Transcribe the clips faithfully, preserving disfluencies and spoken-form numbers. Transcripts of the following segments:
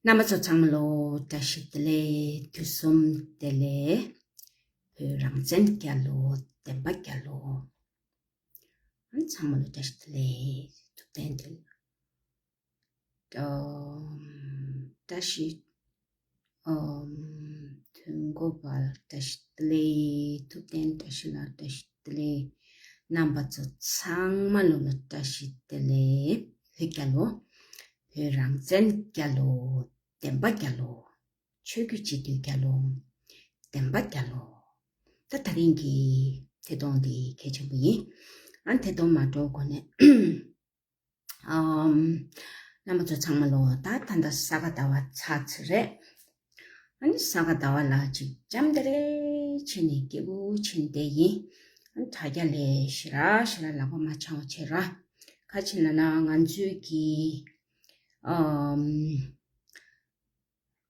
རྣམ་པ་ཚོ་ཚང་མ་ལོ་བཀྲ་ཤིས་བདེ་ལེགས། དུས་གསུམ་བདེ་ལེགས། བོད་རང་བཙན་རྒྱལ་ལོ། བདེན་པ་རྒྱལ་ལོ། ཨ་ཚང་མ་ལོ་བཀྲ་ཤིས་བདེ་ལེགས། ཐུབ་བསྟན་བདེ་ལེགས། ཨོམ། བཀྲ་ཤིས། ཨོམ། དོན་གོ་པལ་བཀྲ་ཤིས་བདེ་ལེགས། ཐུབ་བསྟན་བཀྲ་ཤིས་ལགས་བཀྲ་ཤིས་བདེ་ལེགས། རྣམ་པ་ཚོ་ཚང་མ་ལོ་ལ་བཀྲ་ཤིས་བདེ་ལེགས། བོད་རྒྱལ་ལོ། བོད་རང་བཙན་རྒྱལ་ལོ། བདེན་པ་རྒྱལ་ལོ། ཆོས་བརྒྱུད་སྤྱི་འཐུས་རྒྱལ་ལོ། བདེན་པ་རྒྱལ་ལོ། ད་དེ་རིང་གི་ཐད་གཏོང་འདི་གལ་ཆེན་པོ་ཡིན། ཨ་ཐད་གཏོང་མ་འགྲོ་གོང་ནས། ཨམ། རྣམ་པ་ཚོ་ཚང་མ་ལོ། ད་ད་ལྟ་ས་ག་ཟླ་བ་ཚར་ཚར་རེད། ཨ་ནི་ས་ག་ཟླ་བ་ལ་ཅིག་འཇམ་ཐིང་ཐིང་བྱས་ནས་སྐྱིད་པོ་བྱས་ནས་བསྡད་ཡིན། ཨ་ནི་དྲ་རྒྱ་ལ་ཞེ་དྲག་ཞེ་དྲག་ལག་པ་མ་འཆང་བ་བྱེད་ར། ག་རེ་ཡིན་ན་ང་ཚོའི་གི་ཨམ།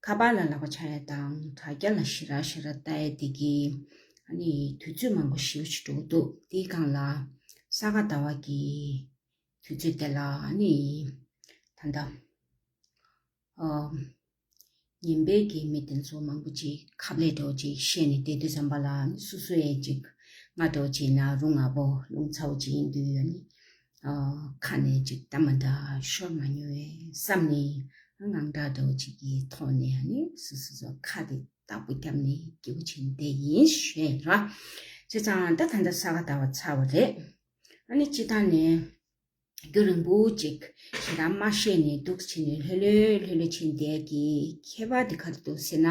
ཁ་པར་ལ་ལག་པ་འཆང་ཡ་དང་དྲ་རྒྱ་ལ་ཞེ་དྲག་ཞེ་དྲག་ལྟ་ཡ་དེ་གི་ཨ་ནི་དུས་ཚོད་མང་པོ་ཞེ་པོ་ཅིག་འགྲོ་གི་འདུག་དེའི་སྒང་ལ་ས་ག་ཟླ་བ་གི་དུས་ཚོད་དེ་ལ་ཨ་ནི་ད་ལྟ་ཨ་ཉན་པའི་གི་མི་དེ་ཚོ་མང་པོ་ཅིག་ཁ་ལས་འདྲ་བོ་ཅིག་བཤད་ནས་བསྡད་དུས་ཙམ་པ་ལ་ཨ་ནི་སོ་སོ་ཡས་ཅིག་ང་འདྲ་བོ་ཅིག་ན་རུང་ང་པོ་རླུང་ཚ་བོ་ཅིག་ཡིན་དུས་ཨ་ནི། ཨ་ཁ་ནས་ཅིག་ད་མ་འདྲ་ཤོར་མ་མྱོང་བས་བསམ་ནས་ཨ་དངངས་སྐྲག་འདྲ་བོ་ཅིག་གི་ཐོག་ནས་ཨ་ནི་སོ་སོ་སོ་ཁ་དེ་བདག་པོ་བརྒྱབ་ནས་སྐྱིད་པོ་བྱས་ནས་བསྡད་ཡིན་ཞུས་ར། བྱས་ཙང་ད་ད་ལྟ་ས་ག་ཟླ་བ་ཚར་བ་རེད། ཨ་ནི་སྤྱིར་བཏང་ནས་རྒྱུན་རིང་པོ་ཅིག་ཞེ་དྲག་མ་བཤད་ནས་འདུག་བྱས་ནས་ལྷོད་ལྷོད་ལྷོད་ལྷོད་བྱས་ནས་བསྡད་ཀྱི་ཁྱད་པར་དེ་ག་རེ་འདུག་ཟེར་ན།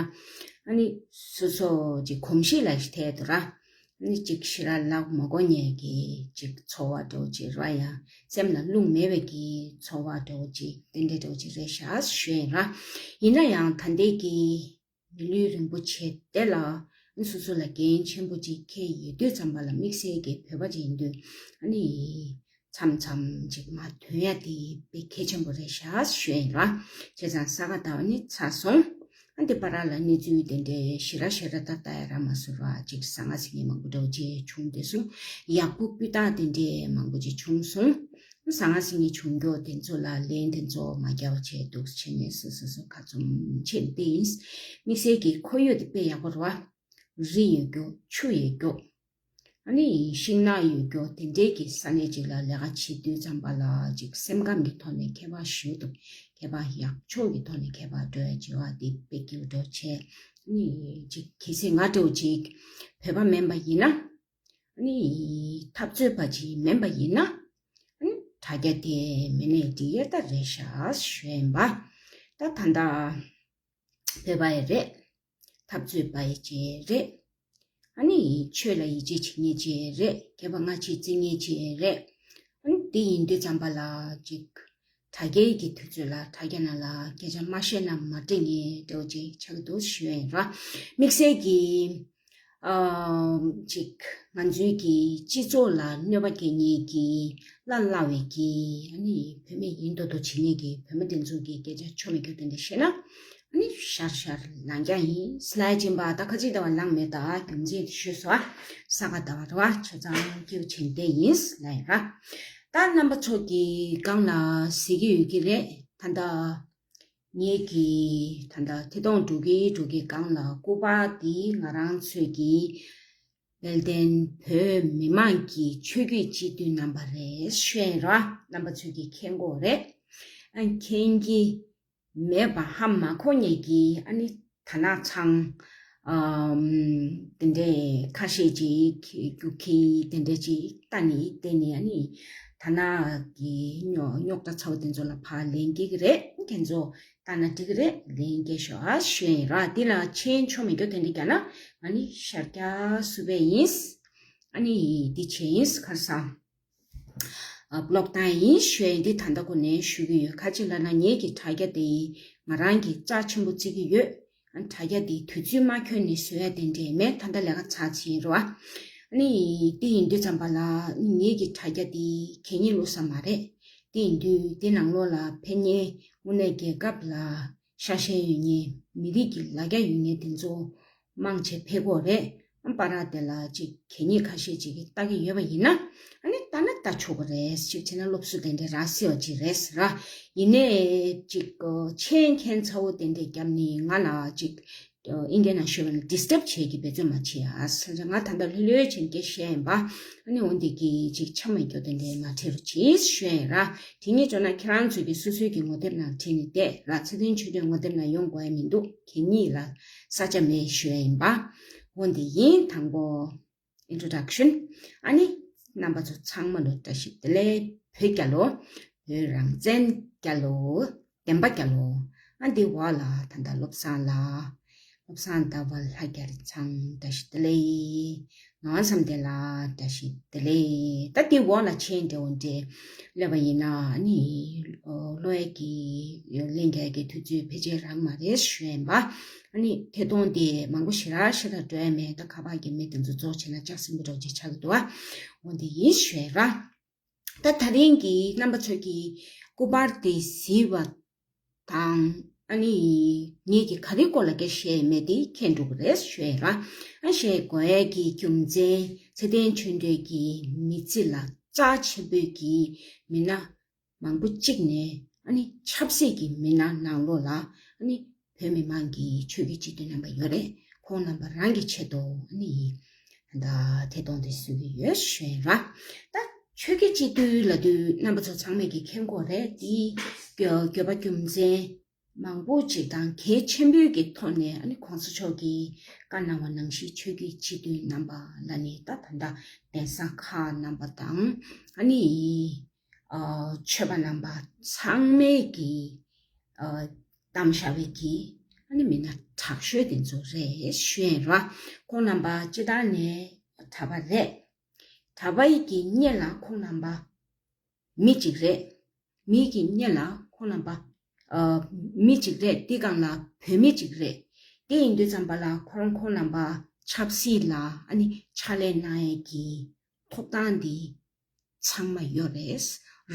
ཨ་ནི་སོ་སོ་ཅིག་གོམས་གཤིས་ལ་ཞིག་ཐལ་འདུག་ར། ནི་ཅིག་ཞེ་དྲག་ལབ་མ་དགོས་མཁན་གྱི་ཅིག་ཚོར་བ་འདྲ་བོ་ཅིག་ར་ཡ། སེམས་ལ་རླུང་མེད་པའི་གི་ཚོར་བ་འདྲ་བོ་ཅིག་དེ་འདྲ་འདྲ་བོ་ཅིག་རེད་ཤག་ཞུ་ཡིན་ར། ཡིན་ན་ཡང་ད་ལྟའི་གི་མི་ལུས་རིན་པོ་ཆེ་དེ་ལ་སོ་སོ་ལ་འགན་ཆེན་པོ་ཅིག་འཁྱེར་ཡོད་དུས་ཙམ་པ་ལ་དམིགས་བསལ་གྱི་བོད་པ་ཅིག་ཡིན་དུས་ཨ་ནི། མཚམས་མཚམས་ཅིག་མ་ཐོན་ཡ་དེ་དཔེ་གལ་ཆེན་པོ་རེད་ཤག་ཞུ་ཡིན་ར། བྱས་ཙང་ས་ག་ཟླ་བ་ནི་ཚར་སོང་། ཨ་འདི་བར་ལ་གནས་ཚུལ་དེ་འདྲའི་ཞེ་དྲག་ཞེ་དྲག་ད་ལྟ་ཡ་ར་མ་སོང་ར་ཅིག་ཟང་ངེ་ཟིང་ངེ་མང་པོ་འདྲ་བོ་ཅིག་བྱུང་བསྡད་སོང་། ཡག་པོ་སྤུས་དག་དེ་འདྲའི་མང་པོ་ཅིག་བྱུང་སོང་། ཟང་ངེ་ཟིང་ངེ་བྱུང་རྒྱུ་དེ་ཚོ་ལ་ལན་དེ་ཚོ་མ་རྒྱག་བྱས་འདུག་བྱས་ནས་སོ་སོ་སོ་ཁ་བཙུམ་བྱས་ཏེ་ཡིན། དམིགས་བསལ་གྱི་ཁོར་ཡུག་དེ་དཔེ་ཡག་པོ་རེད་བ། རི་ཡོད་རྒྱུ་ཆུ་ཡོད་རྒྱུ། ཨ་ནི་ཤིང་ནགས་ཡོད་རྒྱུ་དེ་འདྲའི་གི་ས་གནས་ཅིག་ལ་ལས་ཀ་བྱེད་དུས་ཙམ་པ་ལ་ཅིག་སེམས་ཁམས་ཀྱི་ཐོག་ནས་ཁྱད་པར་ཞེ་པོ་འདུག་ཁྱད་པར་ཡག་ཕྱོགས་ཀྱི་ཐོག་ནས་ཁྱད་པར་འགྲོ་ཡ་བྱེད་པ་དེ་དཔེ་སྐྱིད་པོ་འདྲ་བྱས། ཨ་ནི་ཅིག་གལ་སྲིད་ང་འདྲ་བོ་ཅིག་བོད་པ་མིན་པ་ཡིན་ན། ཨ་ནི་འཐབ་རྩོད་པ་ཅིག་མིན་པ་ཡིན་ན། ཨ་ནི་དྲ་རྒྱ་དེ་མེད་ནས་འགྲིག་ཡ་ད་རེད་ཤག་ཞུ་ཡིན་པ། ད་ད་ལྟ་བོད་པ་ཡི་རེད། འཐབ་རྩོད་པ་ཡི་ཅིག་རེད། ཨ་ནི་ཆོས་ལ་ཡིད་ཆེས་བྱེད་མཁན་ཅིག་རེད། སྐྱེས་པ་སྔ་ཕྱི་བརྩི་མཁན་ཅིག་རེད། ཨ་ནི་དེ་ཡིན་དུས་ཙམ་པ་ལ་ཅིག་དྲ་རྒྱའི་གི་དུས་ཚོད་ལ་དྲ་རྒྱ་ནང་ལ་སྐད་ཆ་མ་བཤད་ན་མ་འགྲིག་མཁན་འདྲ་བོ་ཅིག་ཆགས་ཀྱི་འདུག་ཞུ་ཡ་ཡིན་ར། དམིགས་བསལ་གྱི་ཨ་ཅིག་ང་ཚོའི་གི་སྤྱི་ཚོགས་ལ་གནོད་པ་སྐྱེལ་མཁན་གྱི་བླ་གླ་བའི་གི་ཨ་ནི་བུད་མེད་ཡིན་མདོག་མདོག་བྱེད་མཁན་གྱི་བུད་མེད་དེ་ཚོ་གི་སྐད་ཆ་ཆོ་མེད་རྒྱུ་དེ་འདྲ་བཤད་ན། ཨ་ནི་ཤར་ཤར་ལངས་རྒྱུ་ཡིན། སླེབས་ཀྱིན་པ་ད་ཁ་ཅིག་ད་བ་ལངས་མེད་ད་རྒྱུ་མཚན་དེ་ཤོད་སོ། ཨ་ས་ག་ཟླ་བ་རེད་བ། བྱས་ཙང་སྐྱིད་པོ་བྱས་བསྡད་ཡིན་ལབ་ཡ་ར། ད་རྣམ་པ་ཚོ་གི་སྒང་ལ་གཟིགས་ཀྱི་ཡོད་ཀྱི་རེད། ད་ལྟ་ངེད་ཀྱི་ད་ལྟ་ཐད་གཏོང་འགྲོ་གི་འགྲོ་གི་སྒང་ལ་སྐུ་པར་འདི་ང་རང་ཚོས་ཀྱི་དཔལ་ལྡན་བོད་མི་མང་གི་ཆོས་བརྒྱུད་སྤྱི་འཐུས་རྣམ་པ་རེད་ཞུ་ཡ་ཡིན་ར། རྣམ་པ་ཚོས་ཀྱི་མཁྱེན་གྱི་ཡོད་རེད། ཨ་མཁྱེན་གྱི་མེད་པ་ཧ་མ་གོ་མཁན་གྱི་ཨ་ནི་དར་ནག་ཚང་ཨམ་དེ་འདྲས་ཁ་ཤས་ཅིག་རྒྱུག་ཁྱི་དེ་འདྲས་ཅིག་ལྟ་ནི་བལྟས་ནི་ཨ་ནི་དར་ནག་གི་རྙོག་རྙོག་དྲ་ཚ་བོ་དེ་ཚོ་ལ་ཕར་ལན་སྐྱེལ་གྱི་རེད། ཁྱེད་ཚོ་ལྟ་ན་འགྲིག་གི་རེད། ལན་རྒྱག་ཤོག་ཨ་ཞུ་ཡིན་ར། འདི་ལ་མཆན་ཆོ་མེད་རྒྱུ་དེ་འདྲ་རྒྱག་ན་ང་ནི་ཤར་རྒྱག་སུ་བས་ཡིན། ཨ་ནི་འདི་བྱས་ཡིན་ཁར་སང་། ཨ་བློག་བཏང་ཡིན་ཞུ་ཡིན། འདི་ད་ལྟ་གོ་ནས་ཞུ་གི་ཡོད། ཁ་ཅིག་ལ་ན་ངེད་ཀྱི་དྲ་རྒྱ་དེ་ང་རང་གི་རྩ་ཆེན་པོ་བརྩི་གི་ཡོད། ཨ་དྲ་རྒྱ་དེ་དུས་ཚོད་མ་འཁྱོལ་ནས་བཟོ་ཡ་དེ་འདྲས་མེད། ད་ལྟ་ལས་ཀ་ཚར་ཕྱིན་རོ། ཨ་ནི་དེ་ཡིན་དུས་ཙམ་པ་ལ་ངེད་ཀྱི་དྲ་རྒྱ་དེ་གད་སྙིགས་བླུགས་ས་མ་རེད། དེ་ཡིན་དུས་དེ་ནང་ལོགས་ལ་ཕན་ཉེ་དངོས་གནས་རྒྱལ་ཁབ་ལ་ཤ་ཞེན་ཡོད་མཁན་མི་རིགས་ཀྱི་ལ་རྒྱ་ཡོད་མཁན་དེ་ཚོ་མང་ཆེ་ཕེབས་ཀྱི་ཡོད་རེད། ཨ་པ་ར་དེ་ལ་ཅིག་གད་སྙིགས་ཁ་ཤས་ཅིག་གིས་ལྟ་གི་ཡོད་པ་ཡིན་ན། ཨ་ནི་ལྟ་ན་ལྟ་ཆོག་གི་རེད། ཅིག་བྱས་ན་སློབ་གསོ་དེ་འདྲའི་རག་སྲིད་པ་ཅིག་རེད་ཟེར་ར། ཡིན་ནའི་ཅིག་མཆན་མཁན་ཚ་བོ་དེ་འདྲས་བརྒྱབ་ནས་ང་ལ་ཅིག་ཨིན་སྐད་ནང་ཞུས་པ་ན་ཌི་སི་ཊརབ་བྱེད་ཀྱི་འབད་བརྩོན་མ་བྱེད་ཨ་ཟེར། ང་ད་ལྟ་ལྷོད་ལྷོད་བྱས་ནས་སྐད་བཤད་ཡིན་པ། ཨ་ནི་འོན་ཏེ་གི་ཅིག་ཆ་མེད་རྒྱུ་དེ་འདྲས་མ་བྲིས་རོགས་གྱིས་ཞུ་ཡིན་ར། དེ་ངས་བརྗོད་ན་ཁྱེད་རང་ཚོས་ཀྱི་སོ་སོའི་གི་ངོ་དེབ་ནང་བྲིས་ནས་བསྡད་ར། ཚེ་བརྟན་ཆོས་སྒྲོན་ངོ་དེབ་ནང་ཡོང་དགོས་ཡ་མི་འདུག་གད་སྙིགས་ལ་ས་ཆ་མེད་ཞུ་ཡ་ཡིན་པ། འོ་འདི་ཡིན། དང་པོ་ཨིན་ཊྲོ་ཌག་ཤན། ཨ་ནི་རྣམ་པ་ཚོ་ཚང་མ་ལ་བཀྲ་ཤིས་བདེ་ལེགས། བོད་རྒྱལ་ལོ། བོད་རང་བཙན་རྒྱལ་ལོ། བདེན་པ་རྒྱལ་ལོ། ཨ་འདི་འོག་ལ་ད་ལྟ་བློ་བཟང་ལགས། བློ་བཟང་ཟླ་བ་ལྷ་རྒྱལ་ཚང་བཀྲ་ཤིས་བདེ་ལེགས། ངག་དབང་བསམ་གཏན་ལགས་བཀྲ་ཤིས་བདེ་ལེགས། ད་འདི་འོག་ལ་མཆན་འདྲ་བོ་འདྲ་སླེབས་པ་ཡིན་ན་ཨ་ནི་ཀློག་ཡས་ཀྱི་ལན་རྒྱག་ཡས་ཀྱི་དུས་ཚོད་ཕལ་ཆེར་རག་མ་རེད་ཞུ་ཡིན་པ། ཨ་ནི་ཐད་གཏོང་དེ་མང་པོ་ཞེ་དྲག་ཞེ་དྲག་འགྲོ་ཡ་མེད། ད་ཁ་པར་གྱི་མི་དེ་ཚོ་རྫོགས་བྱས་ན་ལྕགས་སྲིན་པོ་འདྲ་བོ་ཅིག་ཆགས་ཀྱི་འདུག་ཨ། འོ་འདི་ཡིན་ཞུ་ཡིན་ར། ད་ད་རིང་གི་རྣམ་པ་ཚོས་ཀྱི་སྐུ་པར་དེ་གཟིགས་པ་དང་ཨ་ནི་ངེད་ཀྱིས་ག་རེ་སྐོར་ལ་སྐད་བཤད་ཡོད་མེད་དེ་མཁྱེན་འགྲོ་གི་རེད་ཞུ་ཡིན་ར། ཨ་བཤད་དགོས་ཡས་ཀྱི་རྒྱུ་མཚན་ཚེ་བརྟན་ཆོས་སྒྲོན་གྱི་མི་ཚེ་ལ་རྩ་ཆེན་པོའི་གི་མི་སྣ་མང་པོ་གཅིག་ནས་ཨ་ནི་ཆབ་སྲིད་ཀྱི་མི་སྣ་ནང་ལོགས་ལ་ཨ་ནི་བོད་མི་མང་གི་ཆོས་བརྒྱུད་སྤྱི་འཐུས་རྣམ་པ་ཡོད་རེད། ཁོང་རྣམ་པ་རང་གི་ཆེད་དུ་ཨ་ནི་ད་ཐད་གཏོང་དེ་བཟོ་གི་ཡོད་ཞུ་ཡིན་ར། ད་ཆོས་བརྒྱུད་སྤྱི་འཐུས་ལབ་དུས་རྣམ་པ་ཚོ་ཚང་མས་ཀྱི་མཁྱེན་གྱི་ཡོད་རེད། དེའི་འགྱོ་འགྱོད་པ་རྒྱུ་མཚན་མང་པོ་ཅིག་དང་གལ་ཆེན་པོའི་གི་ཐོག་ནས་ཨ་ནི་གོང་ས་མཆོག་གིས་བཀའ་གནང་བ་ནང་བཞིན་ཆོས་བརྒྱུད་སྤྱི་འཐུས་རྣམ་པ་ལ་ནི་ད་ད་ལྟ་གདན་ས་ཁག་རྣམ་པ་དང་ཨ་ནི་ཨ་ཆོས་པ་རྣམ་པ་ཚང་མས་ཀྱི་ཨ་གཏམ་བཞག་པའི་གི་ཨ་ནི་མི་སྣ་དྲག་ཤོས་དེ་ཚོ་རེད་ཞུ་ཡིན་ར། ཁོང་རྣམ་པ་སྤྱི་བཏང་ནས་གྲྭ་པ་རེད། གྲྭ་པ་ཡི་གི་སྔོན་ལ་ཁོང་རྣམ་པ་མི་གཅིག་རེད། མི་གི་སྔོན་ལ་ཁོང་རྣམ་པ་ཨ་མི་གཅིག་རེད། དེ་སྒང་ལ་བོད་མི་གཅིག་རེད། དེ་ཡིན་དུས་ཙམ་པ་ལ་ཁོང་ཁོང་རྣམ་པ་ཆབ་སྲིད་ལ་ཨ་ནི་ཕྱག་ལས་གནང་ཡས་ཀྱི་ཐོབ་ཐང་འདི་ཚང་མ་ཡོད་རེད།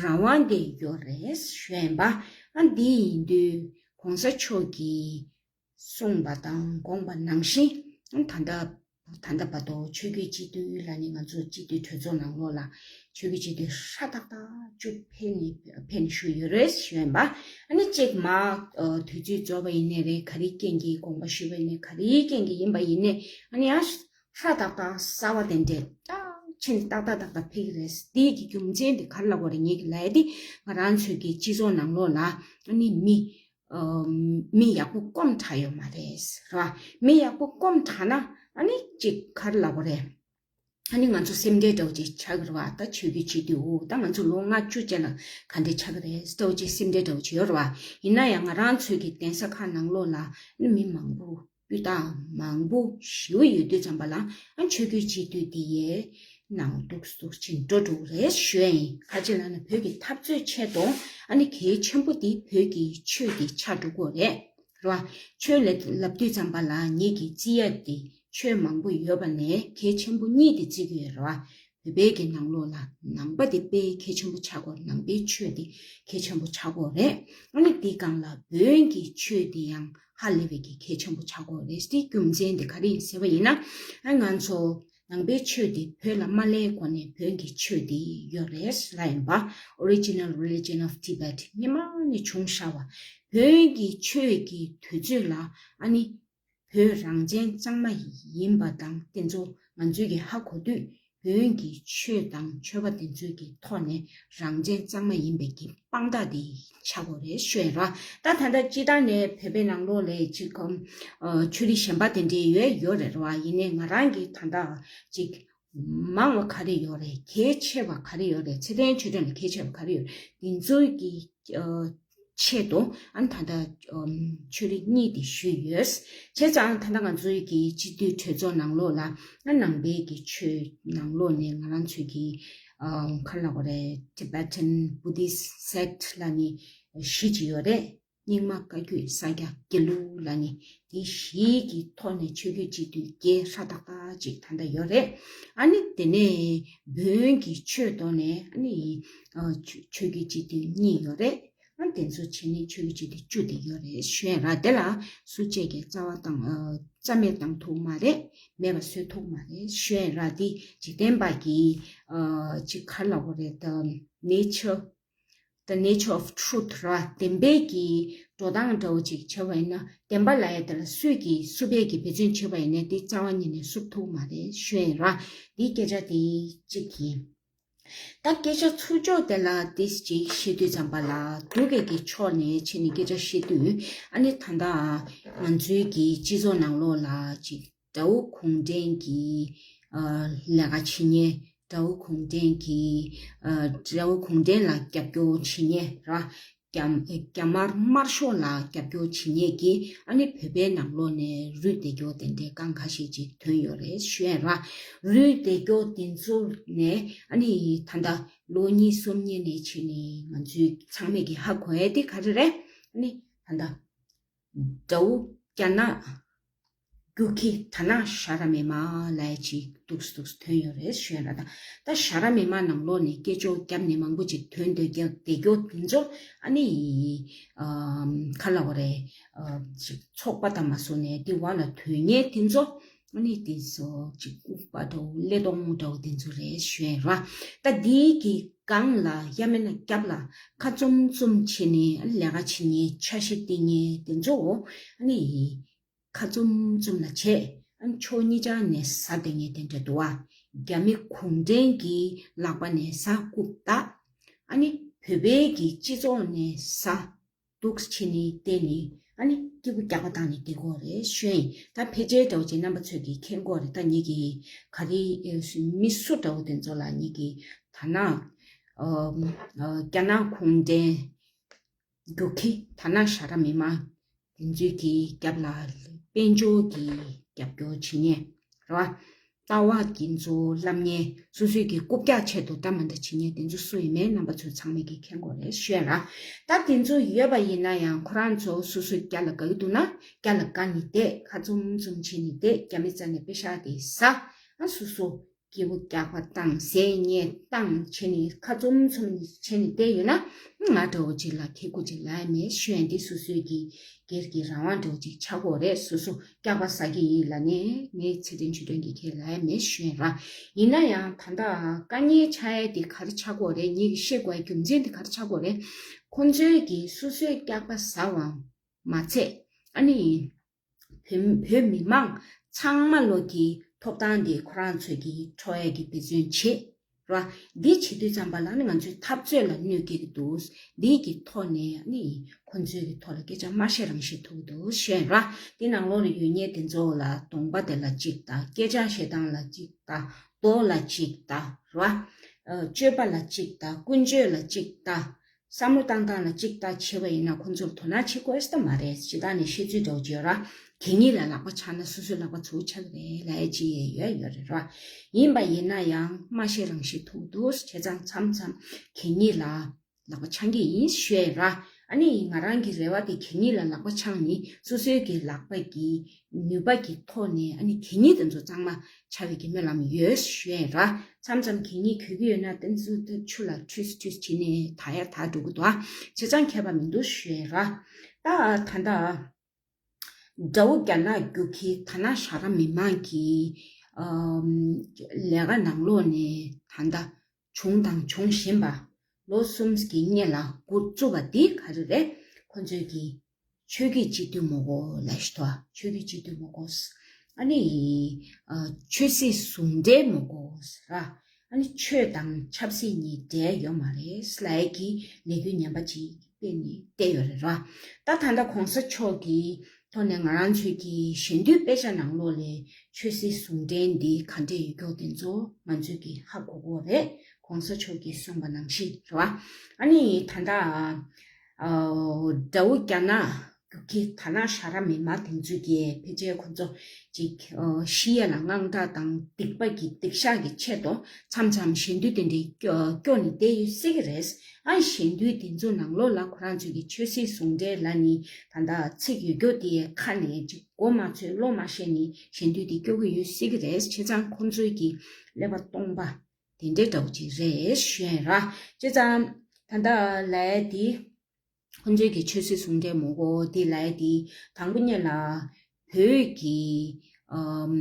རང་དབང་དེ་ཡོད་རེད་ཞུ་ཡིན་པ། ཨ་འདི་ཡིན་དུས་གོང་ས་མཆོག་གིས་གསུངས་པ་དང་དགོངས་པ་ནང་བཞིན་ཨ་ད་ལྟ་ད་ལྟ་བར་དུ་ཆོས་བརྒྱུད་སྤྱི་འཐུས་ལ་ནི་ང་ཚོ་སྤྱི་འཐུས་གྲོས་ཚོགས་ནང་ལོགས་ལ་ཆོས་བརྒྱུད་སྤྱི་འཐུས་ཧྲ་ཏག་ཏག་བཅུ་ཕེབས་ནས་ཕེབས་ནས་བཞུགས་ཡོད་རེད་ཞུ་ཡིན་པ། ཨ་ནི་གཅིག་མ་ཨ་དུས་ཚོད་རྫོགས་པ་ཡིན་ནའི་རེད། ག་རེའི་རྐྱེན་གྱིས་དགོངས་པ་ཞུས་པ་ཡིན་ནའི་ག་རེའི་རྐྱེན་གྱིས་ཡིན་པ་ཡིན་ནའི་ཨ་ནི་ཨ་ཧྲ་ཏག་ཏག་གསར་པ་དེ་འདྲས་ཏག་ཕྱིན་ཏག་ཏག་ཏག་ཏག་ཕེབས་ཀྱི་རེད། དེའི་གི་རྒྱུ་མཚན་དེ་ག་རེ་ལབ་དགོས་རེད། ངེད་ཀྱི་ལབ་ཡ་དེ་ང་རང་ཚོའི་གི་སྤྱི་ཚོགས་ནང་ལོགས་ལ་ཨ་ནི་མི་ཨ་མི་ཡག་པོ་སྐོམ་དྲགས་ཡོད་མ་རེད་ར། མི་ཡག་པོ་སྐོམ་དྲགས་ན་ཨ་ནི་ཅིག་ག་རེ་ལབ་དགོས་རེད། ཨ་ནི་ང་ཚོ་སེམས་ཁྲལ་འདྲ་བོ་ཅིག་ཆགས་ཀྱི་རེད་བ། ད་ཆོས་བརྒྱུད་སྤྱི་འཐུས་འོ་ད་ང་ཚོ་ལོ་ལྔ་བཅུ་ཅན་ལ་ག་འདྲ་ཆགས་ཀྱི་རེད་འདྲ་བོ་ཅིག་སེམས་ཁྲལ་འདྲ་བོ་ཅིག་ཡོད་རེད་བ། ཡིན་ན་ཡང་ང་རང་ཚོའི་གི་གདན་ས་ཁག་ནང་ལོགས་ལ་ཨ་ནི་མི་མང་པོ་སྤུས་དག་མང་པོ་ཞེ་པོ་ཡོད་དུས་ཙམ་པ་ལ་ཨ་ཆོས་བརྒྱུད་སྤྱི་འཐུས་འདི་ཡའི་ནང་འདུག་འདུག་ཅིག་འགྲོ་འགྲོ་རེད་ཞུ་ཡ་ཡིན། ག་ཅི་ལབ་ན་བོད་ཀྱི་འཐབ་རྩོད་ཆེད་དུ་ཨ་ནི་གལ་ཆེན་པོ་འདི་བོད་ཀྱི་ཆོས་འདི་ཆགས་འགྲོ་གི་རེད། རེད་བ། ཆོས་ལབ་ལབ་དུས་ཙམ་པ་ལ་ངེད་ཀྱིས་བརྩི་ཡ་དེ་ཆོས་མང་པོ་ཡོད་པ་ནས་གལ་ཆེན་པོ་གཉིས་དེ་བརྩི་གི་ཡོད་རེད་བ། བོད་པའི་གི་ནང་ལོགས་ལ་ནང་པ་དེ་དཔེ་གལ་ཆེན་པོ་ཆགས་ཀྱི་ཡོད། ནང་པའི་ཆོས་དེ་གལ་ཆེན་པོ་ཆགས་ཀྱི་ཡོད་རེད། ཨ་ནི་དེའི་སྒང་ལ་བོན་གྱི་ཆོས་དེ་ཡང་ཧ་ལས་པའི་གི་གལ་ཆེན་པོ་ཆགས་ཀྱི་ཡོད་རེད། དེའི་རྒྱུ་མཚན་དེ་ག་རེ་ཡིན་ཟེར་བ་ཡིན་ན། ཨ་ང་ཚོ་ནང་པའི་ཆོས་དེ་བོད་ལ་མ་སླེབས་གོང་ནས་བོན་གྱི་ཆོས་དེ་ཡོད་རེད་ལབ་ཡིན་པ། Original Religion of Tibet སྔོན་མ་ནས་བྱུང་བཞག་པ། བོན་གྱི་ཆོས་ཀྱི་དུས་ཚོད་ལ་ཨ་ནི་བོད་རང་བཙན་གཙང་མ་ཡིན་པ་དང་དེ་ཚོ་ང་ཚོས་ཀྱི་ཧ་གོ་དུས་བོན་གྱི་ཆོས་དང་ཆོས་པ་དེ་ཚོའི་གི་ཐོག་ནས་རང་བཙན་གཙང་མ་ཡིན་པའི་གི་དཔང་རྟགས་དེ་ཆགས་ཀྱི་ཡོད་རེད་ཞུ་ཡ་རེད་བ། ད་ད་ལྟ་སྤྱིར་བཏང་ནས་བོད་པའི་ནང་ལོགས་ལ་ཅིག་གམ་ཨ་ཆོས་རིག་གཞན་པ་དེ་འདྲའི་ཡོད་ཡོད་རེད་རེད་བ། ཡིན་ནའི་ང་རང་གི་ད་ལྟ་ཅིག་མང་བ་ག་རེ་ཡོད་རེད། གལ་ཆེ་བ་ག་རེ་ཡོད་རེད། ཚེ་བརྟན་ཆོས་སྒྲོན་ལ་གལ་ཆེ་བ་ག་རེ་ཡོད་རེད། དེ་ཚོའི་གི་ཨ་ ཆེད་དུ་ཨ་ནི་ད་ལྟ་ཨམ་ཆོས་རིག་གཉིས་དེ་ཞུས་ཡོད། བྱས་ཙང་ད་ལྟ་ང་ཚོའི་གི་སྤྱི་འཐུས་གྲོས་ཚོགས་ནང་ལོགས་ལ་ཨ་ནང་པའི་གི་ཆོས་ནང་ལོགས་ནས་ང་རང་ཚོའི་གི་ཨ་ག་ལབ་དགོས་རེད། Tibetan Buddhist Sect ལབ་ནི་བཞི་ཅིག་ཡོད་རེད། རྙིང་མ་བཀའ་བརྒྱུད་ས་སྐྱ་དགེ་ལུགས་ལབ་ནི་དེ་བཞིའི་གི་ཐོག་ནས་ཆོས་བརྒྱུད་སྤྱི་འཐུས་བརྒྱད་ཧྲ་ཏག་ཏག་ཅིག་ད་ལྟ་ཡོད་རེད། ཨ་ནི་དེ་ནས་བོན་གྱི་ཆོས་ཐོག་ནས་ཨ་ནི་ཨ་ཆོས་ཆོས་བརྒྱུད་སྤྱི་འཐུས་གཉིས་ཡོད་རེད། ཨ་དེ་ཚོ་བྱས་ནས་ཆོས་བརྒྱུད་སྤྱི་འཐུས་བཅུ་དེ་ཡོད་རེད་ཞུ་ཡ་ར། དེ་ལ་སུ་གཅིག་གིས་རྩ་བ་བཏང་ཨ་རྩ་མེད་བཏང་ཐུབ་མ་རེད། མེད་པ་བཟོ་ཐུབ་མ་རེད་ཞུ་ཡ་ར། དེ་འཇིག་རྟེན་པ་གི་ཨ་ཅིག་ག་ལབ་དགོས་རེད་ད། Nature the nature of truth ར། བདེན་པའི་གི་འགྲོ་སྟངས་འདྲ་བོ་ཅིག་བྱས་པ་ཡིན་ན། བདེན་པ་ལབ་ཡ་དེ་ལ་སུས་ཀྱིས་སུ་བས་ཀྱིས་འབད་བརྩོན་བྱས་པ་ཡིན་ན་དེ་རྩ་བ་ཉིད་ནས་བསུབ་ཐུབ་མ་རེད་ཞུ་ཡིན་ར། འདིའི་སྐད་ཆ་དེ་གཅིག་ཡིན། ད་སྐད་ཆ་ཚུར་ཕྱོགས་དེ་ལ་དེ་ཅིག་བཤད་དུས་ཙམ་པ་ལ་འབྲུག་པའི་གི་ཕྱོགས་ནས་ཕྱིན་ནས་སྐད་ཆ་བཤད་དུས། ཨ་ནི་ད་ལྟ་ང་ཚོའི་གི་སྤྱི་ཚོགས་ནང་ལོགས་ལ་ཅིག་དགྲ་བོ་གུང་ཁྲན་གྱི་ཨ་ལས་ཀ་བྱེད་མཁན། དགྲ་བོ་གུང་ཁྲན་གྱི་ཨ་དགྲ་བོ་གུང་ཁྲན་ལ་རྒྱབ་སྐྱོར་བྱེད་མཁན་ར། རྒྱ་རྒྱ་དམར་དམར་ཤོག་ལ་རྒྱབ་སྐྱོར་བྱེད་མཁན་གྱི་ཨ་ནི་བོད་པའི་ནང་ལོགས་ནས་རུས་སྡེ་སྐྱོ་དེ་འདྲའི་རྐང་ཁ་ཤས་ཅིག་ཐོན་ཡོད་རེད་ཞུ་ཡ་ར། རུས་སྡེ་སྐྱོ་དེ་ཚོ་ནས་ཨ་ནི་ད་ལྟ་ལོ་གཉིས་གསུམ་གཉིས་ནས་ཕྱིན་ནས་ང་ཚོའི་ཚང་མས་ཀྱི་ཧ་གོ་ཡ་དེ་ག་རེ་རེད། ཨ་ནི་ད་ལྟ་དགྲ་བོ་རྒྱ་ནག་རྒྱུག་ཁྱི་དར་ནག་ཞ་ར་མེ་མ་ལབ་ཡ་ཅིག་འདུག་འདུག་ཐོན་ཡོད་རེད་ཞུ་ཡ་ར། ད་ད་ཞ་ར་མེ་མ་ནང་ལོགས་ནས་སྐད་ཅོར་བརྒྱབ་ནས་མང་པོ་ཅིག་ཐོན་འདོད་ཀྱང་བདེ་སྐྱོ་དེ་ཚོ་ཨ་ནི་ཨམ་ག་ལབ་དགོས་རེད། ཨ་ཅིག་ཚོགས་པ་དང་མ་སོང་ནས་དེ་བར་ལ་ཐོན་མཁན་དེ་ཚོ་ཨ་ནི་དེ་ཚོ་ཅིག་ལྐུགས་པ་འདྲ་བོ་ཀླད་སྟོང་འདྲ་བོ་དེ་ཚོ་རེད་ཞུ་ཡ་ར། ད་དེའི་གི་སྒང་ལ་ཡང་མིན་ན་རྒྱབ་ལ་ཁ་བཙུམ་བཙུམ་བྱས་ནས་ཨ་ནི་ལས་ཀ་བྱེད་མཁན་འཆར་གཞི་བཏིང་མཁན་དེ་ཚོ་ཨ་ནི། ཁ་བཙུམ་བཙུམ་ལ་བྱས། ཨ་ཕྱོགས་གཉིས་ཆ་ནས་ཟ་བསྡད་མཁན་དེ་འདྲ་འདུག་བ། རྒྱ་མི་གུང་ཁྲན་གྱི་ལག་པ་ནས་ཟ་རྐུབ་བཏགས། ཨ་ནི་བོད་པའི་གི་སྤྱི་ཚོགས་ནས་ཟ་འདུག་བྱས་ནས་བསྡད་ནས་ཨ་ནི་སྐྱིད་པོ་རྒྱག་པ་བཏང་ནས་བསྡད་ཀྱི་ཡོད་རེད་ཞུ་ཡིན། ད་ཕལ་ཆེར་འདྲ་བོ་ཅིག་རྣམ་པ་ཚོས་ཀྱིས་མཁྱེན་གྱི་ཡོད་རེད། ད་ངེད་ཀྱི་ག་རེ་མི་སུ་འདྲ་བོ་དེ་ཚོ་ལ་ངེད་ཀྱི་ད་ནང་ཨ་ཨ་རྒྱ་ནག་གུང་ཁྲན་རྒྱུག་ཁྱི་དར་ནག་ཞ་ར་མེ་མ་དེ་ཚོའི་གི་རྒྱབ་ལ་དཔལ་འབྱོར་གྱི་རྒྱབ་སྐྱོར་བྱེད་མཁན་རེད་བ། ལྟ་བ་དེ་ཚོ་བསླབ་མཁན། སོ་སོའི་གི་རྐུབ་བཀྱག་ཆེད་དུ་ལྟ་མ་ལྟ་བྱེད་མཁན་དེ་ཚོ་སུ་ཡིན་མིན་རྣམ་པ་ཚོ་ཚང་མས་གི་མཁྱེན་གྱི་ཡོད་རེད་ཞུ་ཡ་ར། ད་དེ་ཚོ་ཡོད་པ་ཡིན་ན་ཡང་ཁོ་རང་ཚོ་སོ་སོའི་རྒྱ་ལ་དགའ་གི་འདུག་ན་རྒྱ་ལ་དགའ་ནས་བསྡད། ཁ་བཙུམ་བཙུམ་བྱས་ནས་བསྡད། རྒྱ་མི་རྩ་ནས་པེ་ཤག་དེ་ཟ། ཨ་སོ་སོ་སྐྱིད་པོ་རྒྱག་པ་བཏང་། ཟས་རྙེད་བཏང་བྱས་ནས་ཁ་བཙུམ་བཙུམ་བྱས་ནས་བསྡད་ཡོད་ན། ང་འདྲ་བོ་ཅིག་ལ་ཁེ་ཁུ་ཅིག་ལབ་ཡ་མེད་ཞུ་ཡ། འདི་སོ་སོའི་གི་སྒེར་གྱི་རང་དབང་འདྲ་བོ་ཅིག་ཆགས་ཀྱི་ཡོད་རེད། སོ་སོ་སྐྱག་པ་ཟ་གི་ཡིན་ལབ་ནས་ངས་ཚེ་བརྟན་ཆོས་སྒྲོན་གྱི་ཁས་ལབ་ཡ་མེད་ཞུ་ཡ་ར། ཡིན་ན་ཡང་ད་ལྟ་དཀའ་ངལ་ཆགས་ཡ་དེ་ག་རེ་ཆགས་ཀྱི་ཡོད་རེད། ངེད་ཀྱིས་ཤེས་དགོས་ཡ་རྒྱུ་མཚན་དེ་ག་རེ་ཆགས་ཀྱི་ཡོད་རེད། ཁོང་ཚོའི་གི་སོ་སོའི་སྐྱག་པ་ཟ་བའམ་མ་ཚད་ཨ་ནི། བོད་བོད་མི་མང་ཚང་མ་ལོ་གི་ཐོབ་ཐང་དེ་ཁོ་རང་ཚོས་ཀྱི་འཕྲོག་ཡས་ཀྱི་འབད་བརྩོན་བྱེད་ར། འདི་བྱེད་དུས་ཙམ་པ་ལ་ནི་ང་ཚོའི་འཐབ་རྩོད་ལ་གནོད་སྐྱེལ་གྱི་འདུག་འདི་གི་ཐོག་ནས་ནི་ཁོ་ཚོའི་གི་ཐོག་ལ་སྐད་ཆ་མ་བཤད་རང་བཤད་ཐུབ་འདུག་ཞེས་ར། འདི་ནང་ལོགས་ལ་ཡོད་མཁན་དེ་ཚོ་ལ་གདོང་པ་དེ་ལ་གཅིག་ལྟ། སྐད་ཆ་བཤད་སྟངས་ལ་གཅིག་ལྟ། མདོག་ལ་གཅིག་ལྟ་ར། ཨ་སྤྱོད་པ་ལ་གཅིག་ལྟ། ཀུན་སྤྱོད་ལ་གཅིག་ལྟ། བསམ་བློ་བཏང་སྟངས་ལ་གཅིག་ལྟ་བྱས་པ་ཡིན་ན་ཁོང་ཚོར་དོ་སྣང་བྱེད་དགོས་ས་མ་རེད། སྤྱིར་བཏང་ནས་བཤད་ཚུལ་འདྲ་བོ་ཅིག་ཡོད་ར། གད་སྙིགས་ལ་ལག་པ་འཆང་ན་སོ་སོའི་ལག་པ་ཚུར་ཆག་གི་རེད་ལབ་ཡ་ཅིག་ཡོད་ཡོད་རེད་ར། ཡིན་པ་ཡིན་ན་ཡང་མ་བཤད་རང་བཤད་ཐུབ་འདུག་བྱས་ཙང་མཚམས་མཚམས་གད་སྙིགས་ལ་ལག་པ་འཆང་གི་ཡིན་ཞུ་ཡ་ར། ཨ་ནི་ང་རང་གི་རེ་བ་དེ་གད་སྙིགས་ལ་ལག་པ་འཆང་ནི་སོ་སོའི་གི་ལག་པ་གི་ནུས་པ་གི་ཐོག་ནས་ཨ་ནི་གད་སྙིགས་དེ་ཚོ་གཙང་མ་ཆགས་པའི་གི་སྨོན་ལམ་ཡོད་ཞུ་ཡ་ར། མཚམས་མཚམས་གད་སྙིགས་གོན་གྱི་ཡོད་ན་དེ་ཚོ་དེ་ཆུ་ལ་ཁྲུས་ཁྲུས་བྱས་ནས་དག་ཡ་དག་འགྲོ་གི་འདུག་ཨ། བྱས་ཙང་ཁྱད་པར་མི་འདུག་ཞུ་ཡ་ར། ད་ད་ལྟ་དགྲ་བོ་རྒྱ་ནག་རྒྱུག་ཁྱི་དར་ནག་ཞ་ར་མི་མང་གི་ཨམ་ལས་ཀ་ནང་ལོགས་ནས་ད་ལྟ་བྱུང་དང་འབྱུང་བཞིན་པ་ལོ་གསུམ་གྱི་སྔོན་ལ་འགོ་བཙུགས་པ་འདི་ག་རེ་རེད། ཁོ་ཚོས་ཀྱི་ཆོས་བརྒྱུད་སྤྱི་འཐུས་མི་དགོས་ལབ་ཤི་ཐོ། ཆོས་བརྒྱུད་སྤྱི་འཐུས་མི་དགོས། ཨ་ནི་ཨ་ཆོས་སྲིད་ཟུང་འབྲེལ་མི་དགོས་ར། ཨ་ནི་ཆོས་དང་ཆབ་སྲིད་གཉིས་འབྲེལ་ཡོད་མ་རེད་ལབ་ཡས་ཀྱི་ལས་འགུལ་ངན་པ་ཅིག་སྤེལ་ནས་བསྡད་ཡོད་རེད་ར། ད་ད་ལྟ་གོང་ས་མཆོག་གི་ཐོག་ནས་ང་རང་ཚོའི་གི་ཞལ་འདོན་དཔེ་ཆ་ནང་ལོགས་ལས་ཆོས་སྲིད་ཟུང་འབྲེལ་འདི་ག་འདྲས་ཡོད་མཁན་དེ་ཚོ་ང་ཚོས་ཀྱི་ཧ་གོ་གི་ཡོད་རེད། གོང་ས་མཆོག་གིས་གསུངས་པ་ནང་བཞིན་རེད་བ། ཨ་ནི་ད་ལྟ་ ཨ་དགྲ་བོ་རྒྱ་ནག་རྒྱུག་ཁྱི་དར་ནག་ཧྲ་ར་མི་མ་དེ་ཚོས་ཀྱིས་ཕལ་ཆེར་ཁོ་ཚོ་ཅིག་ཨ་ཤི་ཡ་ལ་དངངས་སྐྲག་དང་སྡིག་པ་གི་སྡིག་བཤགས་ཀྱི་ཆེད་དུ་མཚམས་མཚམས་ཞལ་འདུན་དེ་འདྲའི་སྐྱོ་སྐྱོ་ནས་བསྡད་ཡོད་སྲིད་ཀྱི་རེད། ཨ་ཞལ་འདུན་དེ་ཚོ་ནང་ལོགས་ལ་ཁོ་རང་ཚོས་ཀྱི་ཆོས་སྲིད་ཟུང་འབྲེལ་ལབ་ནི་ད་ལྟ་ཚིག་ཡོད་རྒྱུ་དེ་ཁ་ནས་ཅིག་མགོ་མ་ཚོས་བློ་མ་ཤེས་ནི་ཞལ་འདུན་དེ་སྐྱོ་གི་ཡོད་སྲིད་ཀྱི་རེད། བྱས་ཙང་ཁོ་ཚོས་ཀྱི་ཀླད་པ་སྟོང་པ་དེ་འདྲའི་འདྲ་བོ་ཅིག་རེད་ཞུ་ཡ་ཡིན་ར། བྱས་ཙང་ད་ལྟ་ལབ་ཡ་དེ་ཁོ་ཚོས་ཀྱི་ཆོས་སྲིད་ཟུང་འབྲེལ་མོ་གོ་དེ་ལབ་ཡ་དེ་དང་པོ་ཉིད་ལ་བོད་ཀྱི་ཨམ་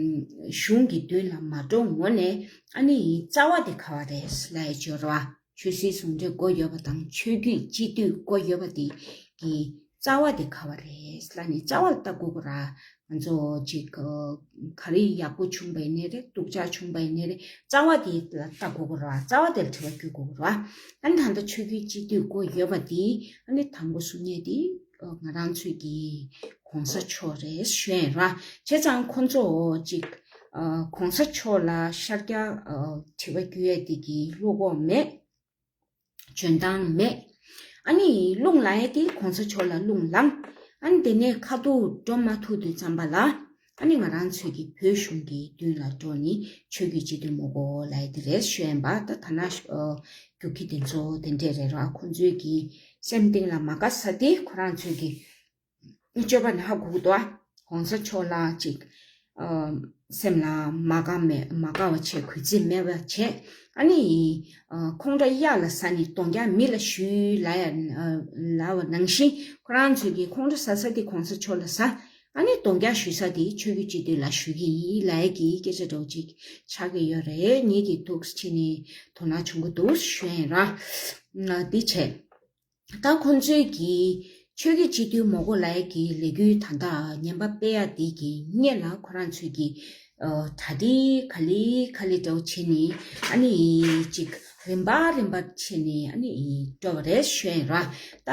གཞུང་གི་མདུན་ལ་མ་འགྲོ་སྔོན་ནས་ཨ་ནི་རྩ་བ་དེ་ག་བ་རེད་ལབ་ཡ་བརྗོད་ར། ཆོས་སྲིད་ཟུང་འབྲེལ་དགོས་ཡོད་པ་དང་ཆོས་བརྒྱུད་སྤྱི་འཐུས་དགོས་ཡོད་པ་དེ་གི་རྩ་བ་དེ་ག་བ་རེད་ལབ་ནི་རྩ་བ་ལ་ལྟ་དགོས་ཀྱི་ར། ང་ཚོ་ཅིག་ག་རེ་ཡག་པོ་བྱུང་པ་ཡིན་ནའི་རེད། སྡུག་ཅག་བྱུང་པ་ཡིན་ནའི་རེད། རྩ་བ་དེ་ལ་ལྟ་དགོས་ཀྱི་ར། རྩ་བ་དེ་ལ་དྲི་བ་བསྐྱུར་དགོས་ཀྱི་ར། ཨ་ནི་ད་ལྟ་ཆོས་བརྒྱུད་སྤྱི་འཐུས་དགོས་ཡོད་པ་དེ་ཨ་ནི་དང་པོ་གསུང་མཁན་དེ་ང་རང་ཚོའི་གི་གོང་ས་མཆོག་རེད་ཞུ་ཡ་ཡིན་ར། བྱས་ཙང་ཁོ་ཚོ་ཅིག་གོང་ས་མཆོག་ལ་ཤར་རྒྱག་དྲི་བ་བསྐྱུར་ཡ་དེ་གི་བློ་ཁོག་མེད། འཇོན་ཐང་མེད། ཨ་ནི་རླུང་ལངས་ཡ་དེ་གོང་ས་མཆོག་ལ་རླུང་ལངས། ཨ་ནི་དེ་ནས་ཁ་ཐུག་འགྲོ་མ་ཐུབ་དུས་ཙམ་པ་ལ། ཨ་ནི་ང་རང་ཚོའི་གི་བོད་གཞུང་གི་མདུན་ལ་འགྲོ་ནི་ཆོས་བརྒྱུད་སྤྱི་འཐུས་མོ་གོ་ལབ་ཡ་དེ་རེད་ཞུ་ཡ་ཡིན་པ། ད་ཐ་ན་རྒྱུག་ཁྱི་དེ་ཚོ་དེ་འདྲས་རེད་ར། ཁོང་ཚོའི་གི་སེམས་གཏིང་ལ་མ་དགའ་ས་དེ་ཁོ་རང་ཚོའི་གི་སྤྱོད་པ་ནི་ཧ་གོ་གི་འདུག་ཨ། གོང་ས་མཆོག་ལ་ཅིག་ཨ་སེམས་ལ་མ་དགའ་མེད་མ་དགའ་བ་བྱས། གུས་བརྩི་མེད་པ་བྱས། ཨ་ནི་ཨ་ཁོང་ཁྲོ་གཡག་ལ་ཟ་ནི་གདོང་རྒྱག་མི་ལ་གཞུས་ལབ་ཡ་ལབ་པ་ནང་བཞིན་ཁོ་རང་ཚོས་ཀྱི་ཁོང་ཁྲོ་ཟ་ས་དེ་གོང་ས་མཆོག་ལ་ཟ། ཨ་ནི་གདོང་རྒྱག་གཞུས་ས་དེ་ཆོས་བརྒྱུད་སྤྱི་འཐུས་ལ་གཞུས་ཀྱི་ཡིན་ལབ་ཡ་གི་སྐད་ཆ་འདྲ་བོ་ཅིག་ཆགས་ཀྱི་ཡོད་རེད། ངེད་ཀྱི་འདུག་སེ་བྱས་ནས་དོ་སྣང་བྱུང་གི་འདུག་ཞུ་ཡ་ཡིན་ར། ང་འདི་བྱས། ད་ཁོང་ཚོས་ཀྱི་ཆོས་བརྒྱུད་སྤྱི་འཐུས་མོ་གོ་ལབ་ཡ་གི་ལས་འགུལ་ད་ལྟ་ཉམས་པ་སྤེལ་ཡ་དེ་གི་སྔོན་ལ་ཁོ་རང་ཚོས་ཀྱི་ཨ་གྲ་སྒྲིག་ག་ལེ་ག་ལེ་འདྲ་བོ་བྱས་ནས་ཨ་ནི་ཅིག་རིམ་པ་རིམ་པ་བྱས་ནས་ཨ་ནི་འགྲོ་བ་རེད་ཞུ་ཡ་ཡིན་ར། ད་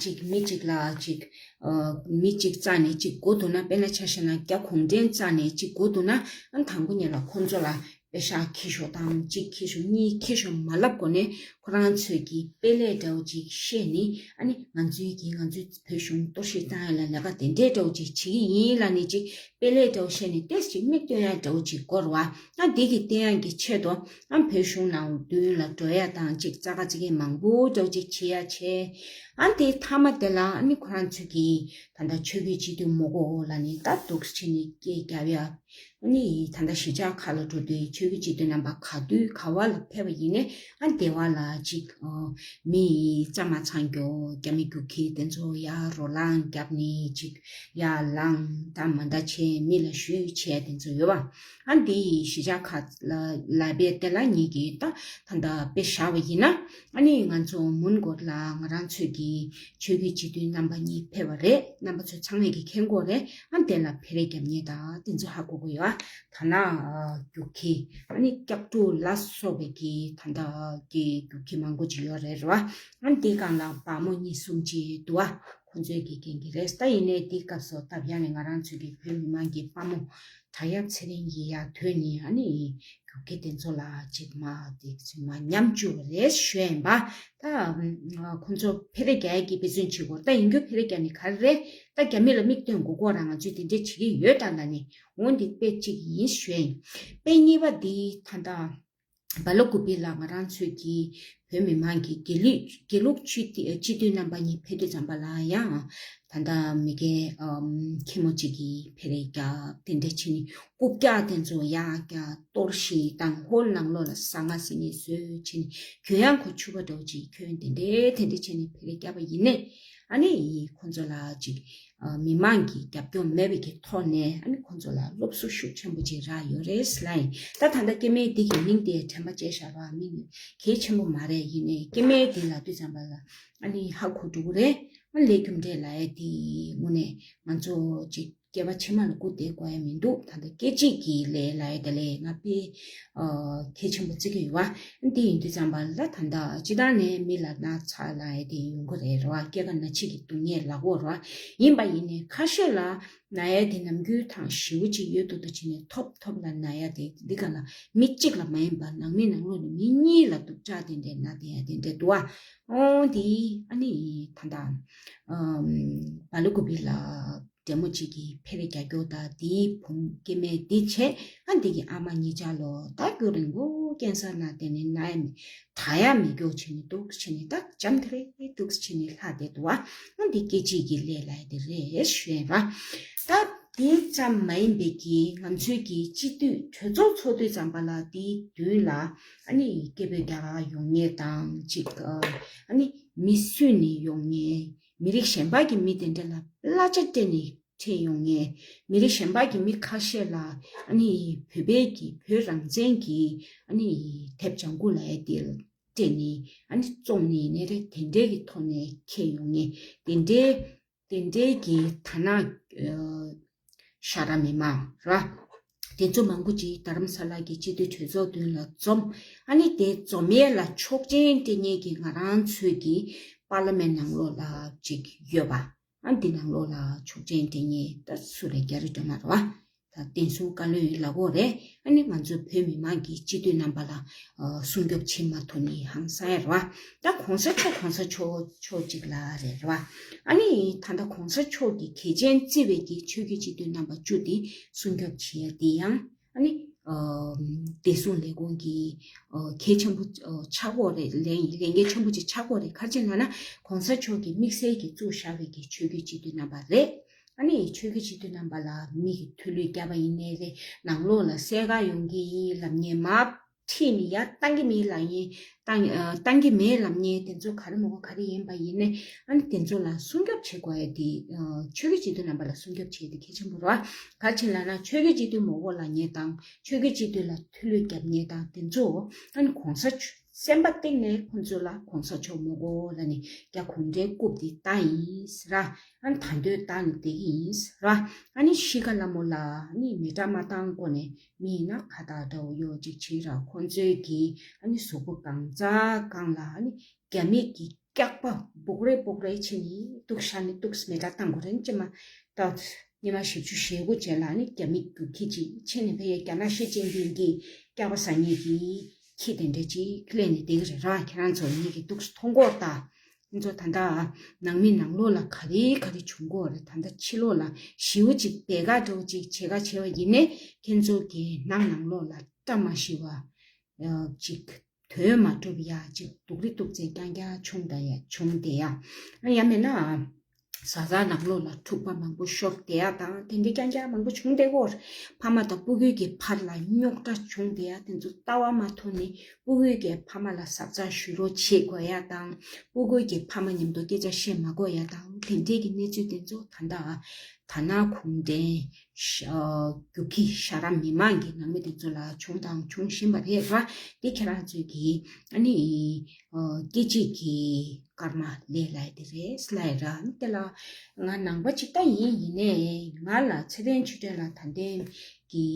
ཅིག་མི་གཅིག་ལ་ཅིག་ཨ་མི་གཅིག་རྩ་ནས་ཅིག་དགོས་འདུག་ན། དཔེར་ན་ཆ་བཞག་ན་རྒྱ་གུང་ཁྲན་རྩ་ནས་ཅིག་དགོས་འདུག་ན། ཨ་དང་པོ་ཉིད་ལ་ཁོང་ཚོ་ལ་པེ་ཤག་ཁྱི་ཤོག་དང་གཅིག་ཁྱི་ཤོག་གཉིས་ཁྱི་ཤོག་མ་ལབ་གོང་ནས་ཁོ་རང་ཚོས་ཀྱི་དཔེ་ལས་འདྲ་བོ་ཅིག་བཤད་ནི། ཨ་ནི་ང་ཚོའི་གི་ང་ཚོའི་བོད་གཞུང་གཏོར་བཤིག་བཏང་ཡ་ལ་ལས་ཀ་དེ་འདྲའི་འདྲ་བོ་ཅིག་བྱེད་ཀྱི་ཡིན་ལབ་ནི་ཅིག་དཔེ་ལས་འདྲ་བོ་བཤད་ནི་ཏོག་ཙམ་མིག་སྟོན་ཡ་འདྲ་བོ་ཅིག་དགོས་རེད་བ། ཨ་འདི་གི་བསྟན་ཡ་གི་ཆེད་དུ་ཨ་བོད་གཞུང་ནང་མདུན་ལ་འགྲོ་ཡ་དང་ཅིག་ཙག་ག་ཙིག་གེ་མང་པོ་འདྲ་བོ་ཅིག་བྱེད་ཡ་བྱས། ཨ་འདི་མཐའ་མ་དེ་ལ་ཨ་ནི་ཁོ་རང་ཚོས་ཀྱི་ད་ལྟ་ཆོས་བརྒྱུད་སྤྱི་འཐུས་མོ་གོ་ལབ་ནི་ད་འདུག་སེ་བྱས་ནི་སྐད་རྒྱབ་ཡ། ཨ་ནི་ད་ལྟ་གཞིས་ཆགས་ཁག་ལ་འགྲོ་དུས་ཆོས་བརྒྱུད་སྤྱི་འཐུས་རྣམ་པ་ག་དུས་ག་བ་ལ་ཕེབས་པ་ཡིན་ནའི་ཨ་སྡེ་བ་ལ་ཅིག་ཨ་མི་ཡི་རྩ་མ་ཚང་རྒྱུ། རྒྱ་མི་རྒྱུག་ཁྱི་དེ་ཚོ་ཡར་རོ་ལངས་རྒྱབ་ནི་ཅིག་ཡར་ལངས་ད་མ་འདྲ་བྱས་མི་ལ་གཞུས་བྱས་དེ་ཚོ་ཡོད་བ། ཨ་འདི་ཡི་གཞིས་ཆགས་ཁག་ལ་ལ་བས་དེ་ལ་ཉིད་ཀྱི་ད་ད་ལྟ་དཔེ་བཞག་པ་ཡིན་ན། ཨ་ནི་ང་ཚོ་མོན་གྷོ་ལ་ང་རང་ཚོས་ཀྱི་ཆོས་བརྒྱུད་སྤྱི་འཐུས་རྣམ་པ་གཉིས་ཕེབས་པ་རེད། རྣམ་པ་ཚོ་ཚང་མས་ཀྱི་མཁྱེན་གྱི་ཡོད་རེད། ཨ་དེ་ལ་འཕེལ་རེ་རྒྱབ་མཁན་དང་དེ་ཚོ་ཧ་གོ་གི་ཡོད། ད་ན་རྒྱུག་ཁྱི་ཨ་ནི་སྐྱབས་འགྲོ་ལ་སོགས་པའི་གི་ད་ལྟ་གི་རྒྱུག་ཁྱི་མང་པོ་ཅིག་ཡོད་རེད་རེད་བ། ཨ་ནི་དེའི་སྒང་ལ་བ་མོ་གཉིས་གསུམ་ཅིག་འདུག་བ། ཁོང་ཚོས་ཀྱི་འགན་གྱི་རེད། ད་ཡིན་ནའི་དེའི་སྐབས་སུ་སྟབས་ཡག་ནས་ང་རང་ཚོའི་གི་བོད་མི་མང་གི་དཔའ་མོ་བྲག་གཡབ་ཚེ་རིང་གིས་ཡར་ཐོན་ནས་ཨ་ནི་རྒྱུག་ཁྱི་དེ་ཚོ་ལ་ཅིག་མ་དེ་ཚོ་མ་ཉམས་བཅུག་པ་རེད་ཞུ་ཡ་ཡིན་པ། ད་ཁོང་ཚོ་འཕེལ་རེ་རྒྱག་ཡ་གི་དཔེ་མཚོན་བྱེད་དགོས། ད་ཡིན་རྒྱུ་འཕེལ་རེ་རྒྱག་ནི་ག་རེ་རེད། ད་རྒྱ་མི་ལ་མིག་སྟོན་དགོས་གོ་ར། ང་ཚོས་དེ་འདྲས་བྱེད་ཀྱི་ཡོད་ད་ལ་ནི་འོན་ཏེ་དཔེ་གཅིག་ཡིན་ཞུ་ཡ་ཡིན། དཔེ་གཉིས་པ་འདི་ད་ལྟ་བ་ལོ་ཀུ་པི་ལ་ང་རང་ཚོའི་གི་བོད་མི་མང་གི་དགེ་ལུགས་དགེ་ལུགས་སྤྱི་འཐུས་སྤྱི་འཐུས་རྣམ་པ་གཉིས་ཕེབས་དུས་ཙམ་པ་ལ་ཡང་ད་ལྟ་མི་རྒན་ཨམ་མཁན་མོ་གཅིག་གིས་འཕེལ་རེ་རྒྱག་དེ་འདྲ་བྱས་ནས་རྐུབ་བཀྱག་དེ་ཚོ་ཡར་བཀྱག་གཏོར་བཤིག་དང་ཧོལ་ནང་ལོགས་ལ་ཟ་ང་ཟིན་ནས་བཟོས་བྱས་ནས་གྱོན་ཡང་ཁོ་ཕྱུ་པ་འདྲ་བོ་ཅིག་གྱོན་དེ་འདྲ་དེ་འདྲ་བྱས་ནས་འཕེལ་རེ་བརྒྱབ་པ་ཡིན་ནའི་ཨ་ནི་ཁོ་ཚོ་ལ་ཅིག་མི་མང་གི་རྒྱབ་སྐྱོར་མེད་པའི་གི་ཐོག་ནས་ཨ་ནི་ཁོ་ཚོ་ལ་སློབ་གསོ་ཤུགས་ཆེན་པོ་ཅིག་རག་ཡོད་རེད་ལབ་ཡིན། ད་ད་ལྟ་སྐྱེ་དམན་འདི་གི་མིང་དེ་དྲན་པ་བརྗེད་བཞག་པ་མིང་གལ་ཆེན་པོ་མ་རེད། ཡིན་ནའི་སྐྱེ་དམན་དེ་ལབ་དུས་ཙམ་པ་ལ་ཨ་ནི་ཧ་གོ་འགྲོ་གི་རེད། ཨ་ལས་རྒྱུ་འབྲས་ལབ་ཡ་དེ་དངོས་གནས་ང་ཚོ་ཅིག་ སྐྱེ་བ་ཕྱི་མ་ལ་སྒུག་བསྡད་དགོས་ཡ་མི་འདུག་ད་ལྟ་སྐད་ཅིག་གི་ལས་ལ་ཡ་དེ་ལས་ང་དཔེ་གལ་ཆེན་པོ་བརྩི་གི་ཡོད་བ། འདི་ཡིན་དུས་ཙམ་པ་ལ་ད་ལྟ་སྤྱི་བཏང་ནས་མི་ལ་ན་ཚ་ལ་ཡ་དེ་ཡོང་གི་རེད་ར་བ། སྐྱེ་རྒ་ན་འཆི་གི་སྡུག་བསྔལ་ལ་གོ་ར་བ། ཡིན་པ་ཡིན་ནའི་ཁ་ཤས་ལ་ན་ཡ་དེ་ནམ་རྒྱུན་དང་ཞེ་པོ་ཅིག་ཡོད་དོ་དོ་བྱས་ནས་ཐོབ་ཐོབ་ལ་ན་ཡ་དེ་འདི་ག་ལ་མི་གཅིག་ལ་མ་ཡིན་པ་ནང་མི་ནང་ལོགས་ནས་མི་གཉིས་ལ་སྡུག་ཅག་དེ་འདྲས་ན་དེ་ཡ་དེ་འདྲས་འདུག་བ། ཨོང་དེ་ཨ་ནི་ད་ལྟ་ཨམ་བ་ལུ་ཀུ་པི་ལ་འདྲེ་མོ་གཅིག་གིས་ཕེ་རེ་རྒྱག་རྒྱུ་དང་དེའི་བུ་སྐྱེ་དམན་དེ་བྱས། ཨ་འདི་གི་ཨ་མ་གཉིས་ཆ་ལོ་ད་རྒྱུ་རིང་པོ་ཀན་སར་ན་དེ་ནས་ན་ཡ་མི་ད་ཡ་མི་རྒྱུ་བྱས་ནས་འདུག་བྱས་ནས་ད་འཇམ་ཐིང་རེ་འདུག་བྱས་ནས་ལྷག་བསྡད་འདུག་བ། ཨ་འདི་སྐད་ཅིག་གི་ལས་ལ་དེ་རེད་ཞུ་ཡ་ར། ད་དེ་ཙམ་མ་ཡིན་པའི་གི་ང་ཚོའི་གི་སྤྱི་འཐུས་གྲོས་ཚོགས་ཚོགས་དུས་ཙམ་པ་ལ་དེའི་མདུན་ལ་ཨ་ནི་སྐད་འབོད་རྒྱག་ཡོང་མཁན་དང་གཅིག་ཨ་ནི་མི་བསུས་ནས་ཡོང་མཁན། མི་རིགས་གཞན་པ་གི་མི་དེ་འདྲ་ལ་གླ་ཆ་སྤྲད་ནས་ཁྲིད་ཡོང་མཁན། མི་རིགས་གཞན་པ་གི་མི་ཁ་ཤས་ལ་ཨ་ནི་བོད་པའི་གི་བོད་རང་བཙན་གྱི་ཨ་ནི་དེབ་ལྗང་གུ་ལ་ཡ་དེ་སྤྲད་ནས་ཨ་ནི་བཙོང་ནས་ནས་རེད། དེ་འདྲའི་གི་ཐོག་ནས་ཁྱེར་ཡོང་མཁན་དེ་འདྲའི་དེ་འདྲའི་གི་ཐ་ན་ཤ་ར་མི་མང་ར་དེ་ཚོ་མང་པོ་ཅིག་དྷ་རམ་ས་ལ་གི་སྤྱི་འཐུས་གྲོས་ཚོགས་མདུན་ལ་འཛོམས། ཨ་ནི་དེ་འཛོམས་ཡས་ལ་ཆོག་མཆན་སྤྲད་མཁན་གྱི་ང་རང་ཚོའི་གི་པར་ལི་མེན་ནང་ལོགས་ལ་ཅིག་ཡོད་པ། ཨ་འདི་ནང་ལོགས་ལ་ཆོག་མཆན་སྤྲད་མཁན་ད་སུ་རེད། རྒྱ་རི་སྒྲོལ་མ་རེད་བ། ད་བསྟན་སྲུང་བཀའ་བློན་ལ་གོ་རེད། ཨ་ནི་ང་ཚོ་བོད་མི་མང་གི་སྤྱི་འཐུས་རྣམ་པ་ལ་ཨ་སྲུང་སྐྱོབ་བྱེད་མ་ཐུབ་ནི་ཧང་སང་ཡ་རེད་བ། ད་གོང་ས་མཆོག་གོང་ས་མཆོག་མཆོག་གཅིག་ལ་རེད་རེད་བ། ཨ་ནི་ད་ལྟ་གོང་ས་མཆོག་གི་གལ་ཆེན་བརྩི་བའི་གི་ཆོས་བརྒྱུད་སྤྱི་འཐུས་རྣམ་པ་བཅུ་དེ་སྲུང་སྐྱོབ་བྱེད་ཡ་དེ་ཡང་ཨ་ནི་ཨ་བདེ་སྲུང་ལས་ཁུངས་ཀྱི་ཨ་གལ་ཆེན་པོ་ཨ་ཆགས་ཀྱི་ཡོད་རེད། ལས་ལས་འགན་ཆེན་པོ་ཅིག་ཆགས་ཀྱི་ཡོད་རེད། ག་རེ་བྱས་ན་ན་གོང་ས་མཆོག་གིས་དམིགས་བསལ་གྱིས་བཙུགས་བཞག་པའི་གི་ཆོས་བརྒྱུད་སྤྱི་འཐུས་རྣམ་པ་རེད། ཨ་ནི་ཆོས་བརྒྱུད་སྤྱི་འཐུས་རྣམ་པ་ལ་མི་གིས་ཐུགས་ལུས་བརྒྱབ་པ་ཡིན་ནའི་རེད། ནང་ལོགས་ལ་བསད་ག་ཡོང་གི་ཡིན་ལབ་མཁན། མར་ཁྲིད་ནས་ཡར་བཏང་གི་མེད་ལབ་མཁན། བཏང་ཨ་བཏང་གི་མེད་ལབ་མཁན་དེ་ཚོ་ག་རེ་མོ་གོ་ག་རེ་ཡིན་པ་ཡིན་ནའི་ཨ་ནི་དེ་ཚོ་ལ་སྲུང་སྐྱོབ་བྱེད་དགོས་ཡ་དེ་ཨ་ཆོས་བརྒྱུད་སྤྱི་འཐུས་རྣམ་པ་ལ་སྲུང་སྐྱོབ་བྱེད་ཡ་དེ་གལ་ཆེན་པོ་རེད་བ། ག་རེ་བྱས་ལབ་ན་ཆོས་བརྒྱུད་སྤྱི་འཐུས་མོ་གོ་ལབ་མཁན་དང་ཆོས་བརྒྱུད་སྤྱི་འཐུས་ལ་ཐུགས་ལུས་བརྒྱབ་མཁན་དང་དེ་ཚོ་ཨ་ནི་གོང་ས་མཆོག་སེམས་པ་གཏིང་ནས་ཁོང་ཚོ་ལ་གོང་ས་མཆོག་མོ་གོ་ལབ་ནས་རྒྱ་གུང་ཁྲན་རྐུབ་དེ་བཏང་ཡིན་ཟེར་ར། ཨ་ནི་ད་འདོད་བཏང་ནས་བསྡད་ཀྱི་ཡིན་ཟེར་ར། ཨ་ནི་ཤི་ཁ་ལ་མོ་ལ་ཨ་ནི་མེ་སྲེག་མ་བཏང་གོང་ནས་མི་ཡིན་ན་ཁ་བཏགས་འདྲ་བོ་གཡོག་ཅིག་བྱེད་ར། ཁོང་ཚོའི་གི་ཨ་ནི་གཟུགས་པོ་གང་ཚ་གང་ལ་ཨ་ནི་རྒྱ་མི་གི་སྐྱག་པ་སྦུག་རེ་སྦུག་རེ་ཕྱིན་ནས་ཏོག་ཤ་ནི་ཏོག་མེ་སྲེག་བཏང་དགོས་རེད། ཅེ་མ་ཏོག་ཉི་མ་བཞི་བཅུ་ཞེ་དགུ་རྗེས་ལ་ནི་རྒྱ་མི་རྒྱུག་ཁྱི་ཅིག་ཕྱིན་ནས་ཕ་གིའི་རྒྱ་ནག་ཞི་ཅིན་ཕིང་གི་སྐྱག་པ་ཟ་མཁན་གྱི་ཁྱི་དེ་འདྲ་ཅིག་སླེབས་ནས་བསྡད་ཀྱི་རེད་ར། ཁྱེད་རང་ཚོ་ངེད་ཀྱི་ཏོག་ཙམ་མཐོང་གི་ཡོད་ད། ཁྱེད་ཚོ་ད་ལྟ་ནང་མི་ནང་ལོགས་ལ་ག་རེ་ག་རེ་བྱུང་གི་ཡོད་རེད། ད་ལྟ་ཕྱི་ལོགས་ལ་ཞེ་པོ་ཅིག་བེ་ག་འདྲ་བོ་ཅིག་བྱེད་ག་བྱེད་པ་ཡིན་ནའི་ཁྱེད་ཚོ་གི་ནང་ནང་ལོགས་ལ་བཀྲ་མ་ཤིས་པ་ཅིག་དོན་མ་གྲུབ་ཡ་ཅིག་སྡུག་རུས་སྡུག་ཚད་རྐྱང་རྐྱང་བྱུང་ད་ཡ་བྱུང་བསྡད་ཡ། ཡང་མིན་ན་བཟའ་ཚང་ནང་ལོགས་ལ་འཁྲུག་པ་མང་པོ་ཤོར་བསྡད་ཡ་དང་དེ་འདྲའི་རྐྱང་རྐྱང་མང་པོ་བྱུང་བསྡད་ཡོད། ཕ་མ་དང་སྤུ་གུའི་གི་བར་ལ་རྙོག་དྲ་བྱུང་བསྡད་ཡ་དེ་ཚོ་ལྟ་བ་མ་མཐོང་ནས་སྤུ་གུའི་གི་ཕ་མ་ལ་ཟབ་ཚགས་ཞུ་རོགས་བྱེད་དགོས་ཡ་དང་སྤུ་གུའི་གི་ཕ་མ་མཉམ་དུ་སྐད་ཆ་བཤད་མ་དགོས་ཡ་དང་དེ་འདྲའི་གི་གནས་ཚུལ་དེ་ཚོ་ད་ལྟ་དྷ་ན་གུང་ཁྲན་ཤ་རྒྱུག་ཁྱི་ཤ་ར་མི་མང་གི་ནང་མི་དེ་ཚོ་ལ་བྱུང་དང་འབྱུང་བཞིན་པ་རེད་བ། དེ་ཁྱེད་རང་ཚོས་ཀྱིས་ཨ་ནི་ཨ་སྐད་ཅིག་གི་སྐར་མ་ལས་སླ་ཡ་དེ་རེད་ལབ་ཡ་ར། དེ་ལ་ང་ནང་པ་ཅིག་ད་ཡིན། ཡིན་ནའི་ང་ལ་ཚེ་བརྟན་ཆོས་སྒྲོན་ལ་ད་ལྟའི་གི་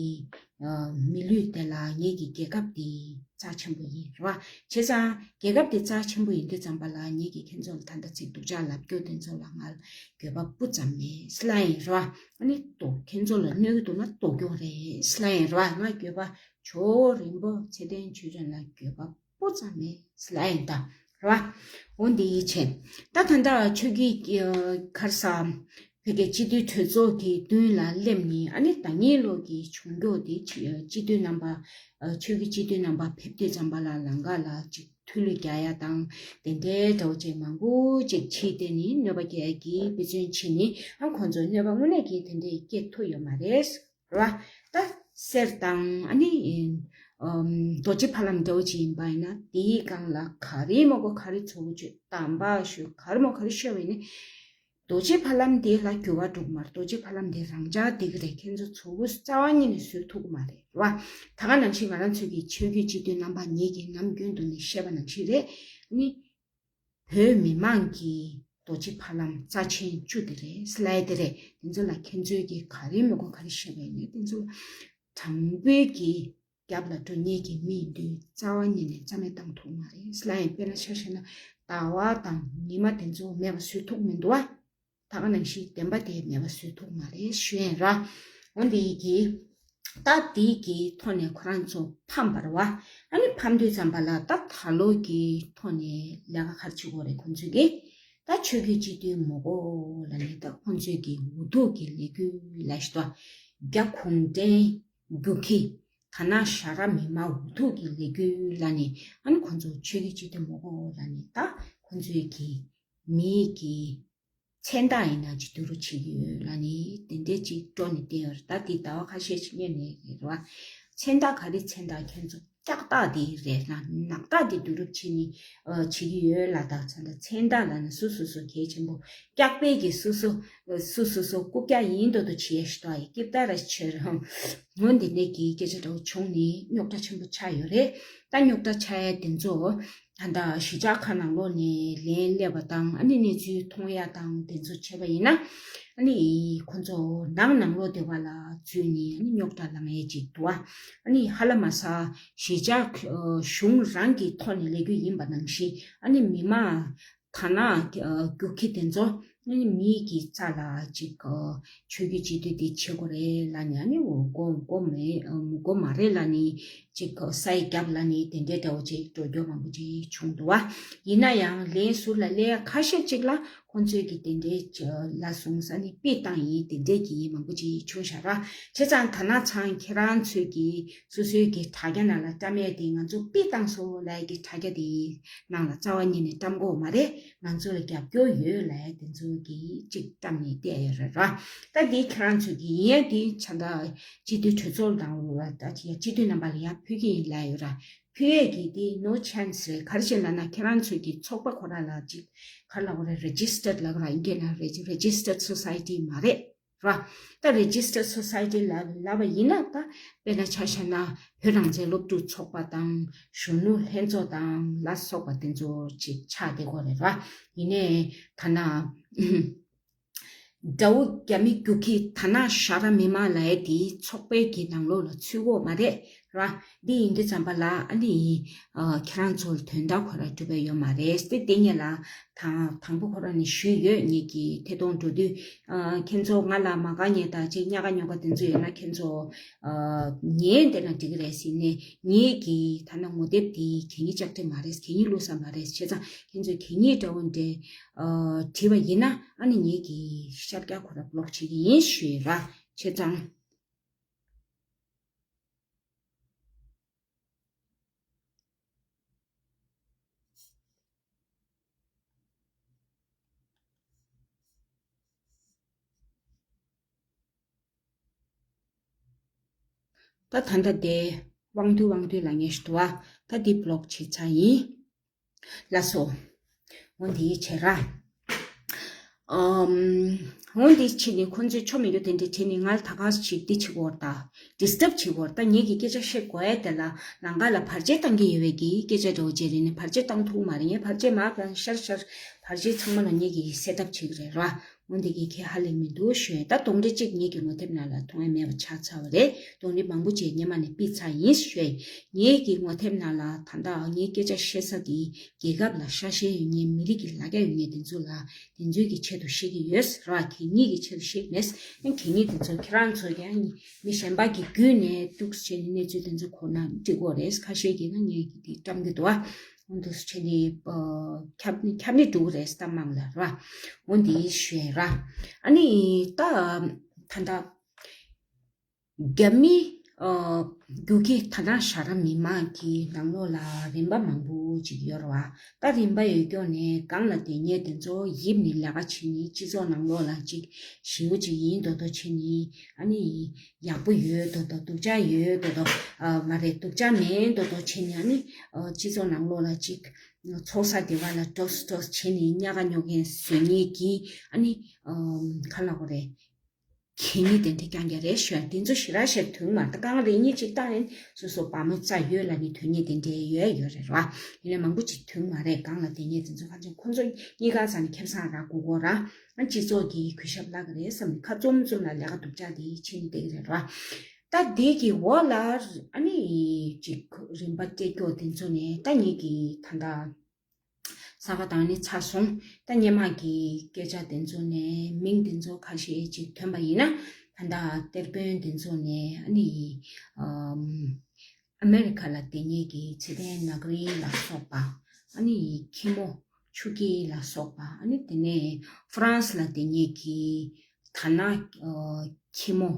ཨ་མི་ལུས་དེ་ལ་ངེད་ཀྱི་རྒྱལ་ཁབ་དེ་རྩ་ཆེན་པོ་ཡིན་ར། བྱས་ཙང་རྒྱལ་ཁབ་དེ་རྩ་ཆེན་པོ་ཡིན་དུས་ཙམ་པ་ལ་ངེད་ཀྱིས་ཁྱེད་ཚོ་ལ་ད་ལྟ་ཚིག་སྡུག་ཅག་ལབ་རྒྱུ་དེ་ཚོ་ལ་ང་འགྱོད་པ་སྤུ་ཙམ་མེད་ལབ་ཡིན་ར། ཨ་ནི་ལྟོ་ཁྱེད་ཚོ་ལ་གནོད་ཀྱི་འདུག་ན་ལྟོ་སྐྱོང་རེད་ལབ་ཡིན་ར། ང་འགྱོད་པ་ཇོ་རིན་པོ་ཚེ་བརྟན་ཆོས་སྒྲོན་ལ་འགྱོད་པ་སྤུ་ཙམ་མེད་ལབ་ཡིན་ད་ར། འོ་འདི་ཡིན་བྱས། ད་ད་ལྟ་ཆོས་ཀྱི་ཨ་ག་རེ་ཟ། བོད་ཀྱི་སྤྱི་འཐུས་གྲོས་ཚོགས་ཀྱི་མདུན་ལ་སླེབས་ནས་ཨ་ནི་ཟླ་ཉིན་ལོ་གི་བྱུང་རྒྱུ་དེ་སྤྱི་སྤྱི་འཐུས་རྣམ་པ་ཨ་ཆོས་ཀྱི་སྤྱི་འཐུས་རྣམ་པ་ཕེབས་དུས་ཙམ་པ་ལ་ལམ་ཁ་ལ་ཅིག་ཐུགས་ལུས་རྒྱག་ཡ་དང་དེ་འདྲའི་འདྲ་བོ་ཅིག་མང་པོ་ཅིག་བྱས་ཏེ་ནི་གནོད་པ་སྐྱེལ་ཡ་གི་དཔེ་མཚོན་བྱས་ནས་ཨ་ཁོང་ཚོ་གནོད་པ་དངོས་གནས་ཀྱི་དེ་འདྲའི་སྐྱེལ་ཐུབ་ཡོད་མ་རེད། ར། ད་གསེར་དང་ཨ་ནི་ཨམ་རྡོ་རྗེ་ཕ་ལམ་འདྲ་བོ་ཅིག་ཡིན་པ་ཡིན་ན་དེའི་སྒང་ལ་ག་རེ་མ་གོ་ག་རེ་ཚོ་བོ་ཅིག་དམ་པ་ཞུ་ག་རེ་མ་ག་རེ་ཤོད་པ་ཡིན་ན། རྡོ་རྗེ་ཕ་ལམ་དེ་ལ་འགྱུར་བ་འགྲོ་གི་མ་རེད། རྡོ་རྗེ་ཕ་ལམ་དེ་རང་འཇགས་བསྡད་ཀྱི་རེད། ཁྱེད་ཚོ་ཚོ་བོ་རྩ་བ་ཉིད་ནས་བཟོས་ཐུབ་ཀྱི་མ་རེད་བ། ད་ག་ནང་བཞིན་ང་རང་ཚོ་གི་ཆོས་བརྒྱུད་སྤྱི་འཐུས་རྣམ་པ་ངེད་ཀྱིས་ནམ་རྒྱུན་དུ་ནས་བཤད་པ་ནང་བཞིན་རེད། ཨ་ནི་བོད་མི་མང་གི་ རྡོ་རྗེ་ཕ་ལམ་རྩ་ཆེན་བཅུ་དེ་རེད། སླའི་དེ་རེད། དེ་ཚོ་ལ་ཁྱེད་ཚོས་ཀྱི་ག་རེ་མི་དགོས་ག་རེ་བཤད་པ་ཡིན་ན་དེ་ཚོ་ལ་དྲང་པོའི་གི་རྒྱབ་ལ་འགྲོ་མཁན་གྱི་མི་ཡིན་དུས་རྩ་བ་ཉིད་ནས་རྩ་མེད་བཏང་ཐུབ་མ་རེད། སླའི་དཔེར་ན་ཆ་བཞག་ན་ཟླ་བ་དང་ཉི་མ་དེ་ཚོ་མེད་པ་བཟོ་ཐུབ་མི་འདུག་བ། ད་ག་ནང་བཞིན་བདེན་པ་དེ་མེད་པ་བཟོ་ཐུབ་མ་རེད་ཞུ་ཡིན་ར། འོ་འདི་གི་ད་འདི་གི་ཐོག་ནས་ཁོ་རང་ཚོ་ཕམ་པ་རེད་བ། ཨ་ནི་ཕམ་དུས་ཙམ་པ་ལ་ད་ད་ལོ་གི་ཐོག་ནས་ལས་ཀ་ག་རེ་བྱེད་དགོས་རེད་ཁོང་ཚོས་ཀྱི། ད་ཆོས་བརྒྱུད་སྤྱི་འཐུས་མི་དགོས་ལབ་ནས་ད་ཁོང་ཚོས་ཀྱི་འུ་ཐུག་གི་ལས་འགུལ་ལབ་ཞིག་ད། རྒྱ་གུང་ཁྲན་རྒྱུག་ཁྱི་ད་ན་ཞྭ་ར་མི་མང་འུ་ཐུག་གི་ལས་འགུལ་ལབ་ནས་ཨ་ནི་ཁོང་ཚོ་ཆོས་བརྒྱུད་སྤྱི་འཐུས་མི་དགོས་ལབ་ནས་ད་ཁོང་ཚོས་ཀྱི་མིའི་གི་མཚན་རྟགས་ཡིན་ན་ཅིག་བསྡུ་རུབ་བྱེད་ཀྱི་ཡོད་ལབ་ནས་དེ་འདྲས་ཅིག་སྤྲོ་ནས་བསྡད་ཡོད་རེད། ད་འདི་ཟླ་བ་ཁ་ཤས་ཤིག་སྔོན་ནས་རེད་བ། མཚན་རྟགས་ག་རེ་མཚན་རྟགས་ཁྱོད་ཚོ་སྐྱག་རྟགས་འདི་རེད་ན་ནག་རྟགས་འདི་བསྡུ་རུབ་བྱེད་ནི་ཨ་བྱེད་ཀྱི་ཡོད་ལ་ད་ཚ་ད་མཚན་རྟགས་ལབ་ན་སུ་སུ་སུ་གལ་ཆེན་པོ་སྐྱག་པས་ཀྱི་སུ་སུ་སུ་སུ་སུ་རྐུབ་བཀྱག་ཡིན་མདོག་མདོག་བྱེད་ཡ་ཞིག་ད་ཡི་ཀིབ་ཏ་ར་ཆེ་རང་ངོ་འདི་ནས་ཀྱི་སྐད་ཆ་འདྲ་བོ་བྱུང་ནས་རྙོག་དྲ་ཆེན་པོ་ཆགས་ཡོད་རེད། ད་རྙོག་དྲ་ཆགས་ཡ་དེ་ཚོ། ད་ལྟ་གཞིས་ཆགས་ཁག་ནང་ལོགས་ནས་ལན་སླེབས་པ་དང་ཨ་ནི་གནས་ཚུལ་མཐོང་ཡག་དང་དེ་ཚོ་བྱས་པ་ཡིན་ན། ཨ་ནི་ཁོ་ཚོ་ནང་ནང་ལོགས་སྡེ་བ་ལ་འཛུལ་ནས་ཨ་ནི་རྙོག་དྲ་ལངས་ཡས་ཅིག་འདུག་ཨ་ནི་ཧ་ལམ་ས་གཞིས་ཆགས་གཞུང་རང་གི་ཐོག་ནས་ལས་འགུལ་ཡིན་པ་ནང་བཞིན་ཨ་ནི་མི་མང་ད་ན་རྒྱུག་ཁྱི་དེ་ཚོ། ཨ་ནི་མིའི་གི་རྩ་ལ་ཅིག་ཆོས་བརྒྱུད་སྤྱི་འཐུས་དེ་བྱེད་དགོས་རེད་ལབ་ནས་ཨ་ནི་འོ་དགོས་དགོས་མེད་དགོས་མ་རེད་ལབ་ནས་ཅིག་ས་ཡི་རྒྱབ་ལབ་ནས་དེ་འདྲའི་འདྲ་བོ་ཅིག་འགྲོ་རྒྱུ་མང་པོ་ཅིག་བྱུང་འདུག་བ། ཡིན་ན་ཡང་ལན་ཟུར་ལ་སླེབས་ཡ་ཁ་ཤས་ཅིག་ལ་ཁོང་ཚོས་ཀྱི་དེ་འདྲའི་ལ་བཟུང་ས་ནི་དཔེ་བཏང་ཡིན་དེ་འདྲའི་གི་མང་པོ་ཅིག་བྱུང་ཤག་ར། བྱས་ཙང་ད་ན་ཚང་ཁྱེད་རང་ཚོས་ཀྱི་སོ་སོའི་གི་དྲ་རྒྱ་ནང་ལ་བཀྲམ་ཡས་དེ་ང་ཚོ་དཔེ་བཏང་སོང་ལབ་ཡ་གི་དྲ་རྒྱ་དེ་ནང་ལ་རྩ་བ་ཉིད་ནས་བཀྲམ་དགོས་མ་རེད། ང་ཚོ་ལ་རྒྱབ་སྐྱོར་ཡོད་ལབ་ཡ་དེ་ཚོ་གི་གཅིག་བཀྲམ་ནས་བསྡད་ཡོད་རེད་ར། ད་འདི་ཁྱེད་རང་ཚོ་གི་ཡིན་ཡ་འདི་ཆ་ད་སྤྱི་འཐུས་གྲོས་ཚོགས་དང་ལ་ད་ཅི་ཡ་སྤྱི་འཐུས་རྣམ་པ་ལ་ཡ་ཕུལ་གི་ཡིན་ལབ་ཡོད་ར། ཕུལ་ཡས་ཀྱི་འདི་no chance་རེད། ག་རེ་བྱས་ལབ་ན་ཁྱེད་རང་ཚོ་གི་ཚོགས་པ་ཁོ་རང་ལ་ཅིག་ག་རེ་ལབ་དགོས་རེད། registered་ལབ་དགོས་ར། ཨིན་སྐད་ནང་registered society་མ་རེད། ར། ད་registered society་ལ་ལབ་པ་ཡིན་ན་ད་དཔེར་ན་ཆ་བཞག་ན་བོད་རང་བཙན་སློབ་ཕྲུག་ཚོགས་པ་དང་གཞོན་ནུ་ལྷན་ཚོགས་དང་ལ་སོགས་པ་དེ་ཚོ་ཅིག་ཆགས་བསྡད་ཀྱི་ཡོད་རེད་ར། ཡིན་ནའི་ད་ན་དགྲ་བོ་རྒྱ་མི་རྒྱུག་ཁྱི་ད་ན་ཞྭ་ར་མི་མང་ལབ་ཡ་དེ་ཚོགས་པའི་གི་ནང་ལོགས་ལ་ཚུད་ཀྱི་ཡོད་མ་རེད་ར། འདི་ཡིན་དུས་ཙམ་པ་ལ་ཨ་ནི་ཨ་ཁྱེད་རང་ཚོ་ལ་དོན་དག་ཁོ་ར་གྲུབ་པ་ཡོད་མ་རེད། དེ་དེ་ངེད་ལ་དང་དང་པོ་ཁོ་ར་ནས་ཞུས་ཡོད། ངེད་ཀྱི་ཐད་གཏོང་འགྲོ་དུས་ཨ་ཁྱེད་ཚོ་ང་ལ་མ་དགའ་མཁན་དང་ཅིག་ཉག་ག་ཉོག་ག་དེ་ཚོ་ཡོད་ན་ཁྱེད་ཚོ་ཨ་ཉན་བསྡད་ན་འགྲིག་གི་རེད་ཟེར་ནས། ངེད་ཀྱི་ད་ན་ངོ་དེབ་དེ་གད་སྙིགས་བཅག་འདྲ་མ་རེད། གད་སྙིགས་བླུགས་ས་མ་རེད། བྱས་ཙང་ཁྱེད་ཚོས་གད་སྙིགས་འདྲ་བོ་འདྲ་ཨ་བྲིས་པ་ཡིན་ན་ཨ་ནི་ངེད་ཀྱི་ཤར་རྒྱག་ཁོ་ར་block་བྱེད་ཀྱི་ཡིན་ཞུས་ར། བྱས་ཙང་། ད་ད་ལྟ་དེ་དབང་འདུས་དབང་འདུས་ལབ་མཁན་ཞིག་འདུག་བ། ད་འདི་block་བྱས་ཚར་ཡིན། ལགས་སོ། འོ་འདི་བྱས་ར། ཨམ། འོ་འདི་བྱས་ནས་ཁོང་ཚོས་ཆོ་མེད་རྒྱུ་དེ་འདྲ་བྱས་ནས་ང་ལ་ད་ག་ཞིག་འདི་བྱེད་དགོས་རེད་ད། disturb་བྱེད་དགོས་རེད་ད། ངེད་ཀྱི་སྐད་ཆ་བཤད་དགོས་ཡ་དེ་ལ་ལམ་ཁ་ལ་བར་ཆད་བཏང་གི་ཡོད་པའི་གི་སྐད་ཆ་འདྲ་བོ་བྱས་རེད་ནས་བར་ཆད་བཏང་ཐུབ་མ་རེད། ངས་བར་ཆད་མ་བཏང་ཤར་ཤར་བར་ཆད་ཚང་མ་ལ་ངེད་ཀྱིས་སེལ་ཐབས་བྱེད་ཀྱི་རེད་ར། འོ་འདི་གི་ཁྱད་ཧ་ལས་མི་འདུག་ཞུ་ཡ། ད་དོན་འགྲེལ་གཅིག་ངེད་ཀྱི་ངོ་དེབ་ནང་ལ་མཐོང་ཡ་མེད་པ་ཆགས་ཚར་བ་རེད། དོན་འགྲེལ་མང་པོ་ཅིག་སྔོན་མ་ནས་ཕུལ་ཚར་ཡིན་ཞུ་ཡ། ངེད་ཀྱི་ངོ་དེབ་ནང་ལ་ད་ལྟ་ངའི་སྐད་ཆ་བཤད་ས་དེ་རྒྱལ་ཁབ་ལ་ཤ་ཞེན་ཡོད་མཁན་མི་རིགས་ཀྱི་ལ་རྒྱ་ཡོད་མཁན་དེ་ཚོ་ལ་དེ་ཚོའི་གི་ཆེད་དུ་བཤད་ཀྱི་ཡོད་ར། གད་སྙིགས་ཀྱི་ཆེད་དུ་བཤད་མེད། ཡང་གད་སྙིགས་དེ་ཚོ་ཁྱེད་རང་ཚོ་ཡང་མི་གཞན་པ་གི་བརྒྱུད་ནས་གཏུགས་བྱས་ནས་གནས་ཚུལ་དེ་ཚོ་གོ་ན་འགྲིག་གི་རེད། ཁ་ཤས་ཀྱིས་ན་ངས་གི་དེ་བཀྲམ་གི་འདུག་ཨ། འོ་འདུག་སེ་བྱས་ནས་ཨ་ཁྱབ་ཁྱབ་ནས་འགྲོ་གི་རེད་ད་མང་ལ་ར། འོ་འདི་ཞུ་ཡ་ར། ཨ་ནི་ད་ད་ད། རྒྱ་མི་ཨ་རྒྱུག་ཁྱི་ད་ན་ཞྭ་ར་མི་མང་གི་ནང་ལོགས་ལ་རིམ་པ་མང་པོ་ཅིག་ཡོད་རེད་བ། ད་རིམ་པ་ཡོད་ཀྱོག་ནས་སྒང་ལ་དེ་ཉེ་དེ་ཚོ་ཡིབ་ནས་ལས་ཀ་བྱེད་ནི་སྤྱི་ཚོགས་ནང་ལོགས་ལ་ཅིག་ཞེ་པོ་ཅིག་ཡིན་མདོག་མདོག་བྱེད་ནི་ཨ་ནི་ཡག་པོ་ཡོད་མདོག་མདོག་སྡུག་ཅག་ཡོད་མདོག་མདོག་ཨ་མ་རེད་སྡུག་ཅག་མེད་མདོག་མདོག་བྱེད་ནི་ཨ་ནི་ཨ་སྤྱི་ཚོགས་ནང་ལོགས་ལ་ཅིག་ཚོགས་ས་དེ་བ་ལ་འགྲོ་སུ་འགྲོ་སུ་བྱེད་ནི་ཉག་ག་ཉོག་མཁན་བཟོ་ནི་གི་ཨ་ནི་ཨ་ག་ལབ་དགོས་རེད། གད་སྙིགས་དེ་འདྲ་རྐྱང་རྐྱང་རེད་ཞུ་ཡ། དེ་ཚོ་ཞེ་དྲག་ཞིག་ཐོན་མ་རེད། ད་རྐང་རེ་གཉིས་ཅིག་བཏང་ཡིན་སོ་སོ་བ་མོ་རྩ་ཡོད་ལབ་ནས་ཐོན་མཁན་དེ་འདྲ་ཡོད་ཡོད་རེད་ར། ཡིན་ནའི་མང་པོ་ཅིག་ཐོན་མ་རེད། སྒང་ལ་དེ་ཉིད་དེ་ཚོ་ཁ་ཚོན་ཁོ་ཚོ་གཉིས་ཀ་ཚ་ནས་ཁེ་བཟང་རག་དགོས་གོ་ར། ཨ་སྤྱི་ཚོགས་ཀྱི་གུས་ཞབས་བརླག་གི་རེད་བསམ་ནས་ཁ་བཙུམ་བཙུམ་ལ་ལས་ཀ་སྡུག་ཅག་དེ་ཕྱིན་བསྡད་ཀྱི་རེད་ར། ད་དེ་གི་འོག་ལ་ཨ་ནི་ཅིག་རིམ་པ་སྤྲད་སྐྱོ་དེ་ཚོ་ནས་ད་ངེད་ཀྱི་ད་ལྟ་ས་ག་དང་ནི་ཚར་སོང་། ད་སྔོན་མ་གི་སྐད་ཆ་དེ་ཚོ་ནས་མིང་དེ་ཚོ་ཁ་ཤས་ཅིག་ཐོན་པ་ཡིན་ན། ད་ལྟ་གཏེར་དཔོན་དེ་ཚོ་ནས་ཨ་ནི་ཨམ་ཨ་མེ་རི་ཁ་ལ་བསྡད་མཁན་གྱི་ཚེ་བརྟན་ནག་རིལ་ལ་སོགས་པ། ཨ་ནི་ཁྱི་མོ་ཆུ་སྐྱིད་ལ་སོགས་པ། ཨ་ནི་དེ་ནས་ཧྥ་རན་སི་ལ་བསྡད་མཁན་གྱི་ད་ན་ཨ་ཁྱི་མོ་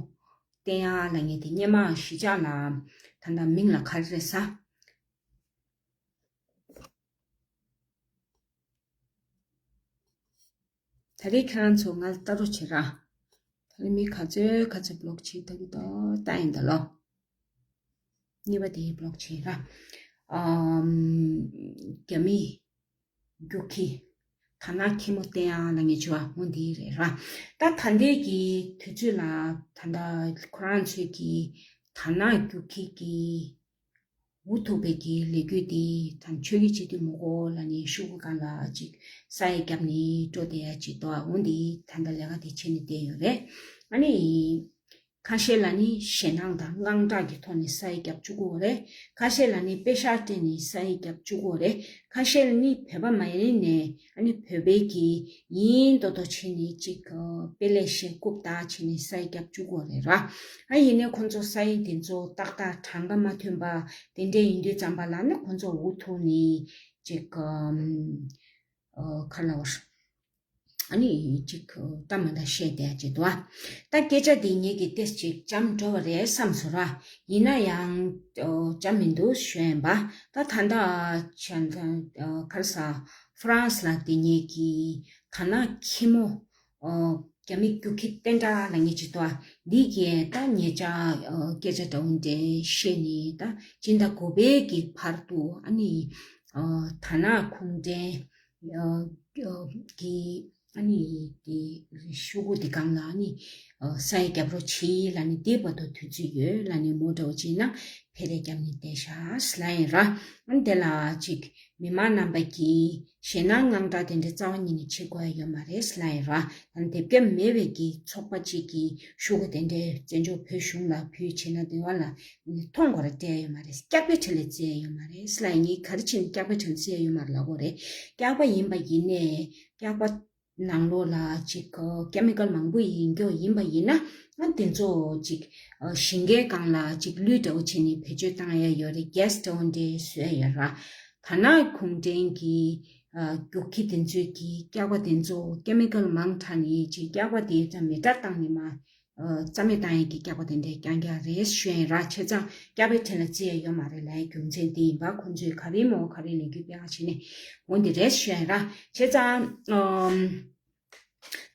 བསྟན་ཡག་ལབ་མཁན་དེ་སྔོན་མ་གཞིས་ཆགས་ལ་ད་ལྟ་མིང་ལ་ག་རེ་རེད་ཟ། ད་རེས་ཁྱེད་རང་ཚོ་ང་ལ་ལྟ་རོགས་བྱེད་ར། ད་རེས་མི་ག་ཚོད་ག་ཚོད་བི་ལོག་བྱེད་ཐུབ་ཀྱི་འདུག་ལྟ་ཡིན་ད་ལོ། གཉིས་པ་དེ་བི་ལོག་བྱེད་ར། ཨམ། རྒྱ་མི་རྒྱུག་ཁྱི་ད་ན་ཁྱི་མོ་བསྟན་ཡག་ལབ་མཁན་བྱུང་བ་འོ་འདི་རེད་ར། ད་ད་ལྟའི་གི་དུས་ཚོད་ལ་ད་ལྟ་ཁོ་རང་ཚོས་ཀྱི་ད་ན་རྒྱུག་ཁྱི་གི་འུ་ཐུག་པའི་གི་ལས་འགུལ་འདི་དང་ཆོས་ཀྱི་སྤྱི་འཐུས་མོ་གོ་ལ་ནི་ཤུ་གུ་གང་ལ་ཅིག་ས་ཡ་རྒྱབ་ནི་སྤྲོ་དེ་ཡ་ཅིག་ཏོ་འོ་འདི་ད་ལྟ་ལས་ཀ་དེ་བྱེད་ནི་བསྡད་ཡོད་རེད། ཨ་ནི་ཁ་ཤས་ལ་ནི་ཞེད་སྣང་དང་དངངས་སྐྲག་གི་ཐོག་ནས་ས་ཡ་རྒྱབ་བཅུག་གོ་རེད། ཁ་ཤས་ལ་ནི་པེ་ཤག་སྤྲད་ནི་ས་ཡ་རྒྱབ་བཅུག་གོ་རེད། ཁ་ཤས་ལ་ནི་བོད་པ་མ་ཡིན་ནས་ཨ་ནི་བོད་པའི་གི་ཡིན་མདོག་མདོག་བྱས་ནས་ཅིག་དཔེ་ལེགས་བཤད་རྐུབ་བཏགས་བྱས་ནས་ས་ཡ་རྒྱབ་བཅུག་གོ་རེད་ར། ཨ་ཡིན་ནའི་ཁོང་ཚོ་ས་ཡིན་དེ་ཚོ་ཏག་ཏག་གྲངས་ཀ་མ་ཐོན་པ་དེ་འདྲས་ཡིན་དུས་ཙམ་པ་ལ་ནི་ཁོང་ཚོ་འུ་ཐུག་ནི་ཅིག་ཨམ། ཨ་ག་ལ་བར་ཨ་ནི་ཅིག་ལྟ་མ་ལྟ་བཤད་བསྡད་ཅིག་འདུག་ཨ། ད་སྐད་ཆ་འདི་ངེད་ཀྱི་ཏེས་ཅིག་འཇམ་འགྲོ་བ་རེད་བསམ་སོང་ར། ཡིན་ན་ཡང་འཇམ་མི་འདུག་ཞུ་ཡིན་པ། ད་ད་ལྟ་བྱས་ན་ག་རེ་ཟ་ཧྥ་རན་སི་ལ་བསྡད་མཁན་གྱི་ད་ན་ཁྱི་མོ། ཨོ། རྒྱ་མི་རྒྱུག་ཁྱི་བསྟན་དགྲ་ལབ་མཁན་ཅིག་འདུག་ཨ། འདི་གས་ད་ཉེ་ཆར་ཨོ་སྐད་ཆ་འདྲ་བོ་འདྲ་བཤད་ནས་ད་སྤྱི་ཟླ་དགུ་པའི་གི་བར་དུ་ཨ་ནི་ཨོ་ད་ནག་གུང་ཁྲན་ཨོ་ཨོ་གི་ཨ་ནི་དེ་ཤོག་གུ་དེ་སྒང་ལ་ཨ་ནི་ཨོ་ས་ཡ་རྒྱབ་རོགས་བྱེད་ལབ་ནས་དེ་བར་དུ་དུས་ཚོད་ཡོད་ལབ་ནས་མོ་འདྲ་བོ་ཅིག་ན་ཕེ་རེ་རྒྱབ་ནས་བསྡད་ཤག་ཟེར་ལབ་ཡིན་ར། ཨ་ནི་དེ་ལ་ཅིག་མི་མང་རྣམ་པ་གིས་ཞེད་སྣང་དངངས་སྐྲག་དེ་འདྲ་རྩ་བ་ཉིད་ནས་བྱེད་དགོས་ཡ་ཡོད་མ་རེད་ལབ་ཡ་ར། ད་དེབ་སྐྱབས་མེད་པའི་གི་ཚོགས་པ་གཅིག་གིས་ཤོག་གུ་དེ་འདྲའི་བཙན་བྱོལ་བོད་གཞུང་ལ་བོད་བྱེད་ན་དེ་བ་ལ་མཐོང་དགོས་ར་སྤྲད་ཡ་ཡོད་མ་རེད། སྐྱག་པའི་ཁྲལ་ལས་བརྩི་ཡ་ཡོད་མ་རེད་ལབ་ཡ། ངས་ག་རེ་བྱས་ནས་སྐྱག་པའི་ཁྲལ་བརྩི་ཡ་ཡོད་མ་རེད་ལབ་དགོས་རེད། སྐྱག་པ་ཡིན་པ་ཡིན་ནའི་སྐྱག་པ་ནང་ལོགས་ལ་ཅིག་ཁེ་མི་ཀལ་མང་པོ་ཡིན་རྒྱུ་ཡིན་པ་ཡིན་ན་ང་དེ་ཚོ་ཅིག་ཞིང་ཁའི་སྒང་ལ་ཅིག་ལུད་འདྲ་བོ་བྱས་ནས་བེད་སྤྱོད་བཏང་ཡ་ཡོད་རེད། གྷེ་སི་འདྲ་བོ་འདྲ་བཟོ་ཡ་ཡོད་ར། ད་ནག་གུང་ཁྲན་གྱི་རྒྱུག་ཁྱི་དེ་ཚོས་ཀྱི་སྐྱག་པ་དེ་ཚོ་ཁེ་མི་ཀལ་མང་དྲགས་ནས་ཅིག་སྐྱག་པ་དེ་ད་མེ་སྲེག་བཏང་ནས་མ་རྩ་མེད་བཏང་ཡས་ཀྱི་སྐྱག་པ་དེ་འདྲའི་རྐྱང་རྐྱང་རེད་ཞུ་ཡིན་ར། བྱས་ཙང་སྐྱག་པའི་ཁྲལ་ལ་བརྩི་ཡས་ཡོད་མ་རེད་ལབ་ཡས་རྒྱུ་མཚན་དེ་ཡིན་པ། ཁོང་ཚོས་ག་རེ་མོ་ག་རེ་ལས་འགུལ་སྤེལ་བ་བྱས་ནས་འོ་འདི་རེད་ཞུ་ཡིན་ར། བྱས་ཙང་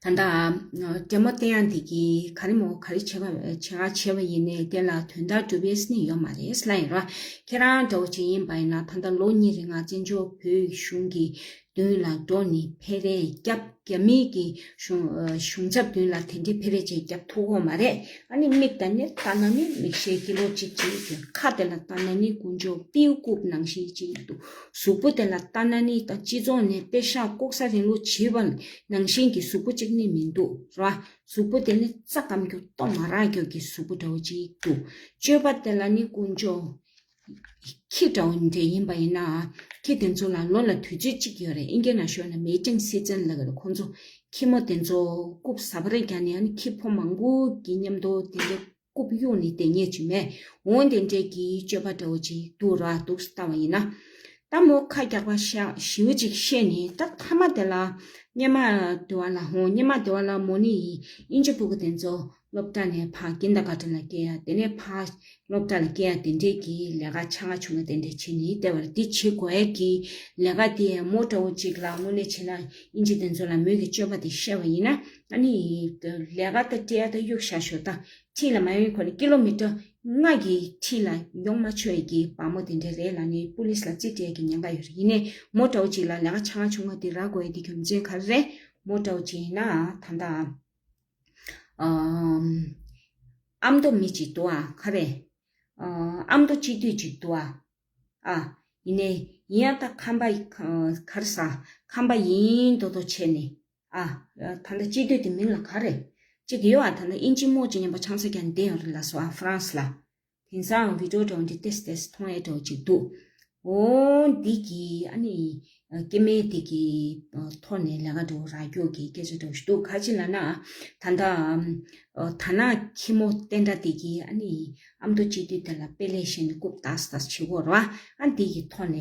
ཨམ། ད་ལྟ་རྒྱལ་མོ་བསྟན་ཡག་འདི་གིས་ག་རེ་མོ་ག་རེ་བྱས་པ་བྱས་ང་བྱས་པ་ཡིན་ནའི་དེ་ལ་དོན་དག་གྲུབ་ཡས་ནི་ཡོད་མ་རེད་ལབ་ཡིན་ར། ཁྱེད་རང་འདྲ་བོ་ཅིག་ཡིན་པ་ཡིན་ན་ད་ལྟ་ལོ་གཉིས་རིང་ང་བཙན་བྱོལ་བོད་གཞུང་གི་མདུན་ལ་འགྲོ་ནི་ཕེ་རེ་རྒྱབ། རྒྱ་མིའི་གི་གཞུང་གཞུང་ཚབ་མདུན་ལ་དེ་འདྲའི་ཕེ་རེ་ཅིག་རྒྱབ་ཐུབ་ཀྱི་ཡོད་མ་རེད། ཨ་ནི་མིག་ད་ནི་ལྟ་ན་ནི་མིག་ཤེལ་ཀི་ལོ་གཅིག་ཅིག་གི་ཁ་དེ་ལ་ལྟ་ན་ནི་དཀོན་མཆོག་པིའུ་རྐུབ་ནང་བཞིན་ཅིག་འདུག་གཟུགས་པོ་དེ་ལ་ལྟ་ན་ནི་ད་སྤྱི་ཚོགས་ནས་པེ་ཤག་ལྐོག་ཟ་རིན་ལུགས་བྱེད་པ་ནང་བཞིན་གྱི་གཟུགས་པོ་གཅིག་ནི་མི་འདུག་ར། གཟུགས་པོ་དེ་ནི་རྩ་སྐམ་རྒྱུ་ལྟོ་མ་རག་རྒྱུ་གི་གཟུགས་པོ་འདྲ་བོ་ཅིག་འདུག་སྤྱོད་པ་དེ་ལ་ནི་དཀོན་མཆོག་ཁྱི་འདྲ་བོ་འདྲ་ཡིན་པ་ཡིན་ན། ཁྱི་དེ་ཚོ་ལ་ལོ་ལ་དུས་ཚོད་གཅིག་ཡོད་རེད། ཨིན་སྐད་ནང་ཞུས་ན་མེ་ཏྲིང་སི་ཛན་ལབ་ཀྱི་རེད། ཁོང་ཚོ་ཁྱི་མོ་དེ་ཚོ་རྐུབ་ཟ་བ་རེ་རྒྱག་ནས་ཨ་ནི་ཁྱི་ཕོ་མང་པོ་གི་མཉམ་དུ་དེ་འདྲའི་རྐུབ་གཡུག་ནས་བསྡད་མཁན་ཅིག་མེད། འོ་དེ་འདྲའི་གི་སྤྱོད་པ་འདྲ་བོ་ཅིག་འདུག་ར། འདུག་སེ་ལྟ་བ་ཡིན་ན། ད་མོ་ཁ་རྒྱག་པ་ཤ་ཞེ་པོ་ཅིག་བཤད་ནས་ད་མཐའ་མ་དེ་ལ་སྔོན་མ་དེ་བ་ལ་ཧོ་སྔོན་མ་དེ་བ་ལ་མོ་ནི་ཨིན་ཇི་ཕྲུ་གུ་དེ་ཚོ་སློབ་གྲྭ་ནས་ཕར་ཀིན་ཌར་གྷར་ཊན་ལ་སྐྱེལ་ཡ། དེ་ནས་ཕར་སློབ་གྲྭ་ལ་སྐྱེལ་ཡ་དེ་འདྲས་ཀྱི་ལས་ཀ་ཆ་ང་ཆུང་ང་དེ་འདྲས་བྱེད་ནི་བལྟས་པར་འདི་བྱེད་དགོས་ཡ་གི་ལས་ཀ་དེ་མོ་འདྲ་བོ་ཅིག་ལ་དངོས་གནས་བྱས་ན་ཨིན་ཇི་དེ་ཚོ་ལ་མོས་ཀྱི་སྤྱོད་པ་དེ་བཤད་པ་ཡིན་ན་ཨ་ནི་ལས་ཀ་ད་སྤྲད་ཡ་ད་གཡུག་བཞག་ཞོར་ད་འཁྲིས་ལ་མ་ཡོང་གོང་ནས་ཀི་ལོ་མི་ཊར་ལྔ་གི་འཁྲིས་ལ་ཡོང་མ་ཆོག་ཡ་གི་བ་མོ་དེ་འདྲས་རེད་ལབ་ནས་པུ་ལིས་ལ་རྩིས་སྤྲད་ཡ་གི་ཉེན་ཁ་ཡོད་རེད། ཡིན་ནའི་མོ་འདྲ་བོ་ཅིག་ལ་ལས་ཀ་ཆ་ང་ཆུང་ང་དེ་རག་དགོས་ཡ་དེ་རྒྱུ་མཚན་ག་རེ་རེད། མོ་འདྲ་བོ་ཅིག་ཡིན་ན་ད་ད། ཨམ་ཨ་མདོ་མི་གཅིག་འདུག་ཨ། ག་རེ། ཨ་ཨ་མདོ་སྤྱི་འཐུས་གཅིག་འདུག་ཨ། ཨ་ཡིན་ནའི་ཡིན་ཡང་ད་ཁམས་པ་ག་རེ་ཟ། ཁམས་པ་ཡིན་མདོག་མདོག་བྱས་ནས། ཨ་ད་ལྟ་སྤྱི་འཐུས་དེ་མིང་ལ་ག་རེ་གཅིག་ཡོད་ཨ། ད་ལྟ་ཨིན་ཇི་མོ་གཅིག་མཉམ་པོ་ཆང་ས་རྒྱག་བསྡད་ཡོད་རེད་ལགས་སོ་ཨ། ཧྥ་རན་སི་ལ། དེང་སང་བི་ཌིའོ་འདྲ་བོ་འདི་ཏེས་ཏེས་མཐོང་ཡས་འདྲ་བོ་ཅིག་འདུག་འོ་འདི་གི་ཨ་ནི་སྐྱེ་དམན་འདི་གི་ཐོག་ནས་ལས་ཀ་འདྲ་བོ་རག་རྒྱུ་གི་སྐད་ཆ་འདྲ་བོ་ཞིག་འདུག་ག་ཅི་ལབ་ན་ད་ལྟ་ད་ནག་ཁྱི་མོ་བསྟན་དགྲ་འདི་གི་ཨ་ནི་ཨ་མདོ་སྤྱི་འཐུས་དེ་ལ་དཔེ་ལེགས་ཤིག་ནི་རྐུབ་བཏགས་བཏགས་བྱེད་དགོས་རེད་བ། ཨ་འདི་གི་ཐོག་ནས་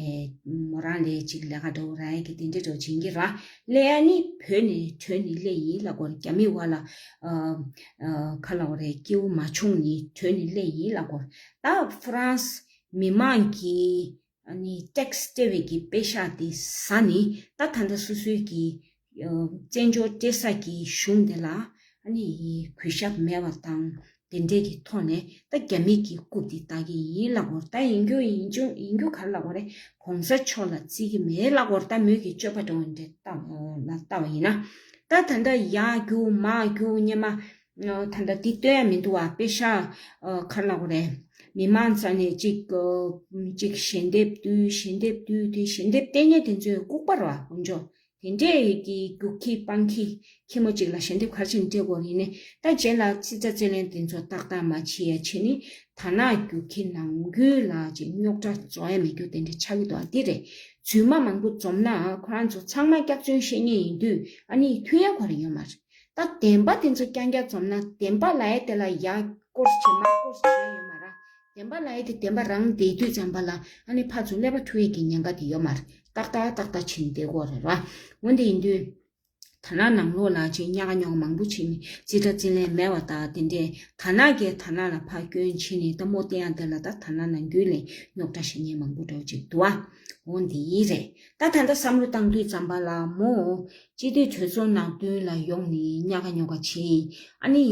མོ་རང་ལས་ཅིག་ལས་ཀ་འདྲ་བོ་རག་ཡས་ཀྱི་དེ་འདྲ་འདྲ་བོ་བྱེད་ཀྱི་རེད་བ། སླེབས་ཨ་ནི་བོད་ནས་བྲོས་ནས་སླེབས་ཡིན་ལབ་དགོས་རེད། རྒྱ་མི་བ་ལ་ཨ་ཨ་ག་ལབ་དགོས་རེད། སྐྱིད་པོ་མ་བྱུང་ནི་བྲོས་ནི་སླེབས་ཡིན་ལབ་དགོས་རེད། ད་ཧྥ་རན་སི་མི་མང་གིས་ཨ་ནི་ཏེག་སི་སྤྲད་པའི་གི་པེ་ཤག་དེ་ཟ་ནི་ད་ད་ལྟ་སོ་སོའི་གི་ཨ་བཙན་བྱོལ་སྤྲད་ས་གི་གཞུང་དེ་ལ་ཨ་ནི་གུས་ཞབས་མེད་པ་དང་། དེ་འདྲས་ཀྱི་ཐོག་ནས་ད་རྒྱ་མི་གི་རྐུབ་དེ་བཏགས་ཀྱི་ཡིན་ལབ་དགོས་རེད། ད་ཡིན་རྒྱུ་ཡིན་རྒྱུ་ཡིན་རྒྱུ་ག་རེ་ལབ་དགོས་རེད། གོང་ས་མཆོག་ལ་བརྩི་གི་མེད་ལབ་དགོས་རེད། ད་མོས་ཀྱི་སྤྱོད་པ་འདྲ་བོ་འདྲ་ལྟ་ལ་ལྟ་བ་ཡིན་ན། ད་ད་ལྟ་ཡར་རྒྱུག་མར་རྒྱུག་སྙེ་མ་ད་ལྟ་འདི་སྟོན་ཡ་མི་འདུག་བ། པེ་ཤག་ག་རེ་ལབ་དགོས་རེད། མི་མང་རྩ་ནས་གཅིག་གཅིག་ཞལ་འདེབས་བསྡུས་ཞལ་འདེབས་བསྡུས་དེ་ཞལ་འདེབས་སྟེར་མཁན་དེ་ཚོའི་ལྐུགས་པ་རེད་བ། དཀོན་མཆོག་དེ་འདྲས་ཀྱི་རྒྱུག་ཁྱི་སྤང་ཁྱི་ཁྱི་མོ་གཅིག་ལ་ཞལ་འདེབས་ག་རེ་བྱས་ནས་སྤྲད་དགོས་རེད། ཡིན་ནའི་ད་རྗེས་ལ་རྩིས་ཁྲ་རྩིས་ལེན་དེ་ཚོ་ཏག་ཏག་མ་བྱེད་ཡ་བྱས་ནི་ད་ནག་རྒྱུག་ཁྱི་ནང་ཁུལ་ལ་ཅིག་རྙོག་དྲ་རྫོགས་ཡ་མེད་རྒྱུ་དེ་འདྲས་ཆགས་ཀྱི་འདུག་ཨ་འདི་རེད། རྫུན་མ་མང་པོ་འཛོམས་ན་ཁོ་རང་ཚོ་ཚང་མ་སྐྱག་རྫུན་བཤད་མཁན་ཡིན་དུས་ཨ་ནི་མཐུན་ཡ་ཁོ་རང་ཡོད་མ་རེད། ད་བདེན་པ་དེ་ཚོ་རྐྱང་རྐྱང་འཛོམས་ན་བདེན་པ་ལབ་ཡ་དེ་ལ་ཡ་སྐོར་བྱེད་མ་སྐོར་བྱེད་ཡ་ཡོད་མ་རེད། བདེན་པ་ལབ་ཡ་དེ་བདེན་པ་རང་བསྡད་དུས་ཙམ་པ་ལ་ཨ་ནི་ཕར་ཚུར་ཀླད་པ་འཁྲུ་ཡས་ཀྱི་ཉེན་ཁ་དེ་ཡོད་མ་རེད། ཏག་ཏག་ཏག་ཏག་བྱས་ནས་བསྡད་དགོས་རེད་ར། འོན་ཏེ་ཡིན་དུས་ད་ནང་ནང་ལོགས་ལ་ཅིག་ཉག་ག་ཉོག་ག་མང་པོ་བྱས་ནས་རྩིས་ཁྲ་རྩིས་ལེན་མེད་པ་དང་དེ་འདྲས་ད་ནག་གིས་ད་ནག་ལ་ཕར་སྐྱོན་བྱས་ནས་ད་མོ་བསྟན་ཡ་དེ་ལ་ད་ད་ནག་ནང་ཁུལ་ལ་རྙོག་དྲ་བཤད་མཁན་མང་པོ་འདྲ་བོ་ཅིག་འདུག་ཨ། འོ་འདི་ཡིན་རེད། ད་ད་ལྟ་བསམ་བློ་བཏང་དུས་ཙམ་པ་ལ་མོ་སྤྱི་འཐུས་གྲོས་ཚོགས་ནང་དོན་ལ་ཡོང་ནས་ཉག་ག་ཉོག་ག་བྱས། ཨ་ནི་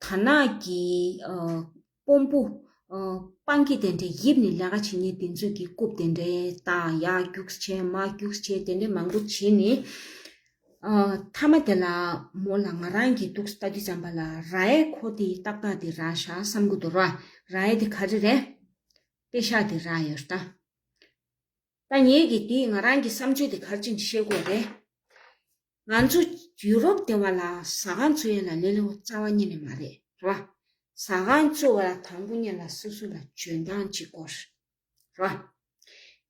ད་ནག་གི་ཨ། དཔོན་པོ། ཨ། སྤང་ཁྱི་དེ་འདྲས་ཡིབ་ནས་ལས་ཀ་བྱེད་མཁན་དེ་ཚོ་གི་རྐུབ་དེ་འདྲས་བཏགས་ཡར་རྒྱུགས་བྱས་མར་རྒྱུགས་བྱས་དེ་འདྲས་མང་པོ་བྱས་ནས། ཨ། མཐའ་མ་དེ་ལ་མོ་ལ་ང་རང་གིས་འདུག་ལྟ་དུས་ཙམ་པ་ལ་རག་ཡས་ཁོ་དེ་ཏག་ཏག་དེ་རག་ཤག་བསམ་གྱི་འདུག་ར། རག་ཡས་དེ་ག་རེ་རེད། པེ་ཤག་དེ་རག་ཡོད་ད། ད་ངེད་ཀྱིས་དེ་ང་རང་གི་བསམ་ཚུལ་དེ་ག་རེ་བྱས་ནས་བཤད་དགོས་རེད། ང་ཚོ་ཡུ་རོབ་སྡེ་བ་ལ་ཟ་ཁང་བཙུགས་ཡས་ལ་ལེ་ལོ་རྩ་བ་ཉིད་ནས་མ་རེད་རེད་བ། ཟ་ཁང་བཙུགས་པ་ལ་དང་པོ་ཉིད་ལ་སོ་སོ་ལ་འཇོན་ཐང་གཅིག་དགོས་རེད་བ།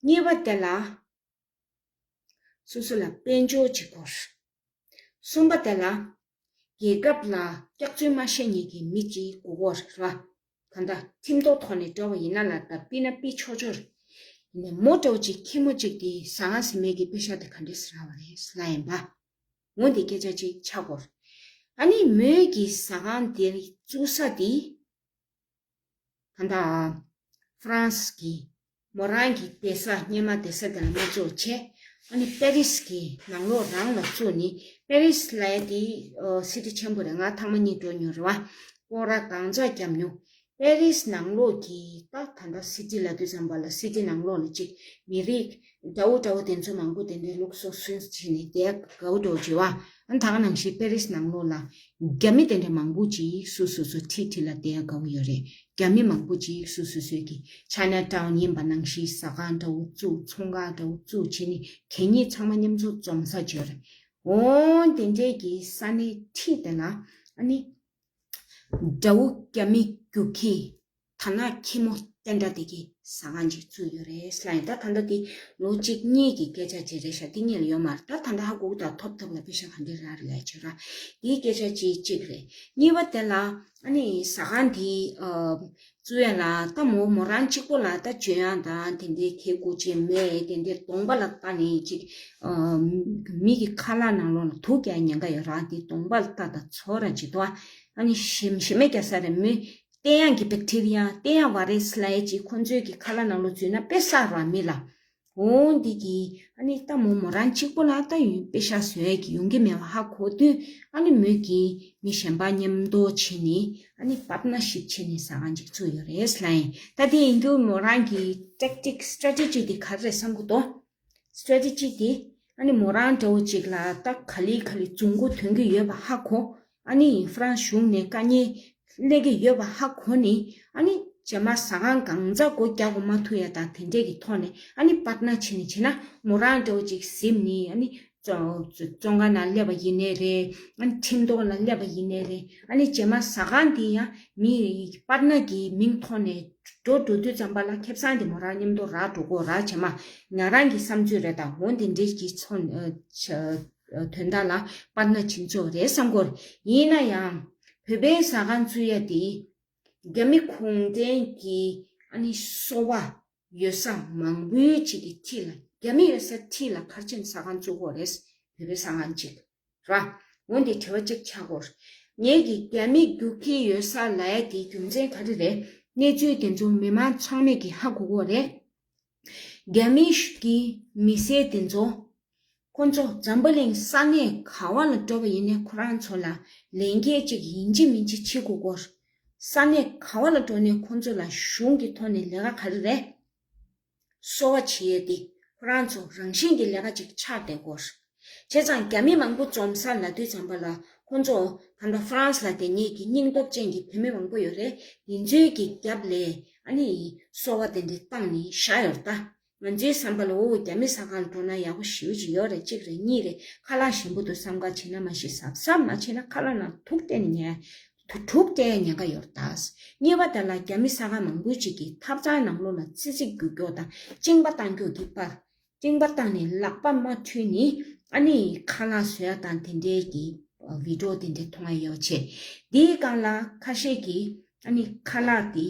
གཉིས་པ་དེ་ལ་སོ་སོ་ལ་དཔལ་འབྱོར་གཅིག་དགོས་རེད། གསུམ་པ་དེ་ལ་རྒྱལ་ཁབ་ལ་སྐྱག་རྫུན་མ་བཤད་མཁན་གྱི་མི་གཅིག་དགོས་ཀྱི་ཡོད་རེད་བ། གང་ལྟར་ཁྲིམས་ཐོག་ཐོག་ནས་འགྲོ་བ་ཡིན་ན་ལ་ད་ཕུད་ན་ཕུད་ཆོག་ཆོག་རེད། ཡིན་ནའི་མོ་འདྲ་བོ་ཅིག་ཁྱི་མོ་ཅིག་དེ་ཟ་ཁང་ཟིན་མེད་ཀྱི་པེ་ཤག་དེ་ག་འདྲས་སེ་རག་པ་རེད་ཟེར་ལབ་ཡིན་པ། འོ་འདི་སྐད་ཆ་ཅིག་ཆགས་ཀྱི་ཡོད་རེད། ཨ་ནི་མོས་ཀྱི་ཟ་ཁང་དེ་བཙུགས་ས་དེ། གང་ལྟར་ཧྥ་རན་སི་གི་མོ་རང་གི་བསྡད་ས་སྔོན་མ་བསྡད་ས་དེ་ལ་མ་བཙུགས་བྱས། ཨ་ནི་པེ་རིས་ཀྱི་ནང་ལོགས་རང་ལ་བཙུགས་ནས་པེ་རིས་ལབ་ཡ་དེ་ཨ་སི་ཊི་ཆེན་པོ་རེད། ང་ཐེངས་མ་གཉིས་འགྲོ་མྱོང་རེད་བ། སྤོ་ར་གང་ཙམ་བརྒྱབ་མྱོང་། པེ་རིས་ནང་ལོགས་ཀྱི་ད་ད་ལྟ་སི་ཊི་ལབ་དུས་ཙམ་པ་ལ་སི་ཊི་ནང་ལོགས་ལ་ཅིག་མི་རིགས་འདྲ་བོ་འདྲ་བོ་དེ་ཚོ་མང་པོ་དེ་འདྲའི་ལུགས་སྲོལ་སྲོལ་བྱས་ནས་བསྡད་དགའ་བོ་འདྲ་བོ་བྱེད་བ། ཨ་ད་ག་ནང་བཞིན་པེ་རིས་ནང་ལོགས་ལ་རྒྱ་མི་དེ་འདྲ་མང་པོ་ཅིག་སོ་སོ་སོ་ཁྲི་ཁྲི་ལ་བསྡད་དགའ་བོ་ཡོད་རེད། རྒྱ་མི་མང་པོ་ཅིག་སོ་སོ་སོའི་གི་ཆ་ན་ཊའུན་ཡིན་པ་ནང་བཞིན་ཟ་ཁང་འདྲ་བོ་བཙུགས་ཚོང་ཁང་འདྲ་བོ་བཙུགས་བྱས་ནས་གད་སྙིགས་ཚང་མ་མཉམ་འཛོམས་འཛོམས་ས་ཅིག་ཡོད་རེད། འོ་དེ་འདྲའི་གི་ས་གནས་ཁྲི་དེ་ལ་ཨ་ནི། དགྲ་བོ་རྒྱ་མི་རྒྱུག་ཁྱི། ད་ནག་ཁྱི་མོ་བསྟན་དགྲ་དེ་གི་ཟ་ཁང་ཅིག་བཙུགས་ཡོད་རེད་ལབ་ཡིན། ད་ད་ལྟ་དེ་ལོ་གཅིག་གཉིས་ཀྱི་སྐད་ཆ་ཅིག་རེད་ཤག་དེ་གཉིས་ལ་ཡོད་མ་རེད། ད་ད་ལྟ་ཧ་གོ་གི་ད་ཐོབ་ཐོབ་ལ་པེ་ཤག་ག་འདྲས་རག་རེད་ལབ་བྱས་ར། དེའི་སྐད་ཆ་ཅིག་གཅིག་རེད། གཉིས་པ་དེ་ལ་ཨ་ནི་ཟ་ཁང་དེ་ཨ་བཙུགས་ཡ་ལ་ད་མོ་མོ་རང་གཅིག་པོ་ལ་ད་འཇོན་ཡ་དང་དེ་འདྲའི་ཁེ་གུ་ཅིག་མེད། དེ་འདྲའི་གདོང་པ་ལ་ལྟ་ནས་ཅིག་ཨ་མི་གི་ཁ་ལག་ནང་ལོགས་ལ་དུག་རྒྱག་ཉེན་ཁ་ཡོད་ར། དེ་གདོང་པ་ལ་ལྟ་ད་ཚོར་ར་ཅིག་འདུག་ཨ་ནི་ཞེ་ཞེ་མེད་རྒྱག་ས་རེད། མི་བསྟན་ཡག་གི་བེག་ཊི་རི་ཡ་བསྟན་ཡག་བྷ་རེ་སི་ལབ་ཡས་ཅིག་ཁོང་ཚོའི་གི་ཁ་ལག་ནང་ལོགས་འཛུལ་ན་དཔེ་བསགས་ར་མི་ལ། འོ་འདི་གི་ཨ་ནི་ད་མོ་མོ་རང་གཅིག་པོ་ལ་ད་ཡོང་པེ་ཤག་བཟོ་ཡས་ཀྱི་ཡོང་གི་མེད་པ་ཧ་གོ་དུས་ཨ་ནི་མོས་ཀྱི་མི་གཞན་པ་མཉམ་དུ་བྱས་ནས་ཨ་ནི་པར་ཊི་ནར་ཤིབ་བྱས་ནས་ཟ་ཁང་ཅིག་བཙུགས་ཡོད་རེད་ལབ་ཡིན། ད་དེ་ཡིན་དུས་མོ་རང་གི་ཊེག་ཊིག་སི་ཊེ་རེ་ཊི་ཇི་དེ་ག་རེ་རེད་བསམ་གྱི་འདུག་སི་ཊེ་རེ་ཊི་ཇི་དེ་ཨ་ནི་མོ་རང་འདྲ་བོ་ཅིག་ལ་ད་ག་ལེ་ག་ལེ་རྫུན་མགོ་ཐོན་གྱི་ཡོད་པ་ཧ་གོ། ཨ་ནི་ཧྥ་རན་སི་གཞུང་ནས་དཀའ་ངལ་སླེབས་ཀྱི་ཡོད་པ་ཧ་གོ་ནས། ཨ་ནི་རྗེས་མ་ཟ་ཁང་གང་ཙམ་སྒོ་རྒྱག་དགོས་མ་ཐུག་ཡ་དང་དེ་འདྲས་ཀྱི་ཐོག་ནས། ཨ་ནི་པར་ཊི་ནར་བྱས་ནས་བྱས་ན་མོ་རང་འདྲ་བོ་ཅིག་གཟིམ་ནས། ཨ་ནི་བཙོན་བཙོན་ཁང་ནང་སླེབས་པ་ཡིན་ནའི་རེད། ཨ་ནི་ཁྲིམས་ཐོག་ལ་སླེབས་པ་ཡིན་ནའི་རེད། ཨ་ནི་རྗེས་མ་ཟ་ཁང་འདི་ཡང་མི་པར་ཊི་ནར་གྱི་མིང་ཐོག་ནས་འགྲོ་འགྲོ་དུས་ཙམ་པ་ལ་ཁེ་བཟང་དེ་མོ་རང་མཉམ་དུ་རག་འགྲོ་གོ་ར། བྱས་མ་ང་རང་གི་བསམ་ཚུལ་རེད། ད་འོ་དེ་འདྲས་ཀྱི་ཚོ་ཨ་ཆ་ཨ་དོན་དག་ལ་པར་ཊི་ནར་བྱིན་ཆོག་རེད་བསམ་གོ། ཡིན་ན་ཡང་བོད་པའི་ཟ་ཁང་བཙུགས་ཡ་དེ་རྒྱ་མི་གུང་ཁྲན་གྱི་ཨ་ནི་སོ་པ་ཡོད་ས་མང་པོའི་ཅིག་གི་འཁྲིས་ལ། རྒྱ་མི་ཡོད་ས་འཁྲིས་ལ་ག་རེ་བྱས་ནས་ཟ་ཁང་བཙུགས་དགོས་རེད། བོད་པའི་ཟ་ཁང་ཅིག་ར། འོ་འདི་དྲི་བ་གཅིག་ཆགས་གོ། ངེད་ཀྱི་རྒྱ་མི་རྒྱུག་ཁྱི་ཡོད་ས་ལབ་ཡ་དེའི་རྒྱུ་མཚན་ག་རེ་རེད། གནས་ཚུལ་དེ་ཚོ་མི་མང་ཚང་མས་ཀྱི་ཧ་གོ་གོ་རེད། རྒྱ་མི་གི་མི་སེར་དེ་ཚོ། ཁོ་ཚོ་འཛམ་བུ་གླིང་ས་གནས་ག་བ་ལ་འགྲོ་བ་ཡིན་ནའི་ཁོ་རང་ཚོ་ལ་ལན་སྐྱེལ་ཅིག་ཡིན་གཅིག་མིན་གཅིག་བྱེད་དགོས་གོ། ས་གནས་ག་བ་ལ་འགྲོ་ནའི་ཁོ་ཚོ་ལ་གཞུང་གི་ཐོག་ནས་ལས་ཀ་ག་རེ་རེད། གསོ་བ་བྱེད་ཡས་དེ་ཁོ་རང་ཚོ་རང་བཞིན་གྱི་ལས་ཀ་ཅིག་ཆགས་བསྡད་གོ། བྱས་ཙང་རྒྱ་མི་མང་པོ་འཛོམས་ས་ལབ་དུས་ཙམ་པ་ལ་ཁོ་ཚོ་ད་ལྟ་ཧྥ་རན་སི་ལ་བསྡད་མཁན་གྱི་སྙིང་སྟོབས་ཅན་གྱི་བུད་མེད་མང་པོ་ཡོད་རེད། དེ་ཚོའི་གི་རྒྱབ་ལ་ཨ་ནི་གསོ་བ་དེ་འདྲ་བཏང་ནས་བཞག་ཡོད་རེད་ད། ང་ཚོའི་བསམ་པ་ལ་འོ་རྒྱ་མི་ཟ་ཁང་ལ་འགྲོ་ན་ཡག་པོ་ཞེ་པོ་ཅིག་ཡོད་རེད། གཅིག་རེད། གཉིས་རེད། ཁ་ལག་ཞིམ་པོ་འདུག་བསམ་ག་བྱས་ན་མ་གཞི་གཟབ་གཟབ་མ་བྱས་ན་ཁ་ལག་ནང་དུག་སྤྲད་ནས་ཉལ། དུ་དུག་སྤྲད་ཉེན་ཁ་ཡོད་རེད་ད། གཉིས་པ་དེ་ལ་རྒྱ་མི་ཟ་ཁང་མང་པོ་ཅིག་གིས་ཐབ་ཚང་ནང་ལོགས་ལ་ཙི་ཙི་རྒྱུག་རྒྱུག་དང་གཅིན་པ་བཏང་རྒྱུག་གི་པར། གཅིན་པ་བཏང་ནས་ལག་པ་མ་འཁྲུད་ནས་ཨ་ནི་ཁ་ལག་བཟོ་ཡ་དང་དེ་འདྲའི་གི་བི་ཌིའོ་དེ་འདྲ་མཐོང་ཡ་ཡོད་བྱས། དེའི་སྒང་ལ་ཁ་ཤས་ཀྱིས་ཨ་ནི་ཁ་ལག་དེ་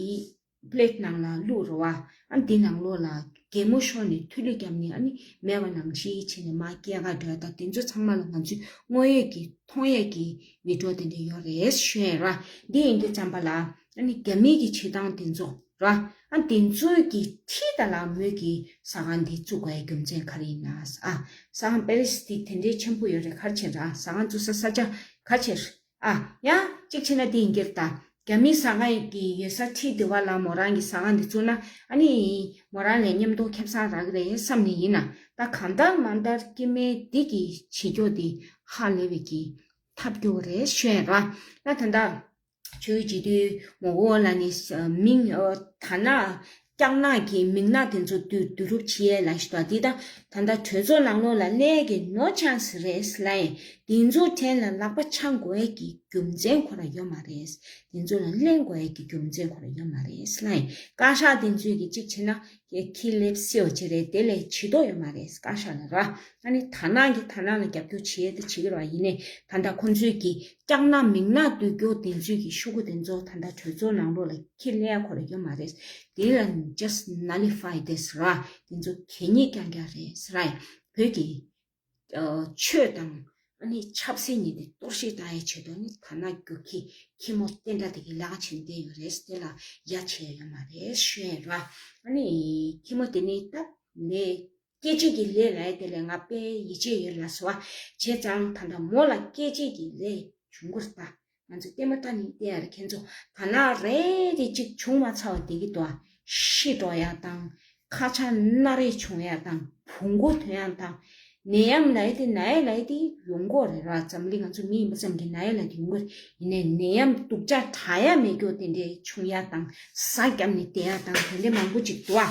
པི་ལེ་ཊི་ནང་ལ་བླུགས་རེད་བ། ཨ་ནི་དེ་ནང་ལོགས་ལ་གད་མོ་ཤོར་ནས་ཐུ་ལུ་བརྒྱབ་ནས་ཨ་ནི་མེད་པ་ནང་བཞིན་བྱས་ནས་མར་སྐྱེལ་ག་འགྲོ་ཡ་དང་དེ་ཚོ་ཚང་མ་ལ་ང་ཚོས་མངོན་ཡོད་ཀྱི་མཐོང་ཡས་ཀྱི་བི་ཌིའོ་དེ་འདྲ་ཡོད་རེད་ཞུ་ཡས་ར། འདི་ཡིན་དུས་ཙམ་པ་ལ་ཨ་ནི་རྒྱ་མི་གི་བྱེད་སྟངས་དེ་ཚོ་ར། ཨ་དེ་ཚོའི་གི་འཁྲིས་ད་ལ་མོས་ཀྱི་ཟ་ཁང་འདི་བཙུགས་དགོས་ཡ་རྒྱུ་མཚན་ག་རེ་ཡིན་ན། ཨ་ཟ་ཁང་པེ་རི་སི་དེ་དེ་འདྲའི་ཆེན་པོ་ཡོད་རེད། ག་རེ་བྱས་ར་ཟ་ཁང་བཙུགས་ས་ས་ཆ་ག་རེ་བྱས། ཨ་ཡང་གཅིག་བྱས་ན་དེ་ཡིན་གྱི་རེད་ད། རྒྱ་མི་ཟ་ཁང་གི་ཡོད་ས་འཁྲིས་དེ་བ་ལ་མོ་རང་གི་ཟ་ཁང་འདི་བཙུགས་ན་ཨ་ནི་མོ་རང་ལ་མཉམ་དུ་ཁེ་བཟང་རག་གི་རེད་བསམ་ནས་ཡིན་ན། ད་གང་ལྟར་མ་ལྟར་སྐྱེ་དམན་འདི་གི་བྱེད་སྐྱོ་དེ་ཧ་ལས་པའི་གི་ཐབས་སྐྱོ་རེད་ཞུ་ཡས་ར། ད་ད་ལྟ་ཆོས་བྱེད་དུས་མོ་འོ་ལ་ནི་མིང་ད་ན་སྐྱག་ནག་གི་མིང་ནག་དེ་ཚོ་བསྡུ་བསྡུ་རུབ་བྱེད་ཡས་ལ་ཞིག་ད་འདི་ད་ད་ལྟ་གྲོས་ཚོགས་ནང་ལོགས་ལ་སླེབས་ཀྱི་ནོ་ཆན་སི་རེད་ལ་ཡིན། དེ་ཚོ་གྲལ་ལ་ལག་པ་འཆང་དགོས་ཡས་ཀྱི་རྒྱུ་མཚན་ཁོ་ར་ཡོད་མ་རེད། དེ་ཚོ་ལ་གླེང་དགོས་ཡས་ཀྱི་རྒྱུ་མཚན་ཁོ་ར་ཡོད་མ་རེད་ལ་ཡིན། བཀའ་ཤག་དེ་ཚོས་ཀྱི་གཅིག་བྱས་ན་ཁྱི་ལེབ་སེའོ་བྱེད་རེད། དེ་ལས་བྱེད་དོ་ཡོད་མ་རེད། བཀའ་ཤག་ལ་ར་ཨ་ནི་ད་ནག་གི་ད་ནག་ལ་རྒྱབ་སྐྱོར་བྱེད་ཡས་དེ་བྱེད་ཀྱི་ར་ཡིན་ནའི་ད་ལྟ་ཁོ་ཚོས་ཀྱི་སྐྱག་ནག་མིང་ནག་བསྡུ་རྒྱུ་དེ་ཚོས་ཀྱི་ཤོག་གུ་དེ་ཚོ་ད་ལྟ་གྲོས་ཚོགས་ནང་ལོགས་ལ་ཁྱི་ལེ་ཡ་ཁོ་ར་ཡོད་མ་རེད། དེ་ལ་just nullify this ར། དེ་ཚོ་གད་སྙིགས་རྐྱང་རྐྱང་རེད་ཟེར་ར། བོད་ཀྱི་ཨ་ཆོས་དང་ཨ་ནི་ཆབ་སྲིད་གཉིས་དེ་གཏོར་བཤིག་བཏང་ཡའི་ཆེད་དུ་ནི་ད་ནག་རྒྱུག་ཁྱི་ཁྱི་མོ་བསྟན་དགྲ་དེ་གི་ལག་ཆེན་བསྡད་ཡོད་རེད། དེ་ལ་ཡ་བྱས་ཡོད་མ་རེད་ཞུ་ཡས་ར། ཨ་ནི་ཁྱི་མོ་དེ་ནི་ད་ལས་སྐྱེ་བྱེད་ཀྱི་ལས་ལ་དེ་ལས་ང་དཔེ་ཡིད་ཆེས་ཡོད་ལ་སོ་བ་བྱས་ཙང་ད་ལྟ་མོ་ལ་སྐྱེ་བྱེད་ཀྱི་ལས་བྱུང་གི་རེད་ད། ང་ཚོ་ལྟད་མོ་ལྟ་ནི་བལྟས་ཡ་རེད། ཁྱེད་ཚོ་ད་ནག་རེ་རེ་གཅིག་བྱུང་མ་ཚར་བ་བསྡད་ཀྱི་འདུག་ཨ། ཤི་འགྲོ་ཡ་དང་ཁ་ཆག་སྣ་རལ་བྱུང་ཡ་དང་བོང་གུ་ཐོན་ཡ་དང་ནད་ཡམས་ལབ་ཡ་དེ་ན་ཡ་ལབ་ཡ་དེ་ཡོང་གི་རེད་ར། འཛམ་གླིང་ང་ཚོ་མི་ཡིན་པ་ཙམ་གྱིས་ན་ཡ་ལབ་ཡ་དེ་ཡོང་གི་རེད། ཡིན་ནའི་ནད་ཡམས་སྡུག་ཅག་དྲག་ཡ་མེད་རྒྱུ་དེ་འདྲས་བྱུང་ཡ་དང་ཟ་བརྒྱབ་ནས་བསྡད་ཡ་དང་དེ་འདྲས་མང་པོ་ཅིག་འདུག་ཨ།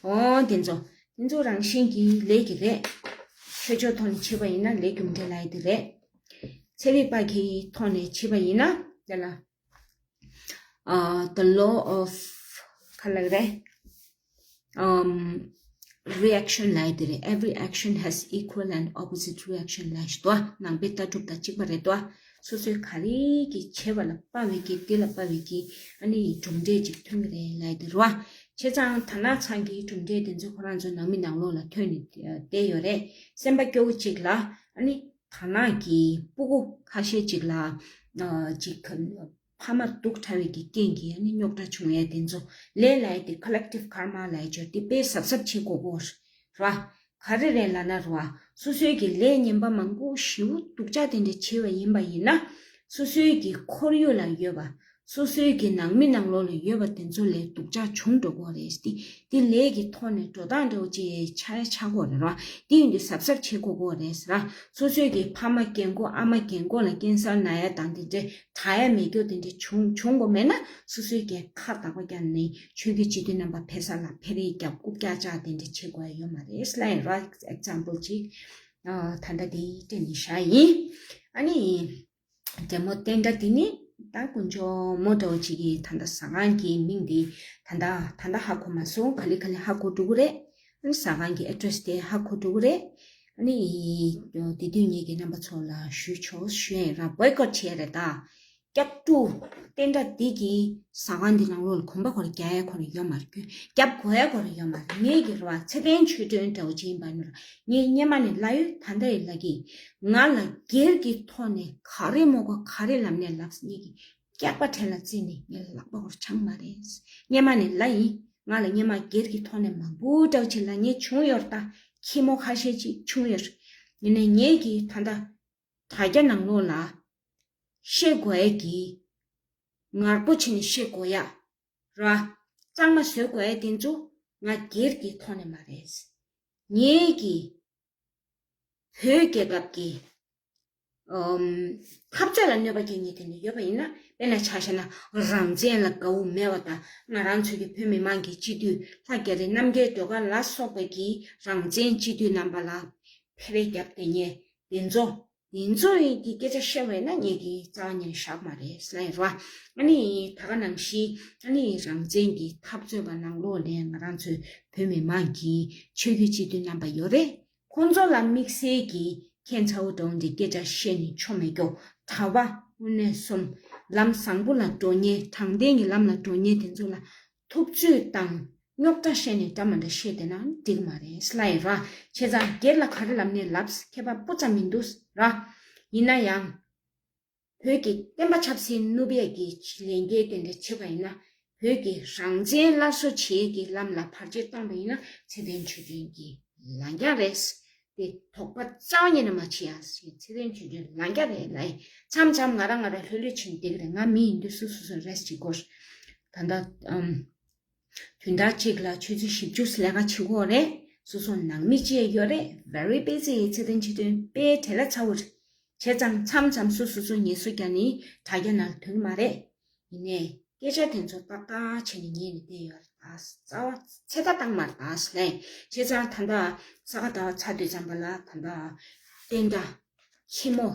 འོ་དེ་ཚོ་དེ་ཚོ་རང་བཞིན་གྱིས་ལས་ཀྱི་རེད། ཆོས་ཕྱོགས་ཐོག་ནས་བྱས་པ་ཡིན་ན་ལས་རྒྱུ་འབྲས་ལབ་ཡ་དེ་རེད། ཚན་རིག་པ་གི་ཐོག་ནས་བྱས་པ་ཡིན་ན་དེ་ལ་ཨ་the law of ག་ལབ་རེད། ཨམ་reaction ལབ་ཡ་དེ་རེད། Every action has equal and opposite reaction ལབ་ཞིག་འདུག་ཨ། ནང་པའི་ལྟ་གྲུབ་དང་གཅིག་པ་རེད་འདུག་ཨ། སོ་སོའི་ག་རེ་གི་བྱས་པ་ལ་དཔག་པའི་གི་དེ་ལ་དཔག་པའི་གི་ཨ་ནི་གྲུབ་འབྲས་ཅིག་ཐོན་གི་རེད་ལབ་ཡ་དེ་རེད་བ། བྱས་ཙང་ད་ནག་ཚང་གི་གྲུབ་འབྲས་དེ་ཚོ་ཁོ་རང་ཚོ་ནང་མི་ནང་ལོགས་ལ་ཐོན་ནས་བསྡད་ཡོད་རེད། སེམས་པ་སྐྱོ་བོ་ཅིག་ལ་ཨ་ནི་ད་ནག་གི་སྤུ་གུ་ཁ་ཤས་ཅིག་ལ་ཨ་ཅིག་ཕ་མ་སྡུག་དྲགས་པའི་གི་རྐྱེན་གྱིས་ཨ་ནི་རྙོག་དྲ་བྱུང་ཡས་དེ་ཚོ་ལས་ལ་ཡ་དེ་collective karma ལ་ཡ་ཅོ་དེ་དཔེ་གཟབ་གཟབ་བྱེད་དགོས་གོ་ར། ག་རེ་རེད་ལབ་ན་ར། སོ་སོའི་གི་ལས་ངན་པ་མང་པོ་ཞེ་པོ་སྡུག་ཅག་དེ་འདྲ་བྱས་པ་ཡིན་པ་ཡིན་ན་སོ་སོའི་གི་ཁོར་ཡུག་ལ་ཡོད་པ་ སོ་སོའི་གི་ནང་མི་ནང་ལོགས་ལ་ཡོད་པ་དེ་ཚོ་ལས་སྡུག་ཅག་བྱུང་འགྲོ་གི་རེད། དེ་དེ་ལས་ཀྱི་ཐོག་ནས་འགྲོ་སྟངས་འདྲ་བོ་ཅིག་ཆགས་ཆགས་དགོས་རེད་ར། དེ་ཡིན་དུས་གཟབ་གཟབ་བྱེད་དགོས་གོ་རེད་ཟེར་ར། སོ་སོའི་གི་ཕ་མ་རྒན་གོག་ཨ་མ་རྒན་གོག་ལ་ཀེན་སར་ན་ཡ་དང་དེ་འདྲའི་དྲག་ཡ་མེད་རྒྱུ་དེ་འདྲ་བྱུང་བྱུང་དགོས་མེད་ན། སོ་སོའི་གི་ཁ་བདག་པོ་རྒྱབ་ནས་ཆོས་བརྒྱུད་སྤྱི་འཐུས་རྣམ་པ་ཕེབས་ས་ལ་ཕེབས་རེས་རྒྱབ་རྐུབ་བཀྱག་བཅག་དེ་འདྲ་བྱེད་དགོས་ཡ་ཡོད་མ་རེད་ལབ་ཡིན་ར། ཨེག་ཛམ་པལ་ཅིག་ཨ་ད་ལྟ་དེ་སྤྲད་ནས་བཞག་ཡིན། ཨ་ནི། རྒྱལ་མོ་བསྟན་དགྲ་འདི་ནི་ད་དཀོན་མཆོག་མོ་འདྲ་བོ་ཅིག་གིས་ད་ལྟ་ཟ་ཁང་གི་མིང་འདི་ད་ལྟ་ད་ལྟ་ཧ་གོ་མ་སོང་། ག་ལེ་ག་ལེ་ཧ་གོ་འགྲོ་གི་རེད། ཨ་ནི་ཟ་ཁང་གི་ཨེ་ཌི་རེ་སི་དེ་ཧ་གོ་འགྲོ་གི་རེད། ཨ་ནི་དེ་དུས་ངེད་ཀྱི་རྣམ་པ་ཚོ་ལ་ཞུས་ཆོག་ཞུ་ཡ་ཡིན་ར། བོའི་ཀོཊ་བྱས་རེད་ད། སྐྱབས་དྲུང་བསྟན་དགྲ་འདི་གིས་ཟ་ཁང་འདི་ནང་ལོགས་ལ་གོམ་པ་ཁོ་ར་རྒྱག་ཡ་ཁོ་ར་ཡོད་མ་རེད། རྒྱབ་དགོས་ཡ་ཁོ་ར་ཡོད་མ་རེད། ངེད་ཀྱི་རེད་བ། ཚེ་བརྟན་ཆོས་སྒྲོན་འདྲ་བོ་ཅིག་ཡིན་པ་ནོར། ངས་སྔོན་མ་ནས་ལབ་ཡོད། ད་ལྟ་ཡི་ལབ་ཀྱི། ང་ལ་སྒེར་གྱི་ཐོག་ནས་ག་རེ་མོ་གོ་ག་རེ་ལབ་ནས་ལབ་ངེད་ཀྱི་སྐྱག་པ་དྲན་ལ་བརྩིས་ནས་ངའི་ལག་པ་ཧོར་འཆང་མ་རེད། སྔོན་མ་ནས་ལབ་ཡིན། ང་ལ་སྔོན་མ་སྒེར་གྱི་ཐོག་ནས་མང་པོ་འདྲ་བོ་ཅིག་ལབ་མཁན་བྱུང་ཡོད་རེད་ད། ཁྱི་མོ་ཁ་ཤས་ཅིག་བྱུང་ཡོད་རེད། ཡིན་ནའི་ངེད་ཀྱི་ད་ལྟ་དྲ་རྒྱ་ནང་ལོགས་ལ་བཤད་དགོས་ཡ་གི་ངར་པོ་བྱས་ནས་བཤད་དགོས་ཡ་ར། གཙང་མ་བཟོ་དགོས་ཡ་དེ་ཚོ་ང་སྒེར་གྱི་ཐོག་ནས་མ་རེད། ངེད་ཀྱི་བོད་རྒྱལ་ཁབ་ཀྱི་ཨམ། འཐབ་རྩོད་ལ་གནོད་པ་སྐྱེལ་མཁན་དེ་འདྲ་ཡོད་པ་ཡིན་ན། དཔེར་ན་ཆ་བཞག་ན་རང་བཙན་ལ་དགའ་བོ་མེད་པ་དང་། ང་རང་ཚོའི་གི་བོད་མི་མང་གི་སྤྱི་འཐུས་ལྷ་རྒྱ་རི་རྣམ་རྒྱལ་སྒྲོལ་དཀར་ལ་སོགས་པ་གི་རང་བཙན་སྤྱི་འཐུས་རྣམ་པ་ལ་ཕེ་རེ་རྒྱབ་བསྡད་མཁན་དེ་ཚོ། དེ་ཚོ་ཡི་གི་སྐད་ཆ་བཤད་པ་ཡིན་ན་ངེད་ཀྱི་རྩ་བ་ཉིད་ནས་བཞག་མ་རེད་ཟེར་ལབ་ཡིན་ར། ཨ་ནི་ད་ག་ནང་བཞིན་ཨ་ནི་རང་བཙན་གྱི་འཐབ་རྩོད་པ་ནང་ལོགས་ནས་ང་རང་ཚོའི་བོད་མི་མང་གི་ཆོས་བརྒྱུད་སྤྱི་འཐུས་རྣམ་པ་ཡོད་རེད། ཁོང་ཚོ་ལ་དམིགས་བསལ་གྱི་ཁྱད་མཚར་བོ་འདྲ་བོ་འདི་སྐད་ཆ་བཤད་ནས་ཆོ་མེད་ཀྱོ། གྲྭ་པ་དངོས་གནས་སོམ་ལམ་བཟང་པོ་ལ་འགྲོ་མཁན། དྲང་བདེན་གྱི་ལམ་ལ་འགྲོ་མཁན་དེ་ཚོ་ལ་ཐུབ་ཚོད་དང་རྙོག་དྲ་བཤད་ནས་འདྲ་མ་འདྲ་བཤད་བསྡད་ན་འགྲིག་མ་རེད་ལབ་ཡིན་ར། བྱས་ཙང་སྒེར་ལ་ག་རེ་ལབ་ནས་ལབ་ཁྱད་པར་སྤུ་ཙམ་མི་འདུག་ར། ཡིན་ན་ཡང་། བོད་ཀྱི་བསྟན་པ་ཆབ་སྲིད་བསྣུབ་ཡས་ཀྱི་ལས་འགན་དེ་འདྲ་བྱེད་པ་ཡིན་ན། བོད་ཀྱི་རང་བཙན་སླར་གསོ་བྱེད་ཡས་ཀྱི་ལམ་ལ་བར་ཆད་བཏང་པ་ཡིན་ན་ཚེ་བརྟན་ཆོས་སྒྲོན་གྱི་ལན་རྒྱག་རེད། དེ་དོགས་པ་རྩ་བ་ཉིད་ནས་མ་བྱེད་ཡ། ཚེ་བརྟན་ཆོས་སྒྲོན་ལན་རྒྱག་རེད་ལབ་ཡིན། མཚམས་མཚམས་ང་རང་ང་རང་ལྷོད་ལྷོད་བྱས་ནས་བསྡད་ཀྱི་རེད། ང་མི་ཡིན་དུས་སོ་སོ་སོ་རེ་སི་ཊི་བྱེད་དགོས། ད་ལྟ་ཨམ། དོན་དག་གཅིག་ལ་ཆུ་ཚོད་བཞི་བཅུ་ལས་ཀ་བྱེད་དགོས་རེད། སོ་སོ་ནང་མི་གཅིག་ཡོད་རེད། Very busy། ཚེ་བརྟན་ཆོས་སྒྲོན་དཔེ་བྲེལ་བ་ཚ་བོ་རེད། བྱས་ཙང་མཚམས་མཚམས་སོ་སོ་སོ་ངལ་གསོ་རྒྱག་ནས་དྲ་རྒྱ་ནང་ཐོན་གྱི་མ་རེད། ཡིན་ནའི་སྐད་ཆ་དེ་ཚོ་ཏག་ཏག་བྱས་ནས་ཉན་ནས་བསྡད་ཡོད་རེད། ད་རྩ་བ་ཚེ་ཐག་བཏང་མ་རེད་ད་ཟེར་ལབ་ཡིན། བྱས་ཙང་ད་ལྟ་ས་ག་ཟླ་བ་ཚར་དུས་ཙམ་པ་ལ་ད་ལྟ་བསྟན་དགྲ་ཁྱི་མོ།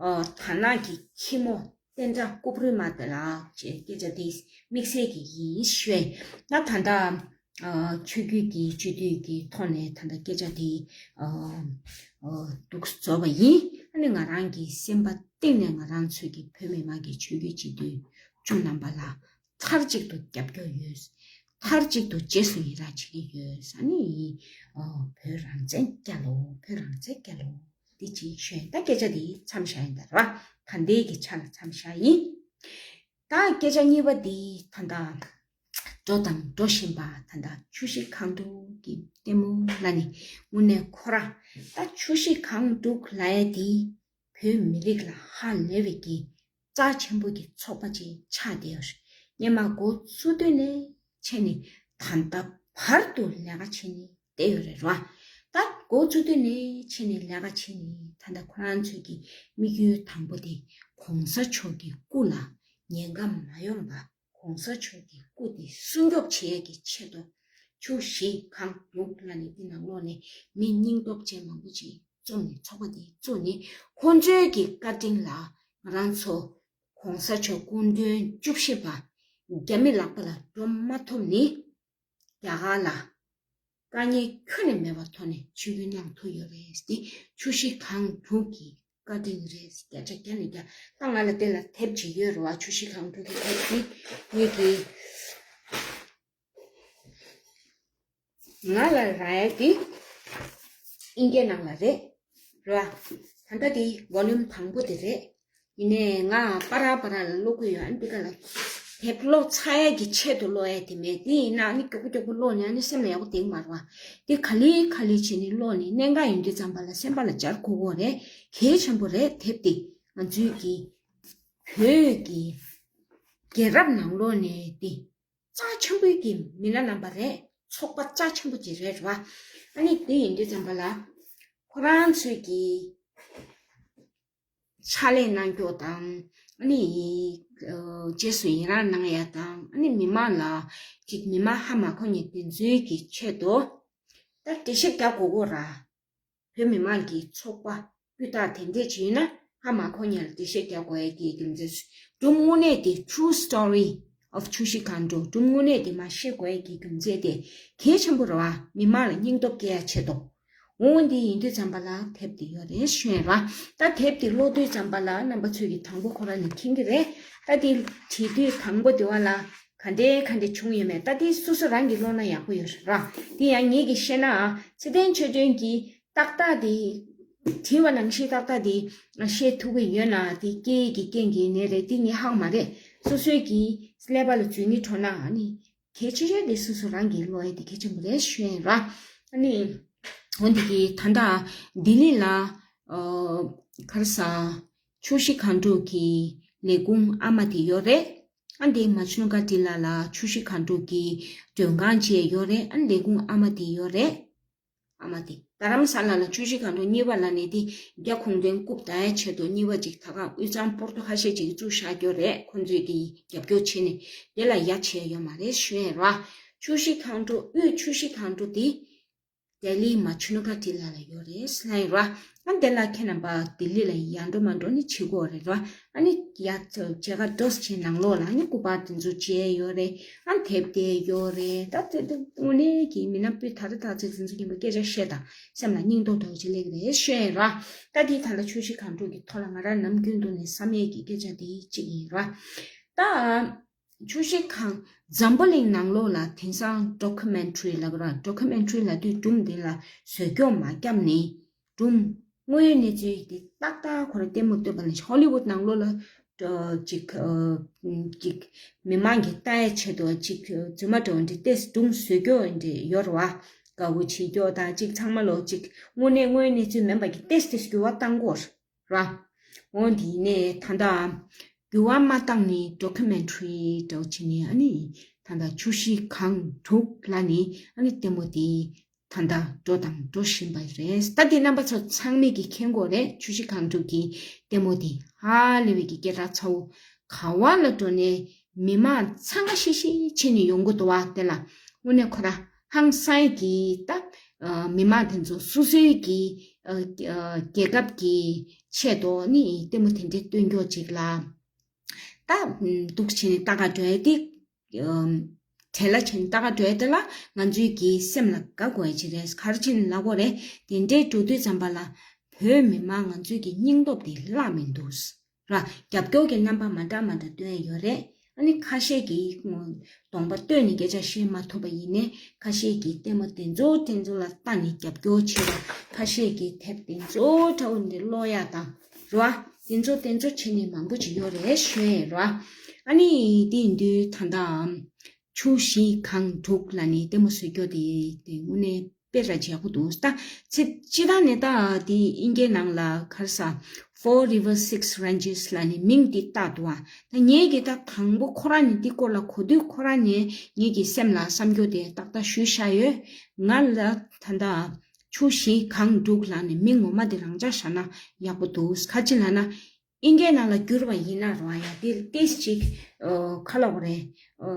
ཨོ། དར་ནག་གི་ཁྱི་མོ་བསྟན་དགྲ་ལྐུགས་པ་རུ་མ་དེ་ལ་ཅེས་སྐད་ཆ་དེ་དམིགས་བསལ་གྱི་ཡིན་ཞུས། ད་ད་ལྟ་ཨ་ཆོས་བརྒྱུད་ཀྱི་སྤྱི་འཐུས་ཀྱི་ཐོག་ནས་ད་ལྟ་སྐད་ཆ་དེ་ཨ་ཨ་འདུག་རྫོགས་པ་ཡིན། ཨ་ནི་ང་རང་གི་སེམས་པ་གཏིང་ནས་ང་རང་ཚོའི་གི་བོད་མི་མང་གི་ཆོས་བརྒྱུད་སྤྱི་འཐུས་བཅུ་རྣམ་པ་ལ་མཐའ་གཅིག་ཏུ་རྒྱབ་སྐྱོར་ཡོད། མཐའ་གཅིག་ཏུ་རྗེས་སུ་ཡི་རང་བྱེད་ཀྱི་ཡོད། ཨ་ནི་ཨ་བོད་རང་བཙན་རྒྱལ་ལོ། བོད་རང་བཙན་རྒྱལ་ལོ། འདི་ཅིག་ཤོད། ད་སྐད་ཆ་འདི་མཚམས་བཞག་ཡིན་ད་ར། ད་འདི་གི་ཆ་ལ་མཚམས་བཞག་ཡིན། ད་སྐད་ཆ་གཉིས་པ་འདི་ད་ལྟ་འགྲོ་དང་འགྲོ་བཞིན་པ་ད་ལྟ་ཆུ་བཞི་སྒང་དྲུག་གི་ལྟད་མོ་ལ་ནི་དངོས་གནས་ཁོ་ར་ད་ཆུ་བཞི་སྒང་དྲུག་ལབ་ཡ་འདི་བོད་མི་རིགས་ལ་ཧ་ལས་པའི་གི་རྩ་ཆེན་པོ་གི་ཚོགས་པ་ཅིག་ཆགས་བསྡད་ཡོད་རེད། སྔོན་མ་འགོ་བཙུགས་དུས་ནས་བྱས་ནས་ད་ལྟ་བར་དུ་ལས་ཀ་བྱས་ནས་བསྡད་ཡོད་རེད་ར། ད་འགོ་བཙུགས་དུས་ནས་བྱས་ནས་ལས་ཀ་བྱས་ནས་ད་ལྟ་ཁོ་རང་ཚོའི་གི་དམིགས་ཡུལ་དང་པོ་དེ་གོང་ས་མཆོག་གི་སྐུ་ལ་ཉེན་ཁ་མ་ཡོང་བ། གོང་ས་མཆོག་གི་སྐུ་དེ་སྲུང་སྐྱོབ་བྱེད་ཡས་ཀྱི་ཆེད་དུ་ཆུ་བཞི་སྒང་དྲུག་ལབ་ནས་འདི་ནང་ལོགས་ནས་མི་སྙིང་སྟོབས་ཅན་མང་པོ་ཅིག་འཛོམས་ནས་ཚོགས་པ་དེ་བཙུགས་ནས་ཁོང་ཚོའི་གི་བཀའ་དྲིན་ལ་ང་རང་ཚོ་གོང་ས་མཆོག་སྐུ་མདུན་བཅུ་བཞི་པ་རྒྱ་མི་ལག་པ་ལ་འགྲོ་མ་ཐུབ་ནས་རྒྱ་གར་ལ་དཀའ་ངལ་ཁྱོན་ནས་མེད་པའི་ཐོག་ནས་ཆིབས་བསྒྱུར་གནང་ཐུབ་ཡོད་རེད། དེ་ཆུ་བཞི་སྒང་དྲུག་གི་བཀའ་དྲིན་རེད། བརྒྱ་ཆ་བརྒྱ་ནས་བརྒྱ། ད་ང་ལ་དེ་ལ་དེབ་ཅིག་ཡོད་རེད་བ། ཆུ་བཞི་སྒང་དྲུག་གི་དེབ་དེ་ངེད་ཀྱི་ང་ལ་རག་ཡ་དེ་ཨིན་སྐད་ནང་ལ་རེད། རེད་བ། ད་ལྟ་དེ་ཝོ་ལུམ་དང་པོ་དེ་རེད། ཡིན་ནའི་ང་པ་ར་པ་ར་ལ་ཀློག་གི་ཡོད། ཨ་ནི་འདི་ག་ལ་དེབ་ཀློག་ཚར་ཡ་གི་ཆེད་དུ་ཀློག་ཡ་དེ་མེད། དེ་ཡིན་ན་ཨ་ནི་མགྱོགས་པོ་མགྱོགས་པོ་ཀློག་ནས་ཨ་ནི་སེམས་ལ་ཡག་པོ་ལྡན་མ་རེད་བ། དེ་ག་ལེ་ག་ལེ་བྱས་ནས་ཀློག་ནས་གནད་འགག་ཡིན་དུས་ཙམ་པ་ལ་སེམས་པ་ལ་འཇགས་དགོས་ཀྱི་རེད། གལ་ཆེན་པོ་རེད། དེབ་དེ་ང་ཚོའི་གི་བོད་ཀྱི་ རྒྱལ་རབས་ནང་ལོགས་ནས་དེ་རྩ་ཆེན་པོའི་གི་མི་སྣ་རྣམ་པ་རེད། ཚོགས་པ་རྩ་ཆེན་པོ་ཅིག་རེད་རེད་བ། ཨ་ནི་དེ་ཡིན་དུས་ཙམ་པ་ལ་ཁོ་རང་ཚོས་ཀྱི་ཕྱག་ལས་གནང་རྒྱུ་དང་། ཨ་ནི་རྗེས་སུ་ཡི་རང་གནང་ཡ་དང་། ཨ་ནི་མི་མང་ལ་ཅིག་མི་མང་ཧ་མ་གོ་མཁན་དེ་ཚོའི་གི་ཆེད་དུ་ད་འགྲེལ་བཤད་རྒྱག་དགོས་གོ་ར། བོད་མི་མང་གི་ཚོགས་པ་སྤུས་དག་དེ་འདྲས་བྱས་ན་ཧ་མ་གོ་མཁན་ལ་འགྲེལ་བཤད་རྒྱག་དགོས་ཡ་གི་རྒྱུ་མཚན་སྒྲུང་དངོས་གནས་དེ་True Story of Chushi Kangdruk སྒྲུང་དངོས་གནས་དེ་མར་བཤད་དགོས་ཡ་གི་རྒྱུ་མཚན་དེ་གལ་ཆེན་པོ་རེད་བ། མི་མང་ལ་སྙིང་སྟོབས་སྐྱེ་ཡ་ཆེད་དུ། འོ་འདི་ཡིན་དུས་ཙམ་པ་ལ་དེབ་དེ་ཡོད་རེད་ཞུ་ཡ་ར། ད་དེབ་དེ་ཀློག་དུས་ཙམ་པ་ལ་རྣམ་པ་ཚོས་ཀྱི་དང་པོ་ཁོ་རང་ནས་མཁྱེན་གྱི་རེད། ད་དེ་བྲིས་དུས་དང་པོ་དེ་བ་ལ་ག་འདྲའི་ག་འདྲའི་བྱུང་ཡོད་མེད་ད་དེ་སོ་སོ་རང་གིས་ཀློག་ན་ཡག་པོ་ཡོད་ར། དེ་ཡང་ངེད་ཀྱིས་བཤད་ན་ཚེ་བརྟན་ཆོས་སྒྲོན་གྱིས་ཏག་ཏག་དེ་བྲིས་པ་ནང་བཞིན་ཏག་ཏག་དེ་བཤད་ཐུབ་ཀྱི་ཡོད་ན་དེ་སྐད་ཡིག་གི་རྐྱེན་གྱིས་ནས་རེད། དེ་ངས་ཧ་གོ་མ་རེད། སོ་སོའི་གི་ཀླད་པ་ལ་འཛུལ་སྙིང་བྲོ་ན་ཨ་ནི། གལ་ཆེ་ཤོས་དེ་སོ་སོ་རང་གིས་ཀློག་ཡ་དེ་གལ་ཆེན་པོ་རེད་ཞུ་ཡིན་ར། ཨ་ནི་འོན་ཏེ་གི་ད་ལྟ་ལྡི་ལི་ལ་ཨོ་ག་རེ་ཟ་ཆུ་བཞི་སྒང་དྲུག་གི་ལས་ཁུངས་ཨ་མ་དེ་ཡོད་རེད། ཨ་འདི་མ་ཆུ་ནུ་ཀ་ཏི་ལ་ལ་ཆུ་བཞི་སྒང་དྲུག་གི་མགྲོན་ཁང་བཅས་ཡོད་རེད། ཨ་ལས་ཁུངས་ཨ་མ་དེ་ཡོད་རེད། ཨ་མ་དེ་རྡ་རམ་ས་ལ་ལ་ཆུ་བཞི་སྒང་དྲུག་གཉིས་པ་ལ་ནི་དེ་རྒྱ་གུང་ཁྲན་རྐུབ་བཏང་ཡའི་ཆེད་དུ་གཉིས་པ་ཅིག་ད་ག་དབུས་གཙང་སྤོར་ཏོ་ཁ་ཤས་ཅིག་བཙུགས་བཞག་རྒྱུ་རེད། ཁོ་ཚོས་ཀྱི་རྒྱབ་སྐྱོར་བྱས་ནས་དེ་ལ་ཡ་བྱས་ཡོད་མ་རེད་ཞུ་ཡས་ར། ཆུ་བཞི་སྒང་དྲུག་དབུས་ཆུ་བཞི་སྒང་དྲུག་དེ་ལྡི་ལི་མ་ཆུ་ནུ་ཀ་ཏི་ལ་ལ་ཡོད་རེད་ལ་ཡིན་ར། ཨ་དེ་ལ་ཁྱེད་རྣམ་པ་ལྡི་ལི་ལ་ཡ་འགྲོ་མ་འགྲོ་ནི་བྱེད་དགོས་རེད་ར། ཨ་ནི་ཡ་མཇལ་ཁ་འགྲོ་བྱས་ནང་ལོགས་ལ་ཨ་ནི་སྐུ་པར་དེ་ཚོ་མཇལ་ཡོད་རེད། ཨ་དེབ་དེ་ཡོད་རེད། ད་དེ་དེ་དངོས་གནས་ཀྱི་མི་སྣ་སྤུས་དག་རེད། ད་ཚེ་ཚེ་ཚེ་ཀྱི་སྐད་ཆ་བཤད་དང་སེམས་ལ་སྙིང་སྟོབས་འདྲ་བོ་ཅིག་སླེབས་ཀྱི་རེད་ཞུ་ཡིན་ར། ད་དེ་ད་ལ་ཆུ་བཞི་སྒང་དྲུག་གི་ཐོག་ལ་ང་རང་ནམ་རྒྱུན་དུ་ནས་བསམ་ཡས་ཀྱི་སྐད་ཆ་དེ་གཅིག་ཡིན་ར། ད། ཆུ་བཞི་སྒང་འཛམ་བུ་གླིང་ནང་ལོགས་ལ་དེང་སང་ཌོ་ཀུ་མེན་ཊ་རི་ལབ་ར། ཌོ་ཀུ་མེན་ཊ་རི་ལབ་དུས་སྒྲུང་འདི་ལ་བཟོས་སྐྱོར་མ་བརྒྱབ་ནས་སྒྲུང་དངོས་ཡོད་གནས་ཚུལ་འདི་ཏག་ཏག་ཁོ་རང་ལྟད་མོ་སྟོན་པ་ནས་ཧོ་ལི་ཝུད་ནང་ལོགས་ལ་ཅིག་ཅིག་མི་མང་གི་ལྟ་ཡའི་ཆེད་དུ་ཅིག་རྫུན་མ་འདྲ་བོ་འདི་ཏེས་སྒྲུང་བཟོས་སྐྱོར་འདི་ཡོད་ར་བ། དགའ་བོ་བྱེད་སྐྱོར་དང་ཅིག་ཚང་མ་ལོ་ཅིག་དངོས་གནས་དངོས་ཡོད་གནས་ཚུལ་མིན་པ་གི་ཏེས་ཏེས་འགྱུར་བ་བཏང་དགོས། ར། འོ་འདི་ནས་ད་ལྟ་འགྱུར་བ་མ་བཏང་ནི་ཌོ་ཀུ་མེན་ཊ་རི་འདྲ་བོ་བྱས་ནས་ཨ་ནི་ད་ལྟ་ཆུ་བཞི་སྒང་དྲུག་ལ་ནི་ཨ་ནི་ལྟད་མོ་དེ་ད་ལྟ་འགྲོ་དང་འགྲོ་བཞིན་པ་རེད། ད་དེ་རྣམ་པ་ཚོ་ཚང་མས་ཀྱི་མཁྱེན་གྱི་ཡོད་རེད། ཆུ་བཞི་སྒང་དྲུག་གི་ལྟད་མོ་དེ་ཧ་ལས་པའི་གི་སྐད་གྲགས་ཚ་བོ་ག་བ་ལ་འགྲོ་ནས་མི་མང་འཚང་ཁ་ཤིག་ཤིག་བྱས་ནས་ཡོང་གི་འདུག་བ། དེ་ལ་དངོས་གནས་ཁོ་ར་ཧང་སང་གི་ད་མི་མང་དེ་ཚོ་སོ་སོའི་གི་རྒྱལ་ཁབ་ཀྱི་ཆེད་དུ་ནི་ལྟད་མོ་དེ་འདྲའི་སྟོན་རྒྱུ་ཅིག་ལ་ད་འདུག་བྱས་ནས་ལྟ་ག་འགྲོ་ཡ་དེ་བྲེལ་ལ་བྱས་ནས་ལྟ་ག་འགྲོ་ཡ་དེ་ལ་ང་ཚོའི་གི་སེམས་ལ་དགའ་དགོས་ཡ་ཅིག་རེད། ག་རེ་བྱས་ནས་ལབ་དགོས་རེད། དེ་འདྲའི་འགྲོ་དུས་ཙམ་པ་ལ་བོད་མི་མང་ང་ཚོའི་གི་སྙིང་སྟོབས་དེ་བརླག་མི་འདུག་ར། རྒྱབ་སྐྱོར་གྱི་རྣམ་པ་མ་འདྲ་མ་འདྲ་སྟོན་ཡོད་རེད། ཨ་ནི་ཁ་ཤས་ཀྱིས་གདོང་པ་སྟོན་ནས་སྐད་ཆ་བཤད་མ་ཐུབ་པ་ཡིན་ནའི་ཁ་ཤས་ཀྱིས་ལྟད་མོ་དེ་ཚོ་དེ་ཚོ་ལ་ལྟ་ནས་རྒྱབ་སྐྱོར་བྱེད་པ། ཁ་ཤས་ཀྱིས་དེབ་དེ་ཚོ་འདྲ་བོ་འདི་ཀློག་ཡ་དང་ར། དེ་ཚོ་དེ་ཚོ་བྱས་ནས་མང་པོ་ཅིག་ཡོད་རེད་ཞུ་ཡ་ཡིན་ར། ཨ་ནི་དེ་ཡིན་དུས་ད་ལྟའམ་ཆུ་བཞི་སྒང་དྲུག་ལ་ནི་ལྟད་མོ་བཟོ་རྒྱུ་དེ་དེ་དངོས་གནས་དཔེ་ར་ཡག་པོ་འདུག་ད་ཚེ་སྤྱི་བཏང་ནས་ད་དེ་ཨིན་སྐད་ནང་ལ་ག་རེ་ཟ་Four Rivers Six Ranges ལ་ནི་མིང་འདི་བཏགས་འདུག་ཨ། ད་ངས་ཀྱི་ད་དང་པོ་ཁོ་རང་ནི་འདི་སྐོར་ལ་གོ་དུས་ཁོ་རང་ནས་ངེད་ཀྱི་སེམས་ལ་བསམ་རྒྱུ་དེ་ཏག་ཏག་ཞུས་བཞག་ཡོད། ང་ལ་ད་ད་ཆུ་བཞི་སྒང་དྲུག་ལ་ནི་མིང་ངོ་མ་དེ་རང་འཇགས་བཞག་ན་ཡག་པོ་འདུག་ག་ཅི་ལབ་ན། ཨིན་སྐད་ནང་ལ་བསྒྱུར་བ་ཡིན་ན་རུང་ཡང་དེ་ཏེས་ཅིག་ཨ་ཁ་ལག་རེད། ཨ་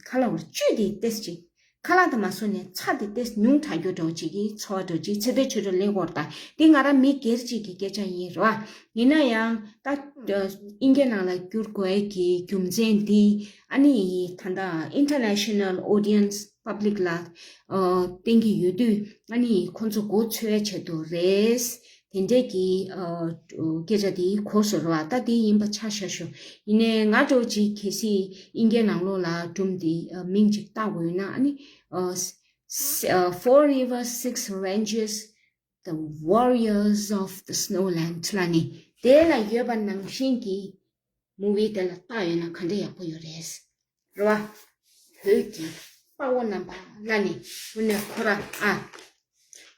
ཁ་ལག་རེད། བཅུད་དེ་ཏེས་ཅིག་ཁ་ལག་དང་མ་སོ་ནས་ཚྭ་དེ་ཏེས་ཉུང་དྲགས་རྒྱུ་འདྲ་བོ་ཅིག་གི་ཚོར་བ་འདྲ་བོ་ཅིག་ཚེ་འདས་ཆོས་གྲགས་ལེགས་སྐོར་དང་དེ་ང་རང་མི་སྒེར་གཅིག་གི་སྐད་ཆ་ཡིན་རེད་བ། ཡིན་ན་ཡང་ད་ཨིན་སྐད་ནང་ལ་བསྒྱུར་དགོས་ཀྱི་རྒྱུ་མཚན་འདི་ཨ་ནི་ད་ལྟ་International Audience Public ལ་ཨ་བསྟན་གྱི་ཡོད་དུས་ཨ་ནི་ཁོང་ཚོ་མགོ་ཚོས་ཆེད་དུ་རེད། དེ་འདྲས་ཀྱི་ཨ་སྐད་ཆ་དེ་གོ་སོང་རེད་བ། ད་དེ་ཡིན་པ་ཆ་བཞག་ཞུ། ཡིན་ནའི་ང་འདྲ་བོ་ཅིག་གལ་སྲིད་ཨིན་སྐད་ནང་ལོགས་ལ་སྒྲུང་དེ་ཨ་མིང་ཅིག་བཏགས་དགོས་ཡོད་ན་ཨ་ནི་ཨ་ཨ་Four Rivers Six Ranges, The Warriors of the Snowland ལ་ནི་དེ་ལ་ཡོད་པ་ནང་བཞིན་གྱི་མུ་བི་དེ་ལ་བལྟ་ཡོད་ན་ག་འདྲ་ཡག་པོ་ཡོད་རེད། རེད་བ། བོད་ཀྱི་དཔའ་བོ་རྣམ་པ་ལ་ནི་དངོས་གནས་ཁོ་ར་ཨ།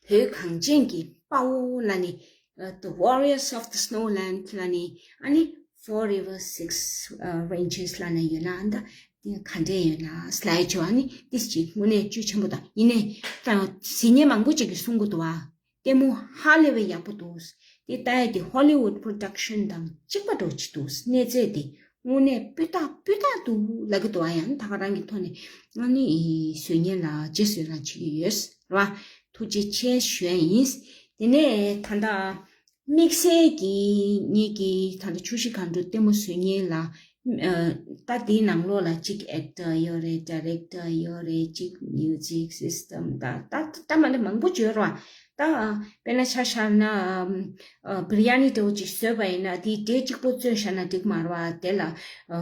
བོད་གངས་ཅན་གྱི་དཔའ་བོ་ལ་ནི་ཨ་The Warriors of the Snowland ལ་ནི་ཨ་ནི་ Four Rivers Six Ranges ལབ་ན་ཡོད་ན་ཨ་ད་དེ་ག་འདྲས་ཡོད་ན་སི་ལའེ་ཌི་ཤོ་ཨ་ནི་ཏིས་ཅིག་དངོས་གནས་བཅུད་ཆེན་པོ་དང་ཡིན་ནའི་ད་གཟིགས་མཁན་མང་པོ་ཅིག་གིས་གསུང་གི་འདུག་བ། ལྟད་མོ་ཧ་ལས་པའི་ཡག་པོ་འདུག་དེ་ལྟ་ཡ་དེ་Hollywood production དང་གཅིག་པ་འདྲ་ཅིག་འདུག་གནས་ཚད་དེ་དངོས་གནས་སྤུས་དག་སྤུས་དག་འདུག་ལབ་ཀྱི་འདུག་བ། ཡང་ད་ག་རང་གི་ཐོག་ནས་ཨ་ནི་བཟོ་མཁན་ལ་རྗེས་སུ་ཡི་རང་བྱེད་ཀྱི་ཡོད་རེད་བ། ཐུགས་རྗེ་ཆེ་ཞུ་ཡ་ཡིན། དེ་ནས་ད་ལྟ་དམིགས་བསལ་གྱི་ངེད་ཀྱི་ད་ལྟ་ཆུ་བཞི་སྒང་དྲུག་ལྟད་མོ་བཟོ་མཁན་ལ་ཨ་ད་དེའི་ནང་ལོགས་ལ་གཅིག་ཨེག་ཊར་ཡོད་རེད། ཌའི་རེག་ཊར་ཡོད་རེད། གཅིག་མིའུ་ཛིག་སིས་ཊམ་ད་ད་ད་མ་ལ་མང་པོ་ཅིག་ཡོད་རེད་བ། ད་དཔེར་ན་ཆ་བཞག་ན་ཨ་བི་རི་ཡ་ནི་འདྲ་བོ་ཅིག་བཟོས་པ་ཡིན་ན་དེའི་འབྲས་གཅིག་པོ་བཙོས་བཞག་ན་འགྲིག་མ་རེད་བ། དེ་ལ་ཨ་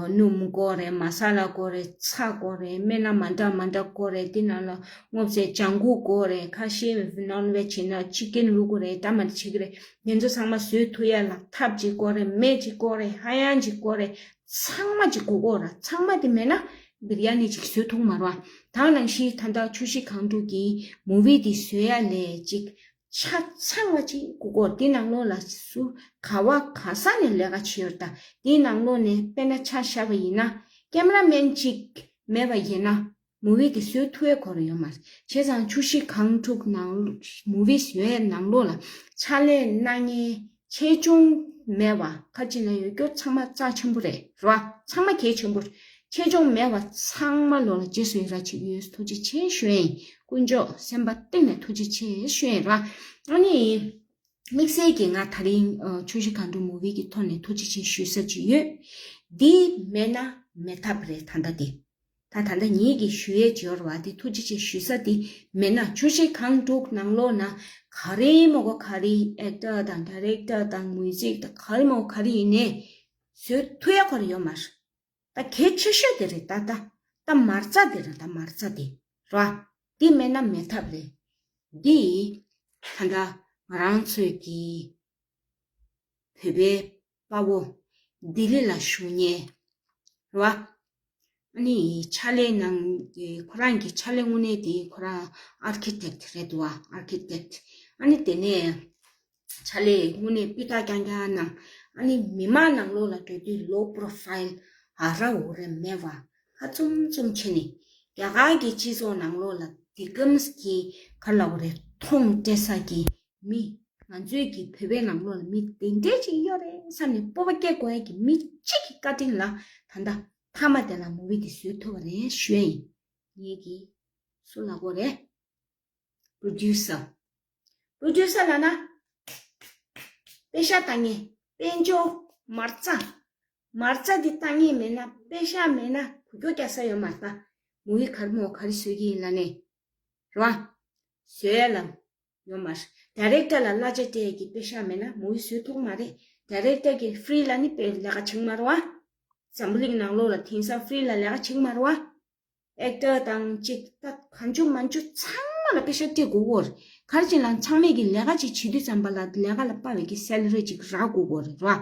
སྣུམ་དགོས་རེད། མ་ས་ལ་དགོས་རེད། ཚྭ་དགོས་རེད། སྨན་སྣ་མ་འདྲ་མ་འདྲ་དགོས་རེད། དེ་ནང་ལ་སྔོ་ཚལ་ལྗང་གུ་དགོས་རེད། ཁ་ཤས་ནོན་ཝེཇ་བྱས་ན་ཅི་ཀེན་བླུག་དགོས་རེད། འདྲ་མ་འདྲ་བྱེད་ཀྱི་རེད། དེ་ཚོ་ཚང་མ་བཟོས་ཐུབ་ཡ་ལ་ཐབ་ཅིག་དགོས་རེད། མེ་ཅིག་དགོས་རེད། ཧ་ཡང་ཅིག་དགོས་རེད། ཚང་མ་ཅིག་དགོས་ཀྱི་ཡོད་རེད། ཚང་མ་དེ་མེད་ན་བི་རི་ཡ་ནི་ཅིག་བཟོས་ཐུབ་མ་རེད་བ། ད་ནང་བཞིན་ད་ལྟ་ཆུ་བཞི་སྒང་དྲུག་གི་མུ་ཝི་དེ་བཟོ་ཡ་ལས་ཅིག་ཆ་ཚང་བ་ཅིག་དགོས་ཀྱི་ཡོད་རེད། དེ་ནང་ལོགས་ལ་སུ་ག་བ་ག་ས་ནས་ལས་ཀ་བྱེད་ཡོད་རེད། ད་དེ་ནང་ལོགས་ནས་དཔེར་ན་ཆ་བཞག་པ་ཡིན་ན་ཀེམ་ར་མེན་ཅིག་མེད་པ་ཡིན་ན། མུ་ཝི་དེ་བཟོ་ཐུབ་ཡ་ཁོ་རང་ཡོད་མ་རེད། བྱས་ཙང་ཆུ་བཞི་སྒང་དྲུག་ནང་ལོ་མུ་ཝི་བཟོ་ཡའི་ནང་ལོགས་ལ་ཕྱག་ལས་གནང་མཁན་ཆེ་ཆུང་མེད་པ། ཁ་ཅིག་ན་ཡོད་རྒྱུ་ཚང་མ་རྩ་ཆེན་པོ་རེད་ར། ཚང་མ་གལ་ཆེན་པོ་རེད། ཆེ་ཆུང་མེད་པ་ཚང་མ་ལོ་ལ་རྗེས་སུ་ཡི་རང་བྱེད་ཀྱི་ཡོད། ཐུགས་རྗེ་ཆེ་ཞུ་ཡ་ཡིན། དཀོན་མཆོག་སེམས་པ་གཏིང་ནས་ཐུགས་རྗེ་ཆེ་ཞུ་ཡ་ཡིན་ར། ཨ་ནི། དམིགས་བསལ་གྱིས་ང་དེ་རིང་ཨ་ཆུ་བཞི་སྒང་དྲུག་མུ་ཝི་གི་ཐོག་ནས་ཐུགས་རྗེ་ཆེ་ཞུ་ས་ཅིག་ཡོད། འདི་མེད་ན་མེད་ཐབས་རེད་ད་ལྟ་དེ། ད་ད་ལྟ་ངེད་ཀྱིས་ཞུ་ཡས་ཅིག་ཡོད་རེད་བ། དེ་ཐུགས་རྗེ་ཆེ་ཞུ་ས་དེ་མེད་ན་ཆུ་བཞི་སྒང་དྲུག་ནང་ལོགས་ན་ག་རེ་མོ་གོ་ག་རེ་ཨེག་ཊར་དང་ཌའི་རེག་ཊར་དང་མུ་ཛིག་དང་ག་རེ་མོ་ག་རེ་ཡིན་ནའི་བཟོ་ཐུབ་ཡ་ཁོ་རང་ཡོད་མ་རེད། ད་གལ་ཆེ་ཤོས་དེ་རེད། ད་ད་ད་མ་རྩ་དེ་རེད། ད་མ་རྩ་དེ་ར། འདི་མེད་ན་མེད་ཐབས་རེད། འདི་ད་ལྟ་ང་རང་ཚོའི་གི་བོད་པའི་དཔའ་བོ་ལྡི་ལི་ལ་བཞུགས་མཁན་ར། ཨ་ནི་ཕྱག་ལས་གནང་ཁོ་རང་གི་ཕྱག་ལས་དངོས་གནས་དེ་ཁོ་རང་ཨར་ཁི་ཊེག་རེད་འདུག་བ། ཨར་ཁི་ཊེག་ཨ་ནི་དེ་ནས། ཕྱག་ལས་དངོས་གནས་སྤུས་དག་རྐྱང་རྐྱང་གནང་། ཨ་ནི་མི་མང་ནང་ལོགས་ལ་འགྲོ་དུས་low profile ཨ་ར་འོ་རེ་མེད་པ་ཧ་ཙུམ་ཙུམ་བྱས་ནས་རྒྱ་གར་གྱི་སྤྱི་ཚོགས་ནང་ལོགས་ལ་འདི་གམ་གྱི་ག་ལ་འོ་རེ་མཐོང་སྤྲད་ས་ཀྱི་མི་ང་ཚོའི་གི་བོད་པའི་ནང་ལོགས་ལ་མི་དེ་འདྲས་ཅིག་ཡོད་རེད་བསམ་ནས་སྤོབས་པ་སྐྱེ་དགོས་ཡ་གི་མི་གཅིག་གི་བཀའ་དྲིན་ལ་ད་ལྟ་མཐའ་མ་དེ་ལ་མུ་ཝི་དེ་བཟོས་ཐུབ་པ་རེད་ཞུ་ཡ་ཡིན། ངེད་ཀྱི་སུ་ལ་གོ་རེད། པྲོ་ཌིའུ་སར། པྲོ་ཌིའུ་སར་ལབ་ན། པེ་ཤག་བཏང་མཁན། དཔལ་འབྱོར། མ་རྩ། མ་རྩ་འདི་བཏང་མཁན་མེད་ན། པེ་ཤག་མེད་ན་འགུལ་སྐྱོད་རྒྱག་ས་ཡོད་མ་རེད། ད་མུ་ཝི་ག་རེ་མོ་ག་རེ་བཟོ་གི་ཡིན་ལབ་ནས། རེད་བ། བཟོ་ཡ་ལ་ཡོད་མ་རེད། ཌའི་རེག་ཊར་ལ་གླ་ཆ་སྤྲད་ཀྱི་པེ་ཤག་མེད་ན་མུ་ཝི་བཟོ་ཐུབ་མ་རེད། ཌའི་རེག་ཊར་གྱི་ཧྥི་རི་ལ་ནི་པེ་ལས་ཀ་བྱེད་ཀྱི་མ་རེད་བ། འཛམ་བུ་གླིང་ནང་ལོགས་ལ་དེང་སང་ཧྥི་རི་ལ་ལས་ཀ་བྱེད་ཀྱི་མ་རེད་བ། ཨེག་ཊར་དང་ཅིག་ད་གང་བྱུང་མང་བྱུང་ཚང་མ་ལ་པེ་ཤག་སྤྲད་དགོས་ཀྱི་ཡོད་རེད། ག་རེ་བྱས་ན་ཚང་མས་ཀྱི་ལས་ཀ་ཅིག་བྱེད་དུས་ཙམ་པ་ལ་ལས་ཀ་ལ་དཔའ་བའི་ཀྱི་སེ་ལ་རི་ཅིག་རག་དགོས་ཀྱི་ཡོད་རེད་ར།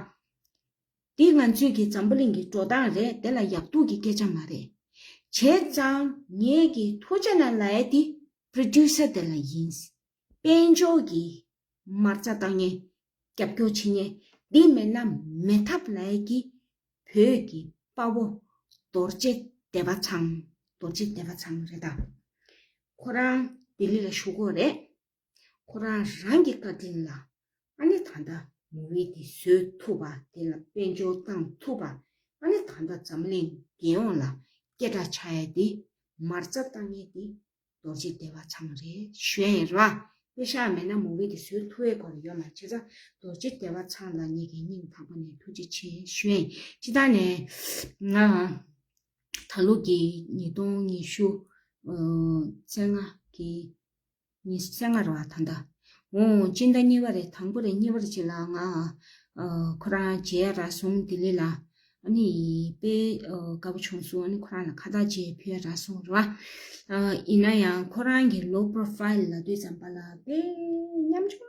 འདི་ང་ཚོའི་གི་འཛམ་བུ་གླིང་གི་འགྲོ་སྟངས་རེད། དེ་ལ་ཡག་སྡུག་གི་སྐད་ཆ་མ་རེད། བྱས་ཙང་ངེད་ཀྱི་ཐུགས་རྗེ་གནང་ལབ་ཡ་དེ་པྲོ་ཌིའུ་སར་དེ་ལ་ཡིན། དཔལ་འབྱོར་གྱི་མ་རྩ་བཏང་མཁན། རྒྱབ་སྐྱོར་བྱེད་མཁན། འདི་མེད་ན་མེད་ཐབས་ལབ་ཡ་གི་བོད་ཀྱི་དཔའ་བོ་རྡོ་རྗེ་སྡེ་པ་ཚང་། རྡོ་རྗེ་སྡེ་པ་ཚང་རེད་ད། ཁོ་རང་ལྡི་ལི་ལ་བཞུགས་ཀྱི་ཡོད་རེད། ཁོ་རང་རང་གི་བཀའ་དྲིན་ལ་ཨ་ནི་ད་ལྟ་མུ་ཝི་དེ་བཟོས་ཐུབ་པ། དེ་ལ་དཔལ་འབྱོར་བཏང་ཐུབ་པ། ཨ་ནི་ད་ལྟ་འཛམ་གླིང་རྒྱལ་ཡོངས་ལ་སྐད་གྲགས་ཆགས་ཡ་དེ་མ་རྩ་བཏང་མཁན་དེ་རྡོ་རྗེ་སྡེ་པ་ཚང་རེད་ཞུ་ཡ་ཡིན་ར། པེ་ཤག་མེད་ན་མུ་ཝི་དེ་བཟོ་ཐུབ་ཡ་ཁོ་རང་ཡོད་མ་རེད། བྱས་ཙང་རྡོ་རྗེ་སྡེ་པ་ཚང་ལ་ངེད་ཀྱི་སྙིང་ཐག་པ་ནས་ཐུགས་རྗེ་ཆེ་ཞུ་ཡ་ཡིན། སྤྱིར་བཏང་ནས་ང་ད་ལོ་གི་ཉིས་སྟོང་ཉི་ཤུ་ཨ་ཚེས་ལྔ་གི་ཉི་ཤུ་རྩ་ལྔ་རེད་བ་ད་ལྟ། འོ་སྤྱི་ཟླ་གཉིས་པ་རེད། དང་པོ་རེད། གཉིས་པ་རེད་ཅིག་ལ་ང་ཨ་ཁོ་རང་མཇལ་རག་སོང་ལྡི་ལི་ལ། ཨ་ནི་དཔེ་ཨ་དགའ་པོ་བྱུང་སོང་། ཨ་ནི་ཁོ་རང་ལ་ཁ་བཏགས་ཅིག་ཕུལ་རག་སོང་རེད་བ། ཨ་ཡིན་ན་ཡང་ཁོ་རང་གི་low profile ལབ་དུས་ཙམ་པ་ལ་དཔེ་ཉམ་ཆུང་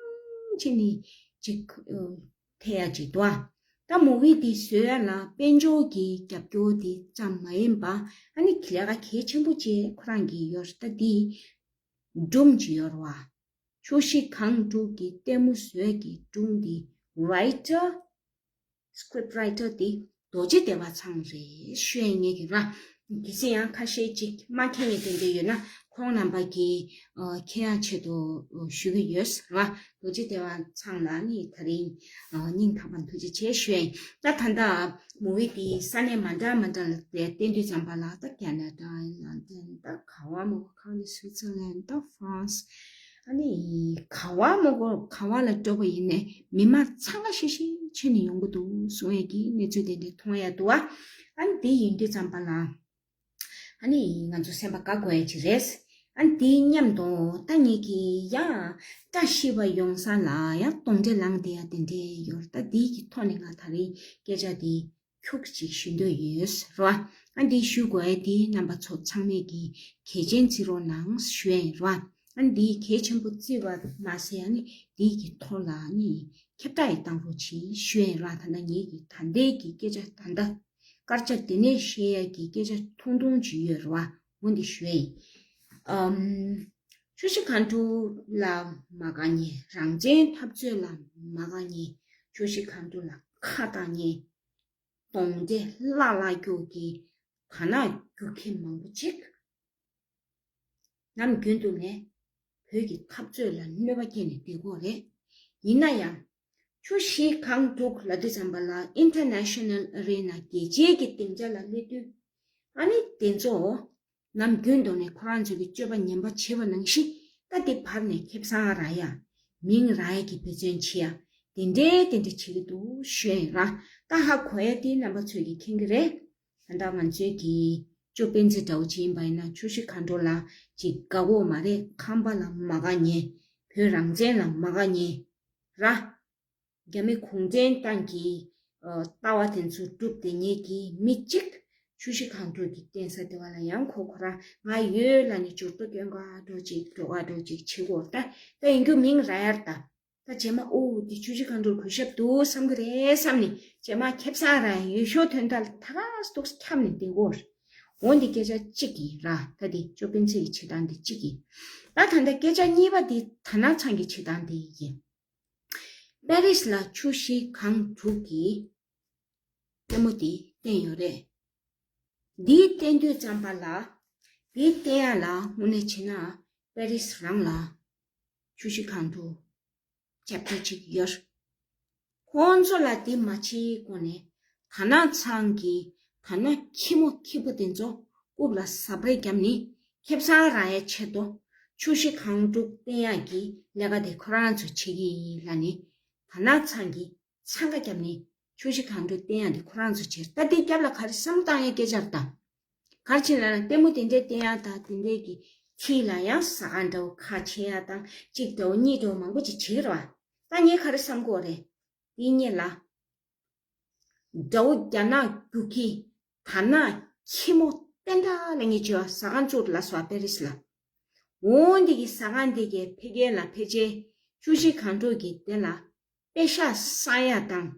བྱས་ནས་ཅིག་ཨ་ཐེ་ཡ་ཅིག་འདུག་ཨ། ད་མུ་ཝི་འདི་བཟོ་ཡ་ལ་དཔལ་འབྱོར་གྱི་རྒྱབ་སྐྱོར་འདི་ཙམ་མ་ཡིན་པ་ཨ་ནི་ལས་ཀ་གལ་ཆེན་པོ་ཅིག་ཁོ་རང་གི་ཡོད་རེད། ད་འདི་སྒྲུང་ཅིག་ཡོད་རེད་བ། ཆུ་བཞི་སྒང་དྲུག་གི་ལྟད་མོ་བཟོ་ཡ་གི་སྒྲུང་འདི་writer script writer དེ་རྡོ་རྗེ་བདེ་བ་ཚང་རེད་ཞུ་ཡ་ཡིན་ངེས་ཀྱི་ར། གལ་སྲིད་ཡང་ཁ་ཤས་ཅིག་མ་མཁྱེན་ཡ་དེ་འདྲ་ཡོད་ན་ཁོང་རྣམ་པ་གི་ཨ་མཁྱེན་ཡ་ཆེད་དུ་ཞུ་གི་ཡོད་ར། རྡོ་རྗེ་བདེ་བ་ཚང་ལ་ནི་ད་རིང་ཨ་སྙིང་ཐག་པ་ཐུགས་རྗེ་ཆེ་ཞུ་ཡ་ཡིན། ད་ད་ལྟ་མུ་བི་དེ་ས་གནས་མ་འདྲ་མ་འདྲ་ལ་བལྟས་དུས་ཙམ་པ་ལ་ད་ཁེ་ན་ཌ་ལན་ཌན་ད་ག་བ་མོ་ཁ་ནི་སུའི་ཙར་ལན་ད་ཧྥ་རན་སི། ཨ་ནི་ག་བ་མོ་གོ་ག་བ་ལ་འགྲོ་བ་ཡིན་ནའི་མི་མང་འཚང་ཁ་ཤིག་ཤིག་བྱས་ནས་ཡོང་གི་འདུག་གསུང་ཡས་ཀྱི་གནས་ཚུལ་དེ་འདྲ་མཐོང་ཡ་འདུག་ཨ། ཨ་ནི་དེ་ཡིན་དུས་ཙམ་པ་ལ་ཨ་ནི་ང་ཚོ་སེམས་པ་དགའ་དགོས་ཡ་ཅིག་རེད། ཨ་ནི་དེ་མཉམ་དུ་ད་ངེད་ཀྱི་ཡང་བཀྲ་ཤིས་པ་ཡོང་ས་ལ་ཡང་གདོན་འདྲེ་ལངས་བསྡད་ཡ་དེ་འདྲ་ཡོད་རེད། ད་དེ་གི་ཐོག་ནས་ང་ད་རིང་སྐད་ཆ་དེ་ཁྱུག་ཅིག་ཞུ་འདོད་ཡོད་རེད་བ། ཨ་འདི་ཞུ་དགོས་ཡ་འདི་རྣམ་པ་ཚོ་ཚང་མས་ཀྱི་གལ་ཆེན་བརྩི་རོགས་གནང་ཞུ་ཡ་ཡིན་རེད་བ། ཨ་འདི་གལ་ཆེན་པོ་བརྩི་བ་མ་ཟད་ཨ་ནི་འདི་གི་ཐོག་ལ་ཨ་ནི་ཁྱབ་བསྒྲགས་ཡི་བཏང་རོགས་གྱིས་ཞུ་ཡ་ཡིན་རེད་བ། ད་ལྟ་ངེད་ཀྱི་ད་ལྟའི་གི་སྐད་ཆ་ད་ལྟ་སྐར་ཆ་དེ་ནས་བཤད་ཡ་གི་སྐད་ཆ་ཐུང་ཐུང་ཅིག་ཡོད་རེད་བ། འོ་འདི་ཞུ་ཡ་ཡིན། ཨམ། ཆུ་བཞི་སྒང་དྲུག་ལ་མ་དགའ་མཁན། རང་བཙན་འཐབ་རྩོད་ལ་མ་དགའ་མཁན། ཆུ་བཞི་སྒང་དྲུག་ལ་ཁ་གཏད་མཁན། གདོན་འདྲེ་ལྷག་ལྷག་རྒྱུག་གི་དར་ནག་རྒྱུག་མཁན་མང་པོ་ཅིག་ནམ་རྒྱུན་དུ་ནས་བོད་ཀྱི་འཐབ་རྩོད་ལ་གནོད་པ་སྐྱེལ་ནས་བསྡད་ཀྱི་ཡོད་རེད། ཡིན་ན་ཡང་ཆུ་བཞི་སྒང་དྲུག་ལབ་དུས་ཙམ་པ་ལ་ཨིན་ཊར་ནེ་ཤ་ནལ་ཨ་རི་ན་རྒྱལ་སྤྱིའི་གི་སྡིངས་ཆ་ལ་སླེབས་དུས་ཨ་ནི་དེ་ཚོ་ནམ་རྒྱུན་དུ་ནས་ཁོ་རང་ཚོ་གི་སྤྱོད་པ་ངན་པ་བྱེད་པ་ནང་བཞིན་ད་དེ་བར་ནས་ཁེ་བཟང་རག་ཡ། མིང་རག་ཡ་གི་འབད་བརྩོན་བྱེད་ཡ། དེ་འདྲའི་དེ་འདྲ་བྱེད་ཀྱི་འདུག་ཞུ་ཡ་ཡིན་ར། ད་ཧ་གོ་ཡ་དེ་རྣམ་པ་ཚོས་ཀྱི་མཁྱེན་གྱི་རེད། ད་ལྟ་ང་ཚོའི་གི་ཅོ་པན་ཙི་འདྲ་བོ་ཅིག་ཡིན་པ་ཡིན་ན་ཆུ་བཞི་སྒང་དྲུག་ལ་ཅིག་དགའ་གོ་མ་རེད། ཁམས་པ་ལ་མ་དགའ་མཁན། བོད་རང་བཙན་ལ་མ་དགའ་མཁན་ར། རྒྱ་མི་གུང་ཁྲན་ཏང་གི་ཨ་ལྟ་བ་དེ་ཚོ་སྒྲུབ་བསྡད་མཁན་གྱི་མི་གཅིག་ཆུ་བཞི་སྒང་དྲུག་གི་བསྟན་ས་དེ་བ་ལ་ཡང་ཁོ་ཁོ་རང་ང་ཡོད་ལབ་ནས་འབྱོར་ཐོ་སྐྱོན་ག་འགྲོ་ཅིག་འགྲོ་ག་འགྲོ་ཅིག་བྱེད་དགོས། ད་ད་ཡིན་རྒྱུ་མིང་རག་ཡ་རེད་ད། ད་རྗེས་མ་ཨོ་འདི་ཆུ་བཞི་སྒང་དྲུག་གུས་ཞབས་འདུག་བསམ་གི་རེད་བསམ་ནས་རྗེས་མ་ཁེ་བཟང་རག་ཡ་ཡོད་ཤོག་དོན་དག་ལ་ད་ག་སྡུག་ཁྱབ་ནས་བསྡད་དགོས། འོ་འདི་སྐད་ཆ་གཅིག་ཡིན་ར། ད་འདི་ཅོ་པན་ཙི་གི་བྱེད་སྟངས་འདི་གཅིག་ཡིན། ད་ད་ལྟ་སྐད་ཆ་གཉིས་པ་འདི་དར་ནག་ཚང་གི་བྱེད་སྟངས་འདི་ཡིན། པེ་རིས་ལ་ཆུ་བཞི་སྒང་དྲུག་གི་ལྟད་མོ་དེ་བསྟན་ཡོད་རེད། འདི་བསྟན་དུས་ཙམ་པ་ལ་འདི་བསྟན་ཡ་ལ་དངོས་གནས་བྱས་ན་པེ་རིས་རང་ལ་ཆུ་བཞི་སྒང་དྲུག་རྒྱབ་སྐྱོར་བྱེད་ཀྱི་ཡོད། ཁོང་ཚོ་ལ་འདི་མ་བྱེད་གོང་ནས་དར་ནག་ཚང་གི་དར་ནག་ཁྱི་མོ་ཁྱི་པོ་དེ་ཚོ་རྐུབ་ལ་ཟབ་རེས་བརྒྱབ་ནས་ཁེ་བཟང་རག་ཡ་ཆེད་དུ་ཆུ་བཞི་སྒང་དྲུག་བསྟན་ཡག་གི་ལས་ཀ་དེ་ཁོ་རང་ཚོ་བྱེད་ཀྱི་ཡིན་ལབ་ནས་དར་ནག་ཚང་གི་འཚང་ཁ་བརྒྱབ་ནས་ཆུ་བཞི་སྒང་དྲུག་བསྟན་ཡག་དེ་ཁོ་རང་ཚོ་བྱེད། ད་དེ་རྒྱབ་ལ་ག་རེ་བསམ་བཏང་ཡ་སྐད་ཆ་རེད་ད། ག་རེ་བྱས་ན་ལྟད་མོ་དེ་འདྲའི་བསྟན་ཡག་དང་དེ་འདྲའི་གི་ཁྱི་ལ་ཡང་ཟ་ཁང་འདྲ་བོ་ཁ་ཕྱེ་ཡག་དང་གཅིག་འདྲ་བོ་གཉིས་འདྲ་བོ་མང་པོ་ཅིག་བྱེད་ཀྱི་རེད་བ། ད་ངས་ག་རེ་བསམ་གྱི་ཡོད་རེད། དེ་གཉིས་ལ། དགྲ་བོ་རྒྱ་ནག་རྒྱུག་ཁྱི། དར་ནག་ཁྱི་མོ་བསྟན་དྲགས་ལ་ངས་བྱས་པ་ཟ་ཁང་བཙུགས་ལ་སོགས་པེ་རིས་ལ། འོ་འདི་གི་ཟ་ཁང་འདི་གའི་འཕེལ་རྒྱས་ལ་ཕལ་ཆེར་ཆུ་བཞི་སྒང་དྲུག་གི་དེ་ལ་པེ་ཤག་བསག་ཡ་དང་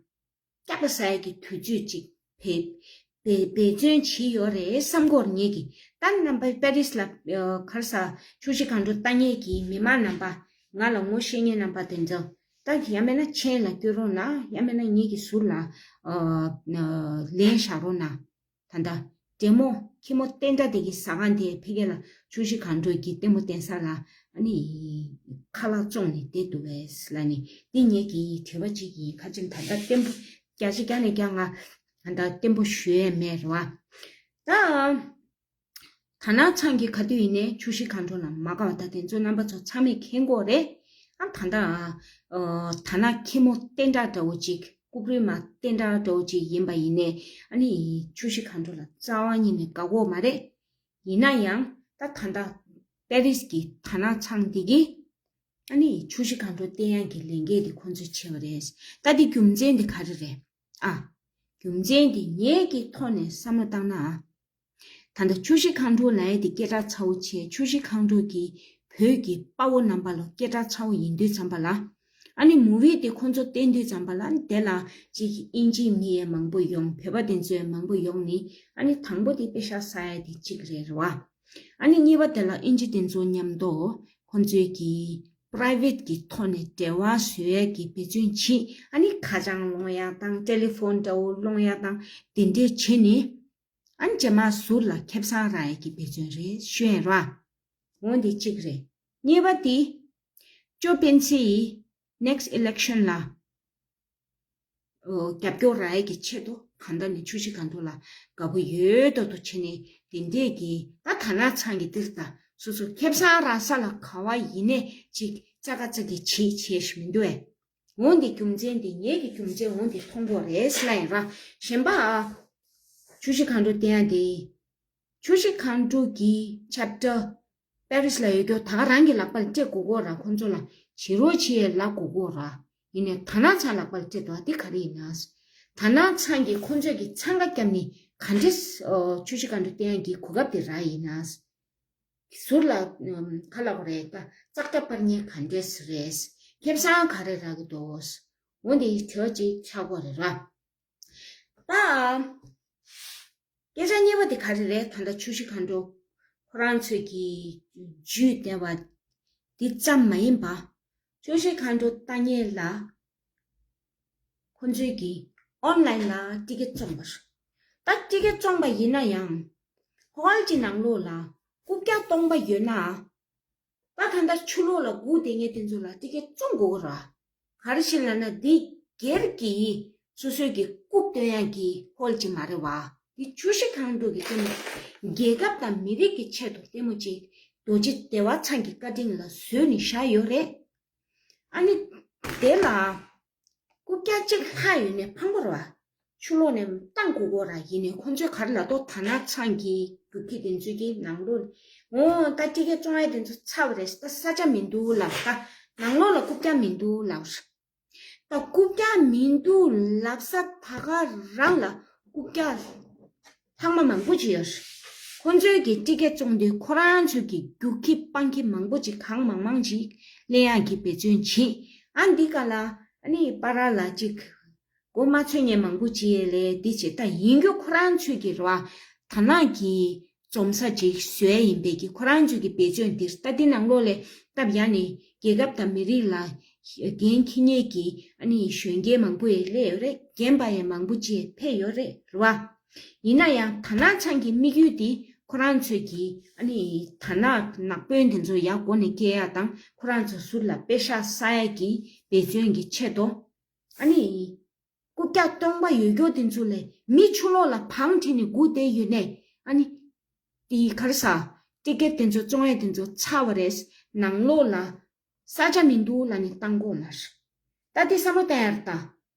སྐྱག་པ་ཟ་ཡ་གི་དུས་ཚོད་ཅིག་འབད་འབད་བརྩོན་བྱས་ཡོད་རེད་བསམ་གྱི་ཡོད་རེད་ངེད་ཀྱིས། ད་རྣམ་པ་པེ་རིས་ལ་ཨ་ག་རེ་ཟ་ཆུ་བཞི་སྒང་དྲུག་ལྟ་མཁན་གྱི་མི་མང་རྣམ་པ་ང་ལ་ངོ་ཤེས་མཁན་རྣམ་པ་དེ་ཚོ། ད་ཡང་མིན་ན་མཆན་ལ་སྐྱོན་རོགས་གནང་། ཡང་མིན་ན་ངེད་ཀྱི་ཟུར་ལ་ཨ་ལན་བཞག་རོགས་གནང་། ད་ལྟ་འདྲེ་མོ་ཁྱི་མོ་བསྟན་དྲགས་དེ་གི་ཟ་ཁང་དེ་ཕ་གི་ལ་ཆུ་བཞི་སྒང་དྲུག་གི་ལྟད་མོ་བསྟན་ས་ལ་ཨ་ནི་ཁ་ལག་བཙོང་ནས་བསྡད་འདུག་པས་ལབ་ནས་འདི་ངེད་ཀྱི་དྲི་བ་གཅིག་ཡིན། ཁ་ཆེམས་ད་ལྟ་ལྟད་མོ་རྒྱ་ཆེ་རྒྱ་ནས་རྒྱ་ང་ད་ལྟ་ལྟད་མོ་ཞུ་ཡས་མེད་རེད་བ། ད། དར་ནག་ཚང་གིས་ག་དུས་ཡིན་ནའི་ཆུ་བཞི་སྒང་དྲུག་ལ་མ་དགའ་བ་ད་དེ་ཚོ་རྣམ་པ་ཚོ་ཚང་མས་མཁྱེན་གྱི་ཡོད་རེད། ཨ་ད་ལྟ་ཨ་དར་ནག་ཁྱི་མོ་བསྟན་དྲགས་འདྲ་བོ་ཅིག་རྐུབ་རུས་མ་བསྟན་དྲགས་འདྲ་བོ་ཅིག་ཡིན་པ་ཡིན་ནའི་ཨ་ནི་ཆུ་བཞི་སྒང་དྲུག་ལ་རྩ་བ་ཉིད་ནས་དགའ་གི་ཡོད་མ་རེད། ཡིན་ན་ཡང་ད་ད་ལྟ་པེ་རིས་ཀྱི་དར་ནག་ཚང་འདི་གིས་ཨ་ནི་ཆུ་བཞི་སྒང་དྲུག་བསྟན་ཡག་གི་ལས་འགན་དེ་ཁོང་ཚོས་བྱས་པ་རེད། ད་འདི་རྒྱུ་མཚན་དེ་ག་རེ་རེད། ཨ་རྒྱུ་མཚན་དེ་ངེད་ཀྱི་ཐོག་ནས་བསམ་བློ་བཏང་ན། ཨ། ད་ལྟ་ཆུ་བཞི་སྒང་དྲུག་ལབ་ཡ་དེ་སྐད་གྲགས་ཚ་བོ་བྱས། ཆུ་བཞི་སྒང་དྲུག་གི་བོད་ཀྱི་དཔའ་བོ་རྣམ་པ་ལ་སྐད་གྲགས་ཚ་བོ་ཡིན་དུས་ཙམ་པ་ལ། ཨ་ནི་མུ་ཝི་དེ་ཁོང་ཚོ་བསྟན་དུས་ཙམ་པ་ལ་དེ་ལ་ཅིག་དབྱིན་ཇིའི་མི་ཡང་མང་པོ་ཡོང་། བོད་པ་དེ་ཚོ་ཡང་མང་པོ་ཡོང་ནི། ཨ་ནི་དང་པོ་དེ་པེ་ཤག་ཟ་ཡ་དེ་གཅིག་རེད་རེད་བ། ཨ་ནི་གཉིས་པ་དེ་ལ་དབྱིན་ཇི་དེ་ཚོ་མཉམ་དུ་ཁོང་ཚོའི་གི་ པ་རའི་ཝེཊ་གི་ཐོག་ནས་འབྲེལ་བ་བཟོ་ཡས་ཀྱི་འབད་བརྩོན་བྱེད། ཨ་ནི་ཁ་བྱང་སློང་ཡས་དང་ཊེ་ལི་ཕོན་འདྲ་བོ་སློང་ཡས་དང་དེ་འདྲས་བྱེད་ནས། ཨ་ནི་རྗེས་མ་ཟུར་ལ་ཁེ་བཟང་རག་ཡས་ཀྱི་འབད་བརྩོན་རེད་ཞུ་ཡས་ར། འོ་འདི་གཅིག་རེད། གཉིས་པ་དེ། ཅོ་པེན་སི་ཡིས་next election ལ་ཨོ་རྒྱབ་སྐྱོར་རག་ཡས་ཀྱི་ཆེད་དུ་གང་ལྟར་ནས་ཆུ་བཞི་སྒང་དྲུག་ལ་དགའ་པོ་ཡོད་མདོག་མདོག་བྱས་ནས་དེ་འདྲས་ཀྱི་ད་དར་ནག་ཚང་གི་འདིར་ད་སོ་སོ་ཁེ་བཟང་རག་ས་ལ་ག་བ་ཡིན་ནས་ཅིག་ཙག་ག་ཙག་གི་བྱེད་བྱེད་ཞིག་མི་འདུག་ཨེ། འོ་འདི་རྒྱུ་མཚན་འདི་ངེད་ཀྱི་རྒྱུ་མཚན་འོ་འདི་མཐོང་གོ་རེད་ཟེར་ལ་ཡིན་ར། གཞན་པ་ཆུ་བཞི་སྒང་དྲུག་བསྟན་ཡ་འདི། ཆུ་བཞི་སྒང་དྲུག་གི་ཆེབ་ཊར་པེ་རིས་ལ་ཡོད་རྒྱུ་ད་ག་རང་གི་ལག་པ་ལ་སྤྲད་དགོས་གོ་ར། ཁོང་ཚོ་ལ་བྱེད་རོགས་བྱེད་ཡས་ལབ་དགོས་གོ་ར། ཡིན་ནའི་དར་ནག་ཚང་ལག་པ་ལ་སྤྲད་འདུག་ཨ། འདི་ག་རེ་ཡིན་ན། དར་ནག་ཚང་གིས་ཁོང་ཚོས་ཀྱི་འཚང་ཁ་བརྒྱབ་ནས་ག་འདྲས་ཆུ་བཞི་སྒང་དྲུག་བསྟན་ཡ་གི་གོ་སྐབས་དེ་རག་ཡིན་ན། ཟུར་ལ་ཨམ་ག་ལབ་དགོས་རེད་ད། ཙག་སྒྲ་སྤར་མཁན་ག་འདྲས་རེད། ཁེ་བཟང་ག་རེ་རག་གི་འདུག་འོ་འདི་དྲི་བ་ཅིག་ཆགས་དགོས་རེད་ར། ད་སྐད་ཆ་གཉིས་པ་དེ་ག་རེ་རེད། ད་ལྟ་ཆུ་བཞི་སྒང་དྲུག་ཁོ་རང་ཚོས་ཀྱི་ཇུས་བསྟན་པ་འདི་ཙམ་མ་ཡིན་པ། ཆུ་བཞི་སྒང་དྲུག་ལྟ་མཁན་ལ་ཁོ་ཚོས་ཀྱི་ཨོན་ལའིན་ལ་ཊི་ཀེ་ཊི་བཙོང་བ་རེད། ད་ཊི་ཀེ་ཊི་བཙོང་པ་ཡིན་ན་ཡང་ཧོལ་གྱི་ནང་ལོགས་ལ་རྐུབ་བཀྱག་སྟོང་པ་ཡོད་ན། ད་གང་ལྟར་ཕྱི་ལོགས་ལ་སྒུག་བསྡད་མཁན་དེ་ཚོ་ལ་ཊི་ཀེ་ཊི་བཙོང་དགོས་ར། ག་རེ་བྱས་ལབ་ན་འདི་སྒེར་གྱི་སོ་སོའི་གི་རྐུབ་སྟོན་ཡག་གི་ཧོལ་ཅིག་མ་རེད་བ། འདི་ཆུ་བཞི་སྒང་དྲུག་གི་སྟེང་ནས་རྒྱལ་ཁབ་དང་མི་རིགས་ཀྱི་ཆེད་དུ་ལྟད་མོ་ཅིག་རྡོ་རྗེ་བདེ་བ་ཚང་གི་བཀའ་དྲིན་ལ་བཟོས་ནས་བཞག་ཡོད་རེད། ཨ་ནི་དེ་ལ་རྐུབ་བཀྱག་གཅིག་ལྷག་ཡོད་ནས་ཕངས་པོ་རེད་བ། ཕྱི་ལོགས་ནས་བཏང་དགོས་གོ་ར། ཡིན་ནའི་ཁོང་ཚོས་ག་རེ་ལབ་འདུག་དར་ནག་ཚང་གི་རྒྱུག་ཁྱི་དེ་ཚོས་ཀྱི་ནང་ལོགས་ནས། འོ་ད་ཊི་ཀེ་ཊི་བཙོང་ཡ་དེ་ཚོ་ཚར་བ་རེད། ད་ས་ཆ་མི་འདུག་ལབ། ད་ནང་ལོགས་ལ་རྐུབ་བཀྱག་མི་འདུག་ལབ། ད་རྐུབ་བཀྱག་མི་འདུག་ལབ་ས་ད་ག་རང་ལ་རྐུབ་བཀྱག་ལྷག་མ་མང་པོ་ཅིག་ཡོད། ཁོང་ཚོས་ཀྱི་ཊི་ཀེ་ཊི་བཙོང་དུས་ཁོ་རང་ཚོས་ཀྱི་རྒྱུག་ཁྱི་སྤང་ཁྱི་མང་པོ་ཅིག་གང་མང་མང་ཅིག་ལེན་ཡག་གི་འབད་བརྩོན་བྱེད། ཨ་འདི་ག་ལ་ཨ་ནི་པ་ར་ལ་ཅིག་མགོ་མ་ཚོས་མཁན་མང་པོ་ཅིག་ལས་འདི་བྱེད། ད་ཡིན་རྒྱུ་ཁོ་རང་ཚོས་ཀྱི་རེད་བ། དར་ནག་གི་འཛོམས་ས་ཅིག་བཟོ་ཡ་ཡིན་པས་ཀྱི་ཁོ་རང་ཚོས་ཀྱི་འབད་བརྩོན་འདིར་ད་འདི་ནང་ལོགས་ལས་སྟབས་ཡག་ནས་རྒྱལ་ཁབ་དང་མི་རིགས་ལ་འགན་འཁྱེར་མཁན་གྱི་ཨ་ནི་གཞོན་སྐྱེས་མང་པོ་ཡང་སླེབས་ཡོད་རེད། རྒན་པ་ཡང་མང་པོ་ཅིག་ཕེབས་ཡོད་རེད། རེད་བ། ཡིན་ན་ཡང་དར་ནག་ཚང་གི་དམིགས་ཡུལ་འདི་ཁོ་རང་ཚོས་ཀྱི་ཨ་ནི་དར་ནག་ནག་དཔོན་དེ་ཚོ་ཡར་མགོ་ནས་སྐྱེལ་ཡ་དང་ཁོ་རང་ཚོ་ཟུར་ལ་པེ་ཤག་བསགས་ཡ་གི་འབད་བརྩོན་གྱི་ཆེད་དུ། ཨ་ནི་རྐུབ་བཀྱག་སྟོང་པ་ཡོད་རྒྱུ་དེ་ཚོ་ལས་མི་ཕྱི་ལོགས་ལ་བང་བསྒྲིགས་ནས་སྒུག་བསྡད་ཡོད་ནས། ཨ་ནི་དེ་ག་རེ་ཟ། ཊི་ཀེ་ཊི་དེ་ཚོ་བཙོང་ཡ་དེ་ཚོ་ཚར་བ་རེད། ནང་ལོགས་ལ་ས་ཆ་མི་འདུག་ལབ་ནས་བཏང་གོ་མ་རེད། ད་དེ་བསམ་བློ་བཏང་ཡ་རེད་ད།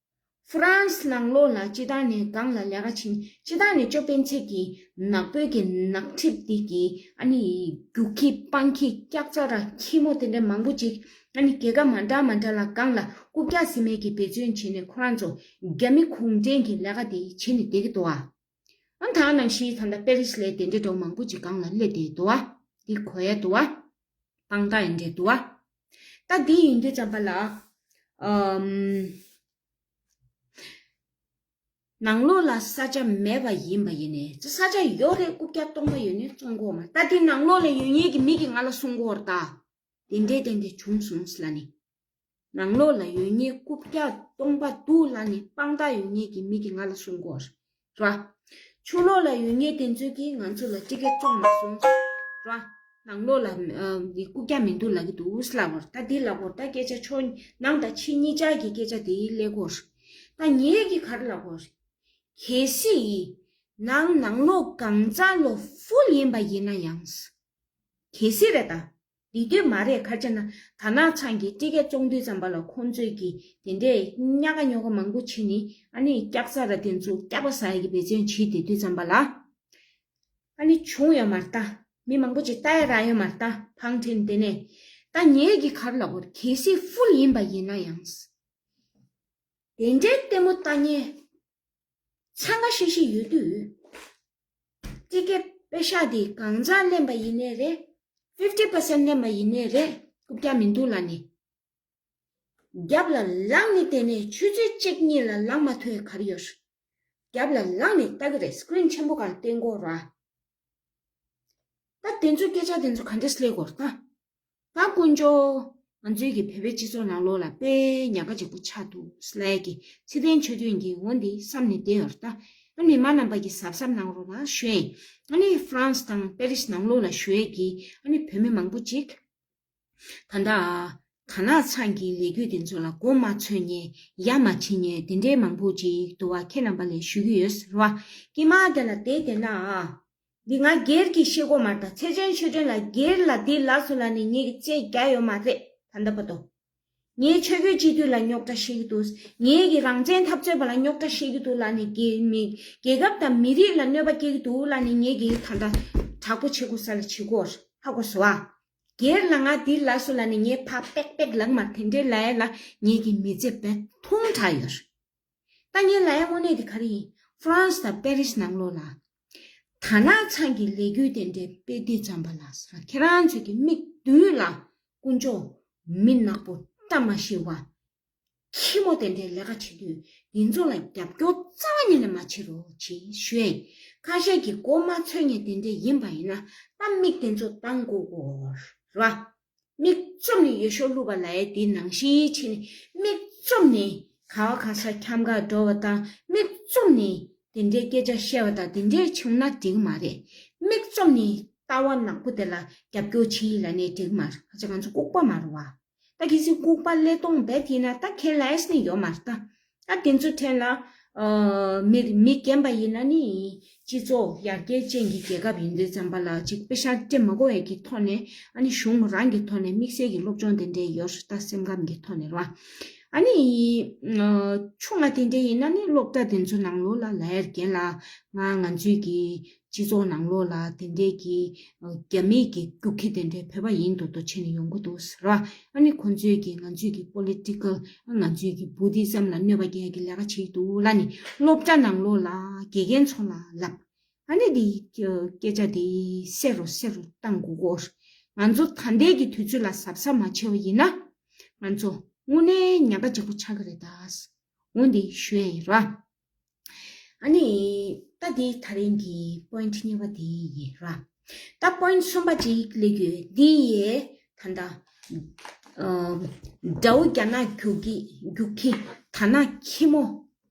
ཧྥ་རན་སི་ནང་ལོགས་ལ་སྤྱི་བཏང་ནས་སྒང་ལ་ལས་ཀ་བྱེད། སྤྱི་བཏང་ནས་ཅོ་པེན་སི་གི་ནག་པོའི་གི་ནག་ཁྲིབ་དེ་གི་ཨ་ནི་རྒྱུག་ཁྱི་སྤང་ཁྱི་སྐྱག་རྫ་ར་ཁྱི་མོ་དེ་འདྲ་མང་པོ་ཅིག་ཨ་ནི་རྒྱལ་ཁབ་མ་འདྲ་མ་འདྲ་ལ་སྒང་ལ་རྐུབ་བཀྱག་ཟིན་མེད་ཀྱི་འབད་བརྩོན་བྱས་ནས་ཁོ་རང་ཚོ་རྒྱ་མི་གུང་ཁྲན་གྱི་ལས་ཀ་དེ་བྱེད་ནས་བསྡད་ཀྱི་འདུག་ཨ། ཨ་ད་ནང་བཞིན་ད་ལྟ་པེ་རི་སི་ལ་དེ་འདྲ་འདྲ་མང་པོ་ཅིག་སྒང་ལ་སླེབས་བསྡད་འདུག་ཨ། འདི་གོ་ཡ་འདུག་ཨ། དཔང་རྟགས་ཡིན་འདྲ་འདུག་ཨ། ད་འདི་ཡིན་དུས་ཙམ་པ་ལ། ཨམ། ནང་ལོགས་ལ་ས་ཆ་མེད་པ་ཡིན་པ་ཡིན་ནའི། ས་ཆ་ཡོད་རེད། རྐུབ་བཀྱག་སྟོང་པ་ཡོད་ནའི་བཙོང་གོ་མ། ད་དེ་ནང་ལོགས་ལ་ཡོད་མཁན་གྱི་མི་གིས་ང་ལ་གསུང་གོ་རེད་ད། དེ་འདྲས་དེ་འདྲས་བྱུང་སོང་ལབ་ནས། ནང་ལོགས་ལ་ཡོད་མཁན་རྐུབ་བཀྱག་སྟོང་པ་འདུག་ལབ་ནས་དཔང་རྟགས་ཡོད་མཁན་གྱི་མི་གིས་ང་ལ་གསུང་གོ་རེད། ར། ཕྱི་ལོགས་ལ་ཡོད་མཁན་དེ་ཚོས་ཀྱིས་ང་ཚོ་ལ་ཊི་ཀེ་ཊི་བཙོང་མ་སོང་། ར། ནང་ལོགས་ལ་ཨ་འདི་རྐུབ་བཀྱག་མི་འདུག་ལབ་ཀྱི་འདུག་ལབ་གོ་རེད། ད་འདི་ལབ་གོ་རེད། ད་སྐད་ཆ་ཕྱོགས་ནང་དང་ཕྱི་གཉིས་ཆ་གི་སྐད་ཆ་དེ་སླེབས་གོ་རེད། ད་ངས་ཀྱིས་ག་རེ་ལབ་གོ་རེད། གལ་སྲིད་ནང་ནང་ལོགས་གང་ཚ་ལོ་ཧྥུལ་ཡིན་པ་ཡིན་ན་ཡང་། གལ་སྲིད་རེད་ད། འདི་དུས་མ་རེད། ག་རེ་བྱས་ན་དར་ནག་ཚང་གིས་ཊི་ཀེ་ཊི་བཙོང་དུས་ཙམ་པ་ལ་ཁོང་ཚོས་ཀྱིས་དེ་འདྲས་ཉག་ག་ཉོག་ག་མང་པོ་བྱས་ནས་ཨ་ནི་སྐྱག་རྫ་ར་དེ་ཚོ་སྐྱག་པ་ཟ་ཡ་གི་འབད་བརྩོན་བྱེད་བསྡད་དུས་ཙམ་པ་ལ། ཨ་ནི་བྱུང་ཡོད་མ་རེད་ད། མི་མང་པོ་ཅིག་ལྟ་ཡ་རག་ཡོད་མ་རེད་ད། བང་བསྒྲིགས་དེ་ནས། ད་ངས་ཀྱིས་ག་རེ་ལབ་དགོས་རེད། གལ་སྲིད་ཧྥུལ་ཡིན་པ་ཡིན་ན་ཡང་། དེ་འདྲའི་ལྟད་མོ་ལྟ་མཁན་འཚང་ཁ་ཤིག་ཤིག་ཡོད་དུས། ཊི་ཀེ་ཊི་པེ་ཤག་དེ་གང་ཚ་ལེན་པ་ཡིན་ནའི་རེད། ཕིབ་ཊི་པར་སེན་ཊི་ལེན་པ་ཡིན་ནའི་རེད། རྐུབ་བཀྱག་མི་འདུག་ལབ་ནས། རྒྱབ་ལ་ལངས་ནས་བསྡད་ནས་ཆུ་ཚོད་གཅིག་གཉིས་ལ་ལངས་མ་ཐུབ་ཡ་ག་རེ་ཡོད། རྒྱབ་ལ་ལངས་ནས་ལྟ་གི་རེད། སི་ཀི་རིན་ཆེན་པོ་སྒང་བསྟན་གོ་ར། ད་དེ་ཚོའི་སྐད་ཆ་དེ་ཚོ་ག་འདྲས་སླེབས་གོ་ར་ད། ད་དཀོན་མཆོག་ ང་ཚོའི་གི་བོད་པའི་སྤྱི་ཚོགས་ནང་ལོགས་ལ་དཔེ་ཉག་ག་ཅིག་པོ་ཆགས་འདུག་ལབ་ཡ་གི་ཚེ་བརྟན་ཆོས་སྒྲོན་གྱིས་འོ་འདི་བསམ་ནས་བསྡད་ཡོད་རེད་ད། ཨ་མི་མང་རྣམ་པ་གིས་གཟབ་གཟབ་གནང་རོགས་གནང་ཞུ་ཡིན། ཨ་ནི་ཧྥ་རན་སི་དང་པེ་རི་སི་ནང་ལོགས་ལ་བཞུགས་ཡས་ཀྱི་ཨ་ནི་བོད་མི་མང་པོ་ཅིག་ད་ལྟ་དར་ནག་ཚང་གི་ལས་འགུལ་དེ་ཚོ་ལ་མགོ་མ་ཚོས་མཁན་ཡ་མ་བྱེད་མཁན་དེ་འདྲའི་མང་པོ་ཅིག་འདུག་བ། ཁྱེད་རྣམ་པ་ལ་ཞུ་གི་ཡོད་ཟེར་བ། ཀྱེ་མ་དེ་ལ་བསྡད་བསྡད་ན་ཨ། འདི་ང་སྒེར་གྱིས་བཤད་དགོས་མ་རེད་ད། ཚེ་བརྟན་ཆོས་སྒྲོན་ལ་སྒེར་ལ་འདི་ལབ་སོང་ལབ་ནས་ངེད་ཀྱིས་རྩོད་རྒྱག་ཡོད་མ་རེད། ད་ལྟ་བར་དུ། ངའི་ཆོས་བརྒྱུད་སྤྱི་འཐུས་ལ་རྙོག་དྲ་བཤད་ཀྱི་འདུག་ངེད་ཀྱི་རང་བཙན་འཐབ་རྩོད་པ་ལ་རྙོག་དྲ་བཤད་ཀྱི་འདུག་ལབ་ནས་རྒྱལ་མི་རྒྱལ་ཁབ་དང་མི་རིགས་ལ་གནོད་པ་སྐྱེལ་གྱི་འདུག་ལབ་ནས་ངེད་ཀྱིས་ད་ལྟ་དྲག་པོ་བྱེད་དགོས་ས་ལ་བྱེད་དགོས། ཧ་གོ་སོང་ཨ། སྒེར་ལ་ང་འདི་ལབ་སོང་ལབ་ནས་ངས་ཕར་པེག་པེག་ལབ་མ་རེད། དེ་འདྲའི་ལབ་ཡ་ལ་ངེད་ཀྱི་མི་ཚེ་བས་ཐུང་དྲགས་ཡོད་རེད། ད་ངས་ལབ་ཡ་དངོས་གནས་དེ་ག་རེ་ཡིན། ཧྥ་རན་སི་དང་པེ་རི་སི་ནང་ལོགས་ལ་དར་ནག་ཚང་གི་ལས་འགུལ་དེ་འདྲའི་སྤེལ་དུས་ཙམ་པ་ལ་ཟེར། ཁྱེད་རང་ཚོས་ཀྱི་མིག་མདུན་ལ་དཀོན་མཆོག་མི་ནག་པོ་བཀྲ་མ་ཤིས་པ་ཁྱི་མོ་དེ་འདྲའི་ལས་ཀ་བྱེད་དུས་འདི་ཚོ་ལ་རྒྱབ་སྐྱོར་རྩ་བ་ཉིད་ནས་མ་བྱེད་རོགས་ཅེས་ཞུ་ཡིན། ཁ་ཤས་ཀྱིས་མགོ་མ་ཚོས་མཁན་དེ་འདྲ་ཡིན་པ་ཡིན་ན་ད་མིག་དེ་ཚོ་གཏང་དགོས་གོ་ར། མིག་བཙུམ་ནས་ཡོ་ཤོ་བླུགས་པ་ལབ་ཡས་དེ་ནང་བཞིན་བྱས་ནས་མིག་བཙུམ་ནས་ག་བ་ག་ས་འཁྱམ་ག་འགྲོ་བ་དང་། མིག་བཙུམ་ནས་དེ་འདྲའི་སྐད་ཆ་བཤད་པ་དང་དེ་འདྲའི་བྱུང་ན་འགྲིག་མ་རེད། མིག་བཙུམ་ནས་ལྟ་བ་ནག་པོ་དེ་ལ་རྒྱབ་སྐྱོར་བྱེད་ལབ་ནས་འགྲིག་མ་རེད། ཁ་ཅིག་ང་ཚོ་ལྐུགས་པ་མ་རེད་བ། ད་གལ་སྲིད་ལྐུགས་པ་ཀླད་སྟོང་རྦད་ཡིན་ན་ད་ཁྱེད་ལ་ཨེ་སི་ནི་ཡོད་མ་རེད་ད། ད་དེ་ཚོ་ཕྲན་ལ་ཨ་མི་མི་རྒན་པ་ཡིན་ན་ནི་སྤྱི་ཚོགས་ཡར་རྒྱས་ཅན་གྱི་རྒྱལ་ཁབ་ཡིན་དུས་ཙམ་པ་ལ་ཅིག་པེ་ཤ་སྤྲད་མ་དགོས་ཡས་ཀྱི་ཐོག་ནས། ཨ་ནི་གཞུང་རང་གི་ཐོག་ནས་དམིགས་བསལ་གྱི་སློབ་སྦྱོང་དེ་འདྲའི་ཡོད་རེད་ད། སེམས་ཁམས་ཀྱི་ཐོག་ནས་རེད་བ། ཨ་ནི་ཨ་ཆུང་བ་དེ་འདྲའི་ཡིན་ན་ནི་སློབ་གྲྭ་དེ་ཚོ་ནང་ལོགས་ལ་ལབ་ཡས་རྒན་ལགས་ང་ང་ཚོའི་གི་སྤྱི་ཚོགས་ནང་ལོགས་ལ་དེ་འདྲའི་གི་ཨ་རྒྱ་མིའི་གི་རྒྱུག་ཁྱི་དེ་འདྲའི་བོད་པ་ཡིན་མདོག་མདོག་བྱས་ནས་ཡོང་གི་འདུག་ཟེར་བ། ཨ་ནི་ཁོང་ཚོས་གི་ང་ཚོའི་གི་པོ་ལི་ཊི་ཀལ་ང་ཚོའི་གི་བྷུ་དྷི་ཛམ་ལ་གནོད་པ་སྐྱེལ་གི་ལས་ཀ་བྱེད་ཀྱི་འདུག་ལབ་ནས་སློབ་གྲྭ་ནང་ལོགས་ལ་དགེ་རྒན་ཚོ་ལ་ལབ། ཨ་ནི་འདི་སྐད་ཆ་འདི་གསལ་རུ་གསལ་རུ་བཏང་དགོས་གོ། ང་ཚོ་ད་ལྟའི་གི་དུས་ཚོད་ལ་གཟབ་གཟབ་མ་བྱས་པ་ཡིན་ན་ང་ཚོ་དངོས་གནས་ཉག་ག་ཅིག་པོ་ཆགས་ཀྱི་རེད་ད། འོ་འདི་ཞུ་ཡ་ཡིན་ར། ཨ་ནི་ད་འདི་ད་རིང་གི་པོ་ཡིན་ཊི་གཉིས་པ་འདི་ཡིན་ར། ད་པོ་ཡིན་ཊི་གསུམ་པ་ཅིག་སླེབས་ཡོད། འདི་ཡི་ད་ལྟ་ཨ་དགྲ་བོ་རྒྱ་ནག་རྒྱུག་གི་རྒྱུག་ཁྱི་དར་ནག་ཁྱི་མོ་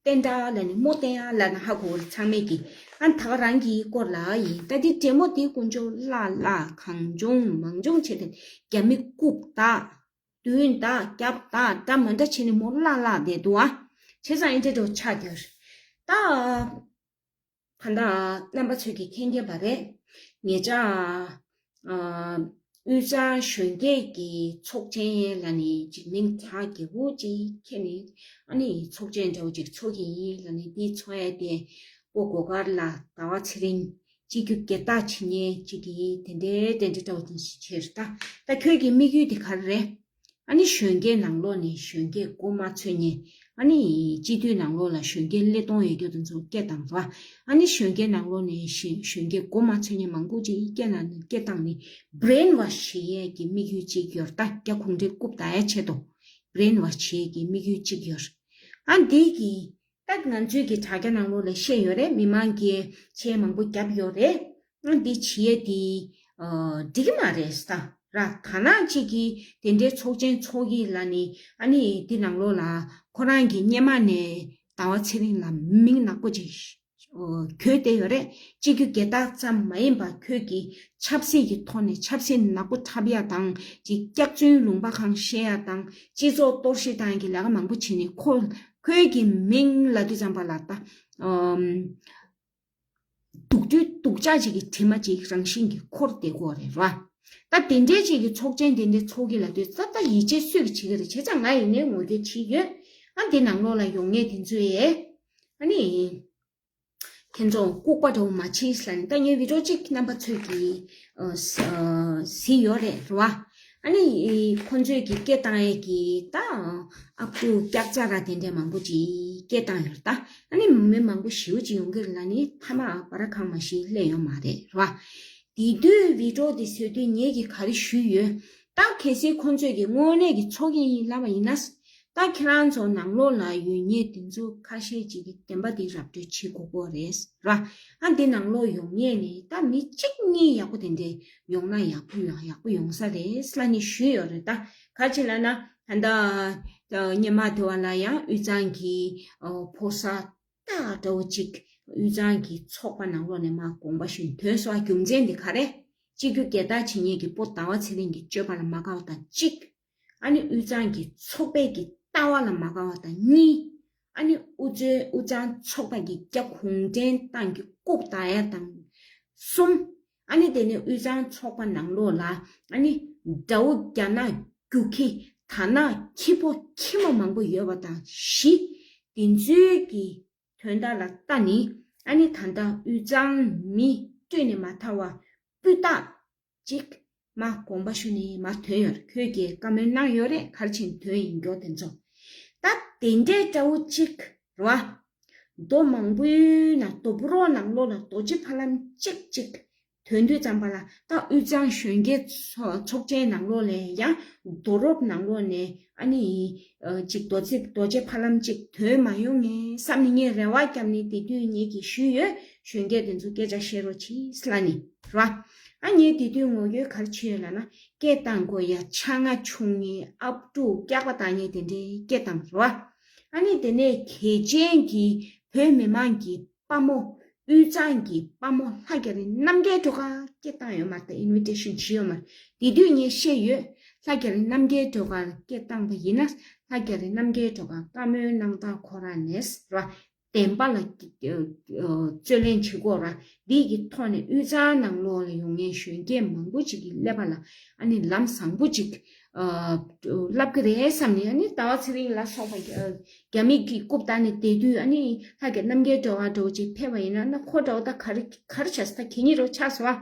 བསྟན་དགྲ་ལབ་ནས་མོ་བསྟན་ཡ་ལབ་ན་ཧ་གོ་བ་རེད་ཚང་མས་ཀྱི། ཨ་ད་ག་རང་གི་སྐོར་ལ་ཡིན། ད་འདི་འདྲེ་མོ་འདི་དཀོན་མཆོག་ལ་ལ་གང་བྱུང་མང་བྱུང་བྱས་ཏེ་རྒྱ་མི་རྐུབ་བཏགས། མདུན་དང་རྒྱབ་དང་འདྲ་མི་འདྲ་བྱས་ནས་མོ་བརླག་བརླག་བསྡད་འདུག་ཨ། བྱས་ཙང་ཨེ་འདྲ་འདྲ་བོ་ཆགས་བསྡད་ཡོད་རེད། ད་ད་ལྟ་རྣམ་པ་ཚོས་ཀྱིས་མཁྱེན་མཁྱེན་པ་རེད། ངེད་ཅག་ཨ་དབུས་གཙང་གཞོན་སྐྱེས་ཀྱི་ཚོགས་ཆེན་ལབ་ནས་ཅིག་མིང་གྲགས་རྒྱས་པོ་ཅིག་ཁྱེར་ནས། ཨ་ནི་ཚོགས་ཆེན་འདྲ་བོ་ཅིག་ཚོགས་ཀྱི་ཡིན་ལབ་ནས། འདི་ཚོགས་ཡས་དེ་སྤོ་སྒོ་སྒར་ལ་ཟླ་བ་ཚེ་རིང་། སྤྱི་རྒྱུ་སྒེར་བདག་བྱེད་མཁན་གཅིག་གིས་དེ་འདྲའི་དེ་འདྲའི་འདྲ་བོ་དེ་བྱས་རེད་ད། ད་ཁྱོད་ཀྱི་དམིགས་ཡུལ་དེ་ག་རེ་རེད། ཨ་ནི་གཞོན་སྐྱེས་ནང་ལོགས་ནས་གཞོན་སྐྱེས་མགོ་མ་ཚོས་མཁན། ཨ་ནི་སྤྱི་འཐུས་ནང་ལོགས་ལ་གཞོན་སྐྱེས་ཀླད་སྟོང་ཡོད་རྒྱུ་དེ་ཚོ་སྐད་བཏང་རོགས། ཨ་ནི་གཞོན་སྐྱེས་ནང་ལོགས་ནས་གཞོན་གཞོན་སྐྱེས་མགོ་མ་ཚོས་མཁན་མང་པོ་ཅིག་སྐད་ནང་ནས་སྐད་བཏང་ནས་བྷི་རེན་ཝོཤ་བྱེད་ཡས་ཀྱི་དམིགས་ཡུལ་གཅིག་ཡོད་རེད་ད། རྒྱ་གུང་ཁྲན་རྐུབ་བཏགས་ཡས་ཆེད་དུ་བྷི་རེན་ཝོཤ་བྱེད་ཡས་ཀྱི་དམིགས་ཡུལ་གཅིག་ཡོད་རེད། ཨ་འདི་གི་ད་ང་ཚོའི་གི་དྲ་རྒྱ་ནང་ལོགས་ལ་བཤད་ཡོད་རེད། མི་མང་གིས་ཆེད་མང་པོ་བརྒྱབ་ཡོད་རེད། ཨ་འདི་བྱེད་ཡས་དེ་ཨ་འགྲིག་གི་མ་རེད་ས་ར། ད་ནང་གཅིག་གིས་དེ་འདྲའི་ཚོགས་ཆེན་ཚོགས་ཀྱི་ལབ་ནས། ཨ་ནི་འདི་ནང་ལོགས་ལ་ཁོ་རང་གི་སྔོན་མ་ནས་ཟླ་བ་ཚེ་རིང་ལ་མིང་ནག་པོ་ཅིག་ཨ་གྱོན་བསྡད་ཡོད་རེད། སྤྱི་རྒྱུ་སྒེར་བདག་ཙམ་མ་ཡིན་པར་ཁོས་ཀྱི་ཆབ་སྲིད་ཀྱི་ཐོག་ནས་ཆབ་སྲིད་ནག་པོ་འཁྲབ་ཡ་དང་། ཅིག་སྐྱག་རྫུན་ལུང་པ་གང་བཤད་ཡ་དང་། སྤྱི་ཚོགས་གཏོར་བཤིག་བཏང་ཡ་གི་ལས་ཀ་མང་པོ་བྱས་ནས། ཁོ་ཁོའི་གི་མིང་ལབ་དུས་ཙམ་པ་ལ་ད་ཨམ་སྡུག་དུས་སྡུག་ཅག་ཅིག་གི་དྲི་མ་ཅིག་རང་བཞིན་གྱིས་འཁོར་བསྡད་ཀྱི་ཡོད་རེད་ར། ད་དེ་འདྲའི་ཅིག་གི་ཚོགས་ཆེན་དེ་འདྲའི་ཚོགས་ཀྱི་ལབ་དུས་ཙམ་པ་ད་ཡིད་ཆེས་སུས་ཀྱིས་བྱེད་ཀྱི་རེད། བྱས་ཙང་ང་ཡིན་ནའི་ངོ་རྒོལ་བྱེད་ཡོད། ཨ་འདི་ནང་ལོགས་ལ་ཡོང་མཁན་དེ་ཚོས་ཡས། ཨ་ནི། ཁྱེད་ཚོ་ལྐུགས་པ་འདྲ་བོ་མ་བྱེད་ཟེར་ནས། ད་ངའི་བི་ཌི་ཡོ་གཅིག་རྣམ་པ་ཚོས་ཀྱིས་ཨ་གཟིགས་ཡོད་རེད་རེད་བ། ཨ་ནི་ཁོང་ཚོས་ཀྱིས་སྐད་བཏང་ཡས་ཀྱི་ད་ཨ་ཁུ་སྐྱག་རྫ་ར་དེ་འདྲས་མང་པོ་ཅིག་སྐད་བཏང་ཡོད་རེད་ད། ཨ་ནི་མི་མང་པོ་ཞེ་པོ་ཅིག་ཡོང་གི་རེད་ལབ་ནི་མཐའ་མ་ཨ་བར་ཁང་མ་ཞིག་སླེབས་ཡོད་མ་རེད་རེད་བ། དེ་དུས་བི་ཌི་ཡོ་དེ་བཟོ་དུས་ངེད་ཀྱིས་ག་རེ་ཞུས་ཡོད། ད་གལ་སྲིད་ཁོང་ཚོས་ཀྱིས་དངོས་གནས་ཀྱི་ཚོགས་ཀྱི་ཡིན་ལབ་པ་ཡིན་ན། ད་ཁྱེད་རང་ཚོ་ནང་ལོགས་ལ་ཡོད་མཁན་དེ་ཚོ་ཁ་ཤས་ཅིག་གིས་བདེན་པ་དེ་ར་སྤྲོད་བྱེད་དགོས་ཀྱི་རེད་ར། ཨ་འདི་ནང་ལོགས་ཡོང་མཁན་ནི་ད་མི་གཅིག་གཉིས་ཡག་པོ་དེ་འདྲས་ཡོང་ན་ཡག་པོ་ཡོང་ཡག་པོ་ཡོང་ས་རེད་ལབ་ནས་ཞུས་ཡོད་རེད། ད་ག་ཅི་ལབ་ན་ད་ལྟ་སྔོན་མ་དེ་བ་ལ་ཡང་དབུས་གཙང་གི་ཕོ་གསར་སྟག་འདྲ་བོ་ཅིག་དབུས་གཙང་གི་ཚོགས་པ་ནང་ལོགས་ནས་མར་དགོངས་པ་ཞུས་ཐོན་སོང་། རྒྱུ་མཚན་དེ་ག་རེ། གཅིག་གྱུར་རྒྱལ་དར་བྱེད་མཁན་གྱི་པོ་ཟླ་བ་ཚེ་རིང་གི་སྤྱོད་པ་ལ་མ་དགའ་བ་དང་གཅིག་ཨ་ནི་དབུས་གཙང་གི་ཚོགས་པའི་གི་ལྟ་བ་ལ་མ་དགའ་བ་དང་གཉིས། ཨ་ནི་དབུས་གཙང་དབུས་གཙང་ཚོགས་པ་གི་རྒྱ་གུང་ཁྲན་ཏང་གི་རྐུབ་བལྡག་ཡ་དང་གསུམ། ཨ་ནི་དེ་ནས་དབུས་གཙང་ཚོགས་པ་ནང་ལོགས་ལ་ཨ་ནི་དགྲ་བོ་རྒྱ་ནག་རྒྱུག་ཁྱི་དར་ནག་ཁྱི་ཕོ་ཁྱི་མོ་མང་པོ་ཡོད་པ་དང་བཞི། དེ་ཚོའི་གི་དོན་དག་ལ་ལྟ་ནི་ཨ་ནི་ད་ལྟ་དབུས་གཙང་མི་སྤྲོད་ནས་མ་ཐར་བ་སྤུས་དག་ཅིག་མ་དགོངས་པ་ཞུ་ནས་མ་ཐོན་ཡོད་རེད། ཁྱོད་ཀྱིས་བཀའ་མོལ་གནང་ཡོད་རེད། ག་རེ་བྱས་ནས་ཐོན་ཡིན་མགྱོགས་དེ་ཚོ། ད་དེ་འདྲའི་འདྲ་བོ་གཅིག་རེད་བ། མདོ་མང་པོའི་ནང་མདོ་ཕོ་རོག་ནང་ལོགས་ལ་རྡོ་རྗེ་ཕ་ལམ་གཅིག་གཅིག་ཐོན་དུས་ཙམ་པ་ལ་ད་དབུས་གཙང་གཞོན་སྐྱེས་ཚོ་ཚོགས་ཆེན་ནང་ལོགས་ལ་ཡང་རྡོ་རོབ་ནང་ལོགས་ནས་ཨ་ནི་ཨ་གཅིག་རྡོ་རྗེ་རྡོ་རྗེ་ཕ་ལམ་གཅིག་ཐོན་མ་ཡོང་ངེས་བསམ་ནས་ངས་རེ་བ་བརྒྱབ་ནས་དེ་དུས་ངེད་ཀྱིས་ཞུས་ཡོད། གཞོན་སྐྱེས་དེ་ཚོ་སྐད་ཆ་བཤད་རོགས་གྱིས་ལབ་ནས་རེད་བ། ཨ་ངས་དེ་དུས་ངོ་རྒོལ་ག་རེ་བྱས་ཡོད་ལབ་ན་སྐད་བཏང་དགོས་ཡ་ཆ་ང་ཆུང་ངེས་ཨབ་ཕྲུག་སྐྱག་པ་བཏང་ངེས་དེ་འདྲའི་སྐད་བཏང་རེད་བ། ཨ་ནི་དེ་ནས་གལ་ཆེན་གྱི་བོད་མི་མང་གི་དཔའ་མོ་དབུས་གཙང་གི་དཔའ་མོ་ལྷ་རྒྱ་རི་རྣམ་རྒྱལ་སྒྲོལ་དཀར་སྐད་བཏང་ཡོད་མ་རེད། ད་ཨིན་ཝི་ཊེ་ཤན་བྱས་ཡོད་མ་རེད། དེ་དུས་ངས་བཤད་ཡོད། ལྷ་རྒྱ་རི་རྣམ་རྒྱལ་སྒྲོལ་དཀར་སྐད་བཏང་པ་ཡིན་ན་ལྷ་རྒྱ་རི་རྣམ་རྒྱལ་སྒྲོལ་དཀར་བཀའ་མོལ་གནང་སྟངས་ཁོ་རང་ནས་ར་བདེན་པ་ལ་རྩོད་ལེན་བྱེད་དགོས་ར། འདི་གི་ཐོག་ནས་དབུས་གཙང་ནང་ལོགས་ལ་ཡོང་མཁན་གཞོན་སྐྱེས་མང་པོ་ཅིག་གི་ཀླད་པ་ལ་ཨ་ནི་ལམ་བཟང་པོ་ཅིག་ཨ་བསླབ་ཀྱི་རེད་བསམ་ནས། ཨ་ནི་ཟླ་བ་ཚེ་རིང་ལ་སོགས་པ་ཨ་རྒྱ་མི་གི་རྐུབ་བལྡགས་ནས་བསྡད་དུས་ཨ་ནི་ལྷ་རྒྱ་རྣམ་རྒྱལ་སྒྲོལ་དཀར་འདྲ་བོ་ཅིག་ཕེབས་པ་ཡིན་ན་ན་ཁོ་འདྲ་བོ་ད་ག་རེ་ག་རེ་བྱས་ད་གད་སྙིགས་རོ་ཆགས་སོང་ཨ།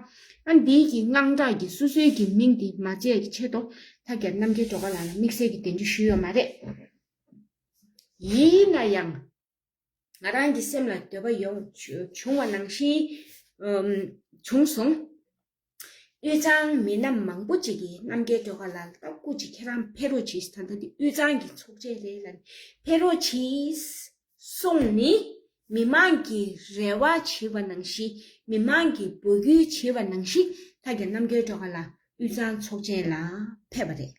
ཨ་འདིའི་གི་དངངས་སྐྲག་གི་སོ་སོའི་གི་མིང་དེ་མ་བརྗེད་ཀྱི་ཆེད་དུ་ལྷ་རྒྱ་རྣམ་རྒྱལ་སྒྲོལ་དཀར་ལགས་ལ་དམིགས་བསལ་གྱི་གདན་འདྲེན་ཞུས་ཡོད་མ་རེད། ཡིན་ན་ཡང་ང་རང་གི་སེམས་ལ་འདོད་པ་ཡོང་བྱུང་བ་ནང་བཞིན་ཨམ་བྱུང་སོང་། དབུས་གཙང་མི་སྣ་མང་པོ་ཅིག་གིས་རྣམ་རྒྱལ་སྒྲོལ་དཀར་ལགས་ལ་སྐུ་མཁྱེན་ཁྱེད་རང་ཕེབས་རོགས་གྱིས། ད་ལྟ་འདི་དབུས་གཙང་གི་ཚོགས་ཆེན་རེད་ལ་ཕེབས་རོགས་གྱིས་གསུངས་ནས་མི་མང་གི་རེ་བ་བྱས་པ་ནང་བཞིན་མི་མང་གི་འབོད་སྐུལ་བྱས་པ་ནང་བཞིན་ལྷ་རྒྱ་རྣམ་རྒྱལ་སྒྲོལ་དཀར་ལགས་དབུས་གཙང་ཚོགས་ཆེན་ལ་ཕེབས་པ་རེད།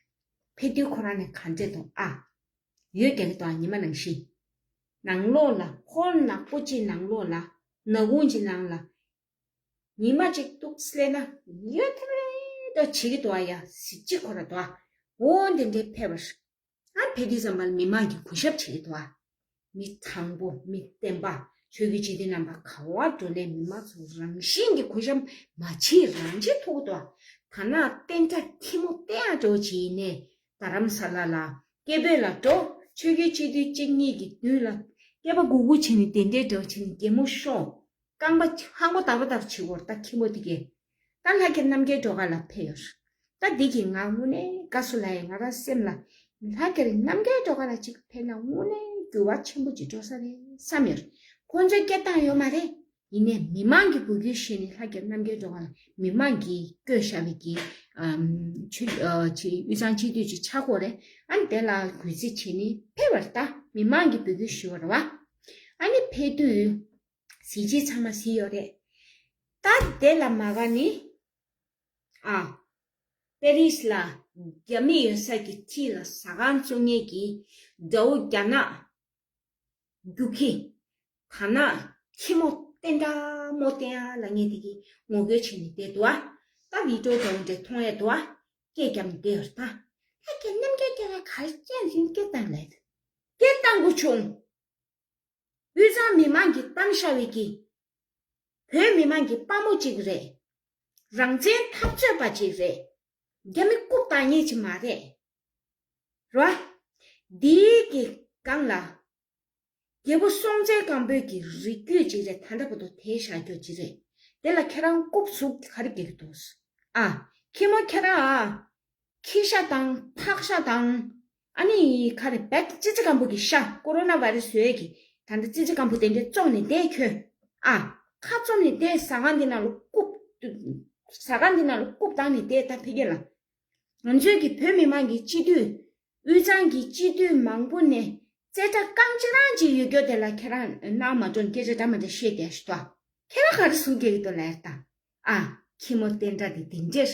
ཕེབས་དུས་ཁོ་རང་ནས་ག་འདྲས་འདུག་ཨ། འོད་རྒྱག་གི་འདུག་ཨ། ཉི་མ་ནང་བཞིན། ནང་ལོགས་ལ་ཁོ་ནག་པོ་ཅིག་ནང་ལོགས་ལ་ནག་ཁུང་ཅིག་ནང་ལ་ཉི་མ་ཅིག་གཏུགས་སླེབས་ན་འོད་ཐིག་ལེ་འདྲ་བྱེད་ཀྱི་འདུག་ཨ། ཡ་གཟི་བརྗིད་ཁོ་ར་འདུག་ཨ། འོ་འདི་འདྲའི་ཕེབས་པ་རེད། ཨ་ཕེབས་དུས་ཙམ་པ་ལ་མི་མང་གིས་གུས་ཞབས་བྱེད་ཀྱི་འདུག་ཨ། མི་དྲང་པོ་མི་བརྟན་པ་ཆོས་བརྒྱུད་སྤྱི་འཐུས་རྣམ་པ་ག་བར་འགྲོ་ནའི་མི་མང་ཚོ་རང་བཞིན་གྱིས་གུས་ཞབས་མ་བྱེད་རང་བྱེད་ཐུབ་ཀྱི་འདུག་ཨ། ད་ནང་བསྟན་དགྲ་ཁྱི་མོ་བསྟན་ཡག་འདྲ་བོ་བྱས་ནས་རྡ་རམ་ས་ལ་ལ་སྐད་འབོད་ལ་འགྲོ། ཆོས་བརྒྱུད་སྤྱི་འཐུས་གཅིག་གཉིས་ཀྱི་མདུན་ལ་སྐེད་པ་སྒུར་སྒུར་བྱས་ནས་དེ་འདྲའི་འདྲ་བོ་བྱས་ནས་གད་མོ་ཤོར། རྐང་པ་ཧང་པོ་དར་པོ་དར་བྱེད་སྐོར་ད་ཁྱི་མོ་དེ་གས། ད་ལྷ་རྒྱལ་རྣམ་རྒྱལ་སྒྲོལ་དཀར་ལགས་ཕེབས་ཡོད། ད་འདི་གིས་ང་དངོས་གནས་དགའ་སོང་ལབ་ཡ། ང་རང་སེམས་ལ་ལྷ་རྒྱལ་རྣམ་རྒྱལ་སྒྲོལ་དཀར་ལགས་གཅིག་ཕེབས་ན་དངོས་གནས་འགྱུར་བ་ཆེན་པོ་ཅིག་འགྲོ་ས་རེད་བསམ་ཡོད། ཁོང་ཚོས་སྐད་བཏང་ཡོད་མ་རེད། ཡིན་ནའི་མི་མང་གི་འབོད་སྐུལ་ཞུས་ནས་ལྷ་རྒྱལ་རྣམ་རྒྱལ་སྒྲོལ་དཀར་ལགས་མི་མང་གིས་བསྐོས་བཞག་པའི་གི་ཨམ་ཆོས་ཨ་ཆོས་དབུས་གཙང་སྤྱི་འཐུས་ཅིག་ཆགས་ཀྱི་ཡོད་རེད། ཨ་ནི་དེ་ལ་གུས་བརྩི་བྱས་ནས་ཕེབས་པ་རེད། ད་མི་མང་གིས་འབོད་སྐུལ་ཞུས་པ་རེད་བ། ཨ་ནི་ཕེབས་དུས་གཟི་བརྗིད་ཚང་མ་གཟིགས་ཡོད་རེད། ད་དེ་ལ་མ་དགའ་ནི། ཨ། པེ་རིས་ལ་རྒྱ་མི་ཡོད་ས་གི་འཁྲིས་ལ་ཟ་ཁང་བཙུགས་མཁན་གྱི་དགྲ་བོ་རྒྱ་ནག་རྒྱུག་ཁྱི། དར་ནག་ཁྱི་མོ་བསྟན་དགྲ་མོ་བསྟན་ཡག་ལབ་མཁན་དེ་གིས་ངོ་རྒོལ་བྱས་ནས་བསྡད་འདུག་ཨ། ད་བི་ཌི་ཡོ་འདྲ་བོ་འདྲ་མཐོང་ཡག་འདུག་ཨ། སྐད་རྒྱབ་ནས་བསྡད་ཡོད་རེད་ད། ལྷ་རྒྱལ་རྣམ་རྒྱལ་སྒྲོལ་དཀར་ག་རེ་བྱས་ནས་སྐད་བཏང་ལབ། སྐད་བཏང་དགོས་བྱུང་། དབུས་གཙང་མི་མང་གིས་བཏང་བཞག་པའི་གི་བོད་མི་མང་གི་དཔའ་མོ་གཅིག་རེད། རང་བཙན་འཐབ་རྩོད་པ་གཅིག་རེད། རྒྱ་མི་རྐུབ་བལྡག་མཁན་ཅིག་མ་རེད། རེད་བ། འདིའི་གི་སྒང་ལ་རྒྱལ་པོ་སྲོང་བཙན་སྒམ་པོའི་གི་རིགས་རྒྱུད་ཅིག་རེད། ད་ལྟ་བར་དུ་དེད་བཞག་རྒྱུ་ཅིག་རེད། དེ་ལ་ཁྱེད་རང་རྐུབ་ཟུག་ག་རེ་རྒྱག་གི་འདུག། ཨ། ཁྱི་མོ་ཁྱེད་རང་ཨ། ཁྱི་ཤ་དང་ཕག་ཤ་དང་། ཨ་ནི་ག་རེ་བེད་ཙི་ཙི་སྐམ་པོ་གི་ཤ་ཀོ་རོ་ན་བྷའི་རེ་སི་བཟོས་གི། ད་ལྟ་ཙི་ཙི་སྐམ་པོ་དེ་འདྲས་བཙོངས་ནས་བསྡད་ཁྱོད། ཨ། ཁ་བཙུམ་ནས་བསྡད། ཟ་ཁང་འདི་ནང་ལ་རྐུབ། ཟ་ཁང་འདི་ནང་ལ་རྐུབ་བལྡགས་ནས་བསྡད། ད་ཕ་གི་ལ། ང་ཚོའི་གི་བོད་མི་མང་གི་སྤྱི་འཐུས། དབུས་གཙང་གི་སྤྱི་འཐུས་མང་པོ་ནས་རྩེ་གྲ་རྐང་གཅིག་རང་གཅིག་ཡོད་རྒྱུ་དེ་ལ་ཁྱེད་རང་སྣང་མ་འགྲོ་ནས་སྐད་ཆ་འདྲ་མ་འདྲ་བཤད་བསྡད་ཤི་ཏོ། ཁྱེད་རང་ག་རེ་ཟུག་སྐྱེ་གི་འདུག་ལབ་ཡ་ད། ཨ། ཁྱི་མོ་བསྟན་དགྲ་དེ་དེ་འདྲས།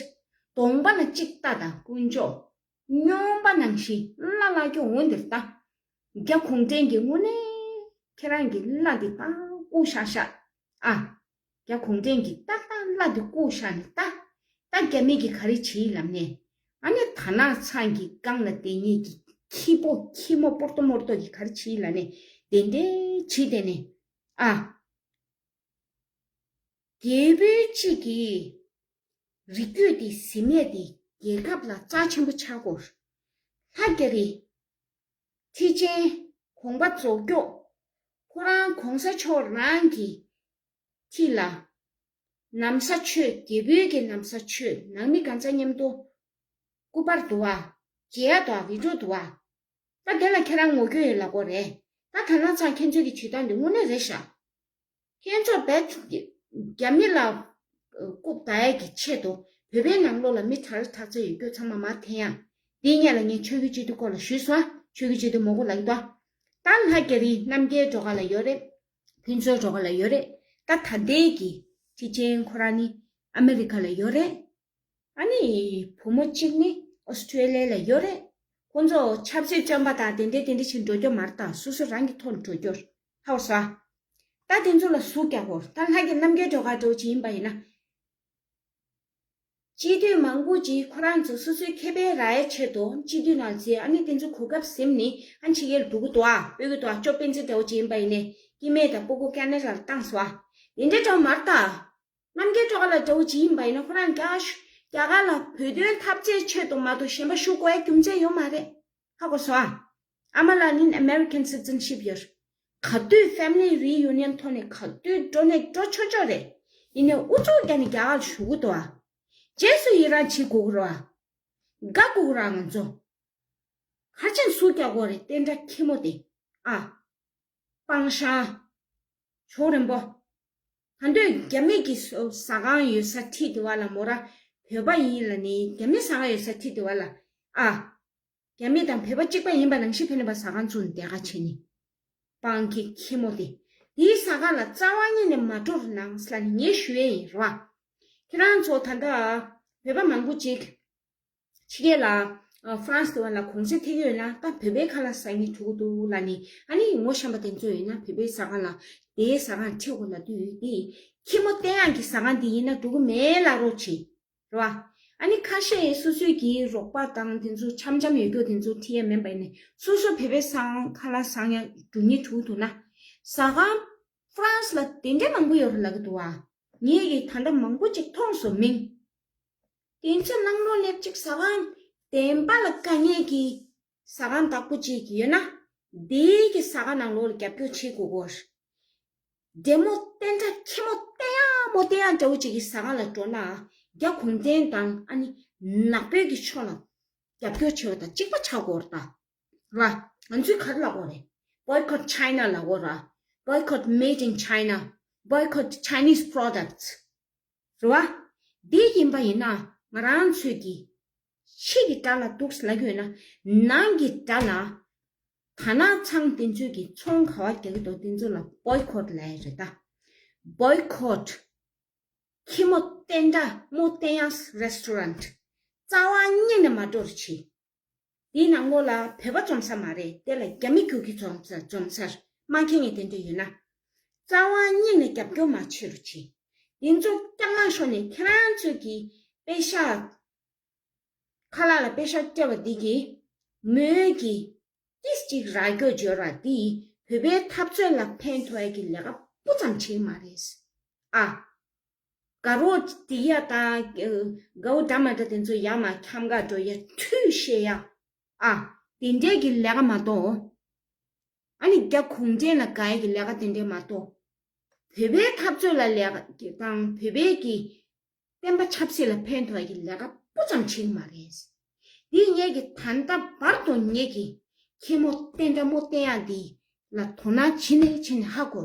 གདོང་པ་ན་གཅིག་ལྟ་དང་དཀོན་མཆོག་སྨྱོན་པ་ནང་བཞིན་བླ་བླ་སྐྱོ་འོང་འདིར་ལྟ། རྒྱ་གུང་ཁྲན་གྱི་དངོས་གནས་ཁྱེད་རང་གི་བླ་འདི་ཏག་བཀུག་བཞག་བཞག་ཨ། རྒྱ་གུང་ཁྲན་གྱི་ཏག་ཏག་བླ་འདི་བཀུག་བཞག་ནས་ལྟ། ད་རྒྱ་མི་གི་ག་རེ་བྱེད་ལབ་ནས། ཨ་ནི་དར་ནག་ཚང་གི་སྒང་ལ་བསྡད་མཁན་གྱི་ཁྱི་པོ་ཁྱི་མོ་སྤོར་ཏོ་མོར་ཏོ་གི་ག་རེ་བྱེད་ལབ་ནས་དེ་འདྲས་བྱེད་དེ་ནས། ཨ། རྒྱལ་པོའི་གཅིག་གིས་རིགས་རྒྱུད་དེ་ཟིན་མེད་དེ་རྒྱལ་ཁབ་ལ་རྩ་ཆེན་པོ་ཆགས་སྐོར། ལྷ་རྒྱ་རི། ཁྲི་ཆེན། གོང་པ་རྫོགས་སྐྱོག་ཁོ་རང་གོང་ས་མཆོག་རང་གི་ཁྲི་ལ། ན་བཟའ་མཆོད། རྒྱལ་པོའི་གི་ན་བཟའ་མཆོད། ནང་མི་གང་ཚང་མཉམ་དུ་སྐུ་པར་འདུག་བ། མཇལ་ཡ་འདུག་བ། བི་ཌིའོ་འདུག་བ། ད་དེ་ལ་ཁྱེད་རང་ངོ་སྐྱོ་ཡོད་ལབ་དགོས་རེད། ད་དར་ནག་ཚང་ཁྱེད་ཚོའི་གི་བྱེད་སྟངས་འདི་དངོས་གནས་རེད་ཤག་ཁྱེད་ཚོ་བས་རྒྱ་མི་ལ་རྐུབ་ལྡག་ཡས་ཀྱི་ཆེད་དུ་བོད་པའི་ནང་ལོགས་ལ་མི་དྲག་དྲག་ཚད་ཡོད་རྒྱུ་ཚང་མ་མར་འཐེན་ཡ། འདིའི་སྔོན་ལ་ངས་ཆོས་བརྒྱུད་སྤྱི་འཐུས་སྐོར་ལ་ཞུས་སོང་། ཆོས་བརྒྱུད་སྤྱི་འཐུས་མང་པོ་ལབ་ཀྱི་འདུག་ད་ལྷ་རྒྱ་རི་རྣམ་རྒྱལ་སྒྲོལ་དཀར་ལ་ཡོད་རེད། ཕུན་ཚོགས་སྒྲོལ་དཀར་ལ་ཡོད་རེད། ད་ད་ལྟའི་གི་ཁྲི་ཆེན་ཁོ་རང་ནི་ཨ་མེ་རི་ཁ་ལ་ཡོད་རེད། ཨ་ནི་བུ་མོ་གཅིག་ནི་ཨོ་སི་ཀྲེ་ལི་ཡ་ལ་ཡོད་རེད། ཁོང་ཚོ་ཆབ་སྲིད་བཙོན་པ་དང་དེ་འདྲས་དེ་འདྲས་བྱས་འགྲོ་རྒྱུ་མ་རེད། ད་སོ་སོ་རང་གི་ཐོག་ནས་འགྲོ་རྒྱུ་རེད། ཧ་གོ་སོང་ཨ། ད་དེ་ཚོ་ལ་ཟུག་རྒྱག་དགོས། ད་ལྷ་རྒྱ་རྣམ་རྒྱལ་སྒྲོལ་དཀར་འདྲ་བོ་ཅིག་ཡིན་པ་ཡིན་ན། སྤྱི་འཐུས་མང་པོ་ཅིག་ཁོ་རང་ཚོ་སོ་སོའི་ཁེ་ཕན་རག་ཡའི་ཆེད་དུ་སྤྱི་འཐུས་ནང་ཚུད། ཨ་ནི་དེ་ཚོ་གོ་སྐབས་ཟིན་ནས་ཨ་ཕྱི་རྒྱལ་འགྲོ་གི་འདུག་ཨ། སྤོ་གི་འདུག་ཨ། ཅོ་སྤེན་ཚེ་འདྲ་བོ་ཅིག་ཡིན་པ་ཡིན་ནའི་སྐྱེ་དམན་དང་སྤུ་གུ་ཁེ་ན་ཌ་ལ་བཏང་སོང་ཨ། དེ་འདྲས་འདྲ་བོ་མ་རེད་ད། རྣམ་རྒྱལ་སྒྲོལ་དཀར་ལ་འདྲ་བོ་ཅིག་ཡིན་པ་ཡིན་ན་ཁོ་རང་རྒྱ་རྒྱ་གར་ལ་བོད་དོན་འཐབ་རྩོད་ཆེད་དུ་མ་གཏོགས་གཞན་པ་ཞུ་དགོས་ཡ་རྒྱུ་མཚན་ཡོད་མ་རེད། ཧ་གོ་སོང་ཨ། ཨ་མ་ལགས་ནི་ཨ་མེ་རི་ཀན་སི་ཊི་ཛེན་ཤིབ་ཡོད། ག་དུས་ཕེ་མི་ལི་རི་ཡུ་ནི་ཡན་ཐོག་ནས་ག་དུས་འགྲོ་ནས་འགྲོ་ཆོག་ཆོག་རེད། ཡིན་ནའི་ཨུ་ཚུགས་རྒྱག་ནས་རྒྱ་གར་ལ་བཞུགས་གི་འདུག་ཨ། རྗེས་སུ་ཡི་རང་བྱེད་དགོས་ཀྱི་རེད་ཨ། དགའ་དགོས་ཀྱི་རེད་ང་ཚོ། ག་ཅན་སུ་རྒྱག་དགོས་རེད་བསྟན་དགྲ་ཁྱི་མོ་དེ། ཨ། སྤང་ཤང་། ཕྱོགས་རིང་པོ། ག་དུས་རྒྱ་མི་གི་ཟ་ཁང་ཡོད་ས་ཁྲིད་དེ་བ་ལ་མོ་ར། བོད་པ་ཡིན་ལ་ནི་རྒྱ་མི་ཟ་ཁང་ཡོད་ས་ཁྲིད་དེ་བ་ལ། ཨ། རྒྱ་མི་དང་བོད་པ་གཅིག་པ་ཡིན་པ་ནང་བཞིན་ཕེབས་ནས་པ་ཟ་ཁང་བཙུགས་ནས་བསྡད་ཁ་བྱེད་ནི། སྤང་ཁྱི་ཁྱི་མོ་དེ། དེའི་ཟ་ཁང་ལ་རྩ་བ་ཉིད་ནས་མ་འགྲོ་རུ་ནང་ལ་ནི་ངས་ཞུ་ཡས་ཡིན་རོ། ཁྱེད་རང་ཚོ་ད་ལྟ་བོད་པ་མང་པོ་ཅིག་ཕྱི་རྒྱལ་ལ་ཨ་ཧྥ་རན་སི་དེ་བ་ལ་གུང་སེང་ཐེབས་ཡོད་ན་ད་བོད་པའི་ཁ་ལག་ཟ་སྙིང་འདོད་ཀྱི་འདུག་ལབ་ནི། ཨ་ནི་ངོ་ཤེས་པ་དེ་ཚོ་ཡོད་ན་བོད་པའི་ཟ་ཁང་ལ་དེའི་ཟ་ཁང་ཁྲིད་དགོས་ལབ་དུས་དེ་ཁྱི་མོ་བསྟན་དབྱངས་ཀྱི་ཟ་ཁང་དེ་ཡིན་ན་འགྲོ་གི་མེད་ལབ་རོགས་བྱེད། རེད་བ། ཨ་ནི་ཁ་ཤས་སོ་སོའི་གི་རོགས་པ་དང་དེ་ཚོ་འཆམ་འཆམ་ཡོད་རྒྱུ་དེ་ཚོ་ཁྲིད་ཡས་མིན་པ་ཡིན་ནའི་སོ་སོ་བོད་པའི་ཟ་ཁང་ཁ་ལག་ཟ་ཡ་འགྲོ་སྙིང་འདོད་ཀྱི་འདུག་ན། ཟ་ཁང་ཧྥ་རན་སི་ལ་དེ་འདྲའི་མང་པོ་ཡོད་རེད་ལབ་ཀྱི་འདུག་བ། ངས་ཀྱི་ད་ལྟ་མང་པོ་ཅིག་མཐོང་སོང་མིང་། དེ་ཚོ་ནང་ལོགས་སླེབས་ཅིག་ཟ་ཁང་བདེན་པ་ལ་དཀའ་ངལ་གྱི་ཟ་ཁང་བདག་པོ་ཅིག་ཡོད་ན། དེའི་གི་ཟ་ཁང་ནང་ལོགས་ལ་རྒྱབ་སྐྱོར་བྱེད་དགོས་གོ། འདྲེ་མོ་བསྟན་དགྲ་ཁྱི་མོ་བསྟན་ཡག་མོ་བསྟན་ཡག་འདྲ་བོ་ཅིག་གི་ཟ་ཁང་ལ་འགྲོ་ན། རྒྱ་གུང་བསྟན་དང་ཨ་ནི་ནག་པོའི་གི་ཕྱོགས་ལ་རྒྱབ་སྐྱོར་བྱེད་པ་དང་གཅིག་པ་ཆགས་དགོས་རེད་ད། ར། ང་ཚོས་ག་རེ་ལབ་དགོས་རེད། Boycott China ལབ་དགོས་ར། Boycott made in China. Boycott Chinese products. རེད་བ། འདི་ཡིན་པ་ཡིན་ན་ང་རང་ཚོས་ཀྱི་ཕྱི་གི་དགྲ་ལ་སྡུག་ལབ་ཀྱི་ཡོད་ན། ནང་གི་དགྲ་ལ། དར་ནག་ཚང་དེ་ཚོས་ཀྱི་ཚོང་ག་བ་རྒྱག་གི་འདུག་དེ་ཚོ་ལ་Boycott ལབ་ཡ་རེད་ད། Boycott. ཁྱི་མོ་བསྟན་དགྲ་མོ་བསྟན་ཡག་restaurant རྩ་བ་ཉིད་ནས་མ་འགྲོ་རུ་བྱེད། དེའི་ནང་ལོགས་ལ་བོད་པ་འཛོམས་ས་མ་རེད། དེ་ལ་རྒྱ་མི་རྒྱུག་གི་འཛོམས་ས་འཛོམས་སར་མ་མཁྱེན་ངེས་དེ་འདྲ་ཡོད་ན། རྩ་བ་ཉིད་ནས་རྒྱབ་སྐྱོར་མ་བྱེད་རུ་བྱེད། དེ་ཚོ་སྐྱག་ལང་ཤོར་ནས་ཁྱེད་རང་ཚོས་ཀྱི་པེ་ཤག་ཁ་ལག་ལ་པེ་ཤག་སྤྲད་པ་འདི་གིས་མོས་ཀྱི་ཏིས་ཅིག་རག་རྒྱུ་འབྱོར་བ་འདིས་བོད་པའི་འཐབ་རྩོད་ལ་ཕན་ཐོགས་ཡ་གི་ལས་ཀ་སྤུ་ཙམ་བྱེད་ཀྱི་མ་རེད། ཨ། དགའ་རོགས་དེ་ཡ་དང་དགའ་བོ་འདྲ་མ་འདྲ་དེ་ཚོ་ཡར་མར་འཁྱམ་ག་འགྲོ་ཡ་ཁྲུས་བཤད་ཡ། ཨ། དེ་འདྲའི་གི་ལས་ཀ་མ་གཏོགས། ཨ་ནི་རྒྱ་གུང་ཁྲན་ལ་དགའ་ཡ་གི་ལས་ཀ་དེ་འདྲའི་མ་གཏོགས། བོད་པའི་འཐབ་རྩོད་ལ་ལས་ཀ་དང་བོད་པའི་གི་བསྟན་པ་ཆབ་སྲིད་ལ་ཕན་ཐོགས་ཡ་གི་ལས་ཀ་སྤུ་ཙམ་བྱེད་ཀྱི་མ་རེད། འདི་ངེད་ཀྱི་ད་ལྟ་བར་དུ་ངེད་ཀྱི་ཁྱི་མོ་བསྟན་དགྲ་མོ་བསྟན་ཡག་འདི་ལ་དོ་སྣང་བྱེད་ནས་བྱེད་ནས་ཧ་གོ།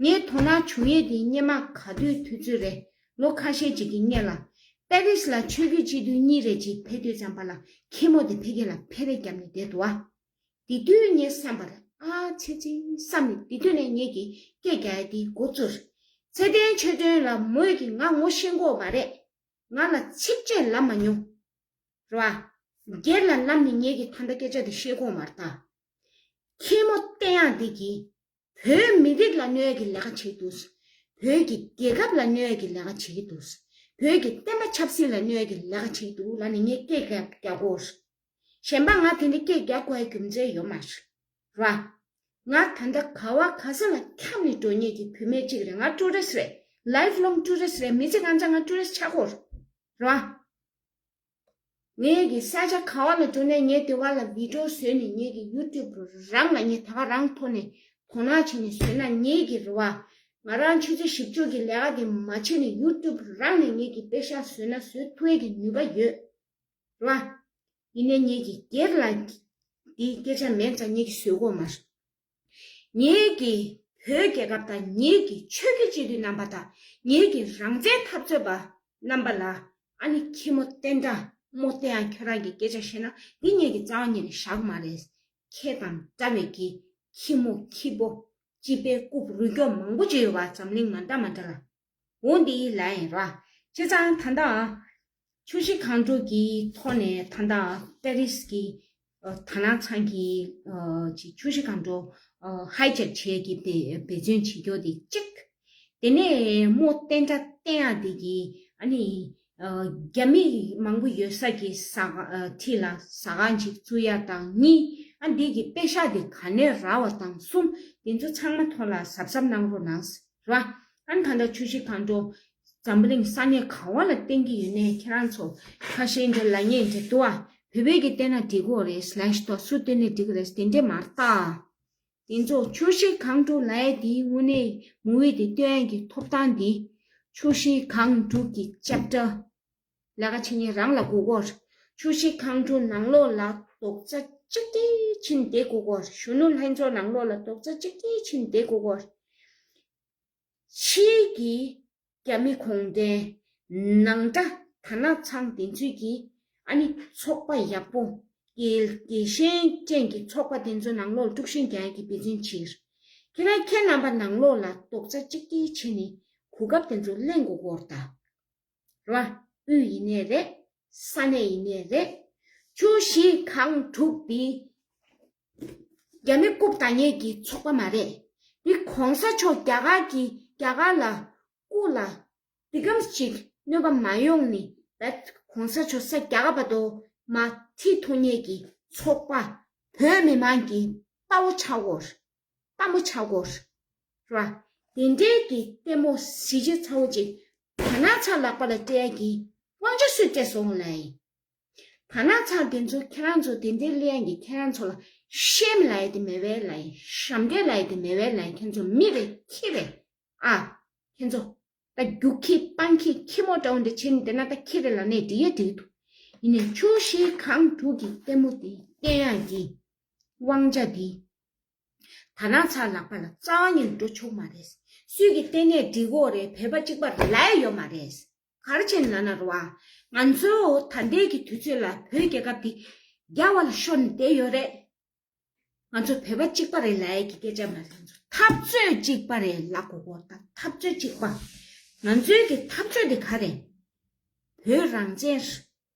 ངས་དོ་སྣང་བྱུང་ཡས་དེ་སྔོན་མ་ག་དུས་དུས་ཚོད་རེད། ལོ་ཁ་ཤས་ཅིག་གི་སྔོན་ལ་ པེ་རིས་ལ་ཆོས་བརྒྱུད་སྤྱི་འཐུས་གཉིས་རེ་གཅིག་ཕེབས་དུས་ཙམ་པ་ལ་ཁྱི་མོ་དེ་ཕ་གི་ལ་འཕེན་རེས་བརྒྱབ་ནས་བསྡད་འདུག་ཨ། དེ་དུས་ངའི་བསམ་པར་ཨ་ཚེ་ཚེ་བསམ་ནས་དེ་དུས་ནས་ངེད་ཀྱིས་སྐད་རྒྱག་ཡ་དེ་འགོ་བཙུགས། ཚེ་བརྟན་ཆོས་སྒྲོན་ལ་མོས་ཀྱིས་ང་ངོ་ཤེས་ཀྱི་ཡོད་མ་རེད། ང་ལ་ཚིག་གཅིག་ལབ་མ་མྱོང་། རེད་བ། སྒེར་ལ་ལབ་ནས་ངེད་ཀྱིས་ད་ལྟ་སྐད་ཆ་དེ་བཤད་ཀྱི་ཡོད་མ་རེད་ད། ཁྱི་མོ་བསྟན་ཡག་འདི་གིས། བོད་མི་རིགས་ལ་གནོད་ཀྱི་ལས་ཀ་བྱེད་འདུག་བོད་ཀྱི་རྒྱལ་ཁབ་ལ་གནོད་ཀྱི་ལས་ཀ་བྱེད་ཀྱི་འདུག་བོད་ཀྱི་བསྟན་པ་ཆབ་སྲིད་ལ་གནོད་ཀྱི་ལས་ཀ་བྱེད་འདུག་ལབ་ནས་ངས་སྐད་རྒྱག་རྒྱག་གོ། གཞན་པ་ང་དེ་འདྲ་སྐད་རྒྱག་དགོས་ཡ་རྒྱུ་མཚན་ཡོད་མ་རེད། ར། ང་ད་ལྟ་ག་བ་ག་ས་ལ་འཁྱམས་ནས་འགྲོ་མཁན་གྱི་བུད་མེད་ཅིག་རེད། ང་ཊུ་རི་སི་ཊི་རེད། ལའིཕ་ལོང་ཊུ་རི་སི་ཊི་རེད། མི་ཚེ་གང་ཚང་ང་ཊུ་རི་སི་ཊི་ཆགས་ཀྱི་ཡོད་རེད། ར། ངེད་ཀྱི་ས་ཆ་ག་བ་ལ་འགྲོ་ནས་ངས་དེ་བ་ལ་བི་ཌིའོ་བཟོས་ནས་ངེད་ཀྱི་ཡུ་ཊུབ་རང་ལ་ངས་ད་ག་རང་ཐོག་ནས་དོ་སྣང་བྱས་ནས་བཟོས་ན་ངེད་ཀྱི་རེད་བ། ང་རང་ཆུ་ཚོད་བཞི་བཅུ་གི་ལས་ཀ་དེ་མ་བྱས་ནས་ཡུ་ཊུབ་རང་ནས་ངེད་ཀྱི་པེ་ཤག་བཟོས་ན་བཟོ་ཐུབ་ཡས་ཀྱི་ནུས་པ་ཡོད། རེད་བ། ཡིན་ནའི་ངེད་ཀྱི་སྒེར་ལ་དེའི་སྐད་ཆ་མེད་ཙང་ངེད་ཀྱི་བཟོས་གོ་མ་རེད། ངེད་ཀྱི་བོད་རྒྱལ་ཁབ་དང་ངེད་ཀྱི་ཆོས་བརྒྱུད་སྤྱི་འཐུས་རྣམ་པ་དང་ངེད་ཀྱི་རང་བཙན་འཐབ་རྩོད་པ་རྣམ་པ་ལ་ཨ་ནི་ཁྱི་མོ་བསྟན་དགྲ་རྨོ་བསྟན་ཡང་ཁྱོད་རང་གི་སྐད་ཆ་བཤད་ན་འདི་ངེད་ཀྱི་རྩ་བ་ཉིད་ནས་བཞག་མ་རེད། ཁྱེད་དང་འདྲ་བའི་གི་ཁྱི་མོ་ཁྱི་པོ་སྤྱི་པའི་རྐུབ་རུས་སྐྱོབ་མང་པོ་ཅིག་ཡོད་པ་འཛམ་གླིང་མ་འདྲ་མ་འདྲ་ལ། འོ་འདི་ལ་ཡིན་ར། བྱས་ཙང་ད་ལྟ་ཆུ་བཞི་སྒང་དྲུག་གི་ཐོག་ནས་ད་ལྟ་པེ་རིས་ཀྱི་ཨ་དར་ནག་ཚང་གི་ཨ་ཅིག་ཆུ་བཞི་སྒང་དྲུག་ཨ་ཧའི་ཇེག་བྱེད་ཀྱི་འབད་འབད་བརྩོན་བྱེད་རྒྱུ་དེ་གཅིག་དེ་ནས་རྨོ་བསྟན་དགྲ་བསྟན་ཡག་དེ་གི་ཨ་ནི་ཨ་རྒྱ་མི་མང་པོ་ཡོད་ས་གི་ཟ་ཁང་ཨ་འཁྲིས་ལ་ཟ་ཁང་ཅིག་བཙུགས་ཡག་དང་གཉིས། ཨ་འདི་གི་པེ་ཤག་དེ་ག་ནས་རག་པ་དང་གསུམ། དེ་ཚོ་ཚང་མ་ཐོག་ལ་གཟབ་གཟབ་གནང་རོགས་གནང་། ར། ཨ་ནི་ད་ལྟ་ཆུ་བཞི་སྒང་དྲུག་འཛམ་བུ་གླིང་ས་གནས་ག་བ་ལ་བསྟན་གྱི་ཡོད་ནའི་ཁྱེད་རང་ཚོ་ཁ་ཤས་འདྲ་ལབ་མཁན་འདྲ་འདུག་ཨ། བོད་པའི་གི་བསྟན་ན་འགྲིག་གི་རེད་ལབ་ཤི་ཏོ། སུ་བསྟན་ནའི་འགྲིག་གི་རེད། དེ་འདྲས་མ་རེད་ད། དེ་ཚོ་ཆུ་བཞི་སྒང་དྲུག་ལབ་ཡས་དེའི་དངོས་གནས་མུ་བི་དེ་སྟོན་ཡས་ཀྱི་ཐོབ་ཐང་དེ་ཆུ་བཞི་སྒང་དྲུག་གི་ཅེབ་ཊར་ལས་ཀ་བྱེད་མཁན་རང་ལ་དགོས་ཀྱི་ཡོད་རེད། ཆུ་བཞི་སྒང་དྲུག་ནང་ལོགས་ལ་རྡོག་རྩ་གཅིག་གིས་ཕྱིན་བསྡད་དགོས་ཀྱི་ཡོད་རེད། གཞོན་ནུ་ལྷན་ཚོགས་ནང་ལོགས་ལ་རྡོག་རྩ་གཅིག་གིས་ཕྱིན་བསྡད་དགོས་ཀྱི་ཡོད་རེད། ཕྱིའི་གི་རྒྱ་མི་གུང་ཁྲན། ནང་པ་དར་ནག་ཚང་དེ་ཚོའི་གི་ཨ་ནི་ཚོགས་པ་ཡག་པོ། རྒྱལ་རྒྱལ་ཞེན་ཅན་གྱི་ཚོགས་པ་དེ་ཚོ་ནང་ལོགས་ལ་དཀྲུག་ཤིང་རྒྱག་ཡག་གི་འབད་བརྩོན་བྱེད། ཁྱེད་རང་ཁྱེད་རྣམ་པ་ནང་ལོགས་ལ་རྡོག་རྩ་གཅིག་སྒྲིལ་བྱས་ནས་གོ་སྐབས་དེ་ཚོ་ལེན་དགོས་ཀྱི་ཡོད་རེད་ད། རེད་བ། དབུས་ཡིན་ནའི་རེད། ས་གནས་ཡིན་ནའི་རེད། ཆུ་བཞི་སྒང་དྲུག་འདི་རྒྱ་མི་རྐུབ་བལྡག་མཁན་གྱི་ཚོགས་པ་མ་རེད། འདི་གོང་ས་མཆོག་རྒྱ་གར་གྱི་རྒྱ་གར་ལ་སྐུ་ལ་འདི་གམ་ཞིག་གནོད་པ་མ་ཡོང་ནི་བས་གོང་ས་མཆོག་ས་རྒྱ་གར་བར་དུ་མ་ཁྲིད་ཐུབ་མཁན་གྱི་ཚོགས་པ་བོད་མི་མང་གི་དཔའ་བོ་ཆགས་ཡོད། ལྟད་མོ་ཆགས་ཀྱི་ཡོད་རེད་བ། དེ་འདྲའི་གི་ལྟད་མོ་གཟི་བརྗིད་ཚ་བོ་ཅིག་དར་ནག་ཚང་ལག་པ་ལ་སྤྲད་ཡག་གི་དབང་ཆ་སུས་སྤྲད་སོང་ལབ་ཡིན། དར་ནག་ཚང་དེ་ཚོ་ཁྱེད་རང་ཚོ་དེ་འདྲའི་གླེང་ཡག་གི་ཁྱེད་རང་ཚོ་ལ་ཤེམ་ལབ་ཡག་དེ་མེད་པས་ལབ་ཡིན། ཞབས་འདྲེན་ལབ་ཡག་དེ་མེད་པས་ལབ་ཡིན། ཁྱེད་ཚོ་མི་རེད་ཁྱི་རེད། ཨ། ཁྱེད་ཚོ། ད་རྒྱུག་ཁྱི་སྤང་ཁྱི་ཁྱི་མོ་འདྲ་བོ་འདྲ་བྱས་ནས་བསྡད་ན་ད་ཁྱི་རེད་ལབ་ནའི་འགྲིག་ཡ་འགྲིག་འདུག་ཡིན་ནའི་ཆུ་བཞི་སྒང་དྲུག་གི་ལྟད་མོ་དེ་བསྟན་ཡག་གི་དབང་ཆ་དེ་དར་ནག་ཚང་ལག་པ་ལ་རྩ་བ་ཉིད་ནས་འགྲོ་ཆོག་མ་རེད། སུས་ཀྱིས་བསྟན་ནའི་འགྲིག་གི་ཡོད་རེད། བོད་པ་གཅིག་པ་རེད་ལབ་ཡ་ཡོད་མ་རེད། ག་རེ་བྱས་ནས་ལབ་ན་རེད་བ། ང་ཚོ་ད་ལྟའི་གི་དུས་ཚོད་ལ་བོད་རྒྱལ་ཁབ་དེ་རྒྱ་བ་ལ་ཤོར་ནས་བསྡད་ཡོད་རེད། ང་ཚོ་བོད་པ་གཅིག་པ་རེད་ལབ་ཡག་གི་སྐད་ཆ་མ་རེད། ང་ཚོ་འཐབ་རྩོད་གཅིག་པ་རེད་ལབ་དགོས་ཀྱི་ཡོད་རེད་ད། འཐབ་རྩོད་གཅིག་པ། ང་ཚོའི་གི་འཐབ་རྩོད་དེ་ག་རེད། བོད་རང་བཙན་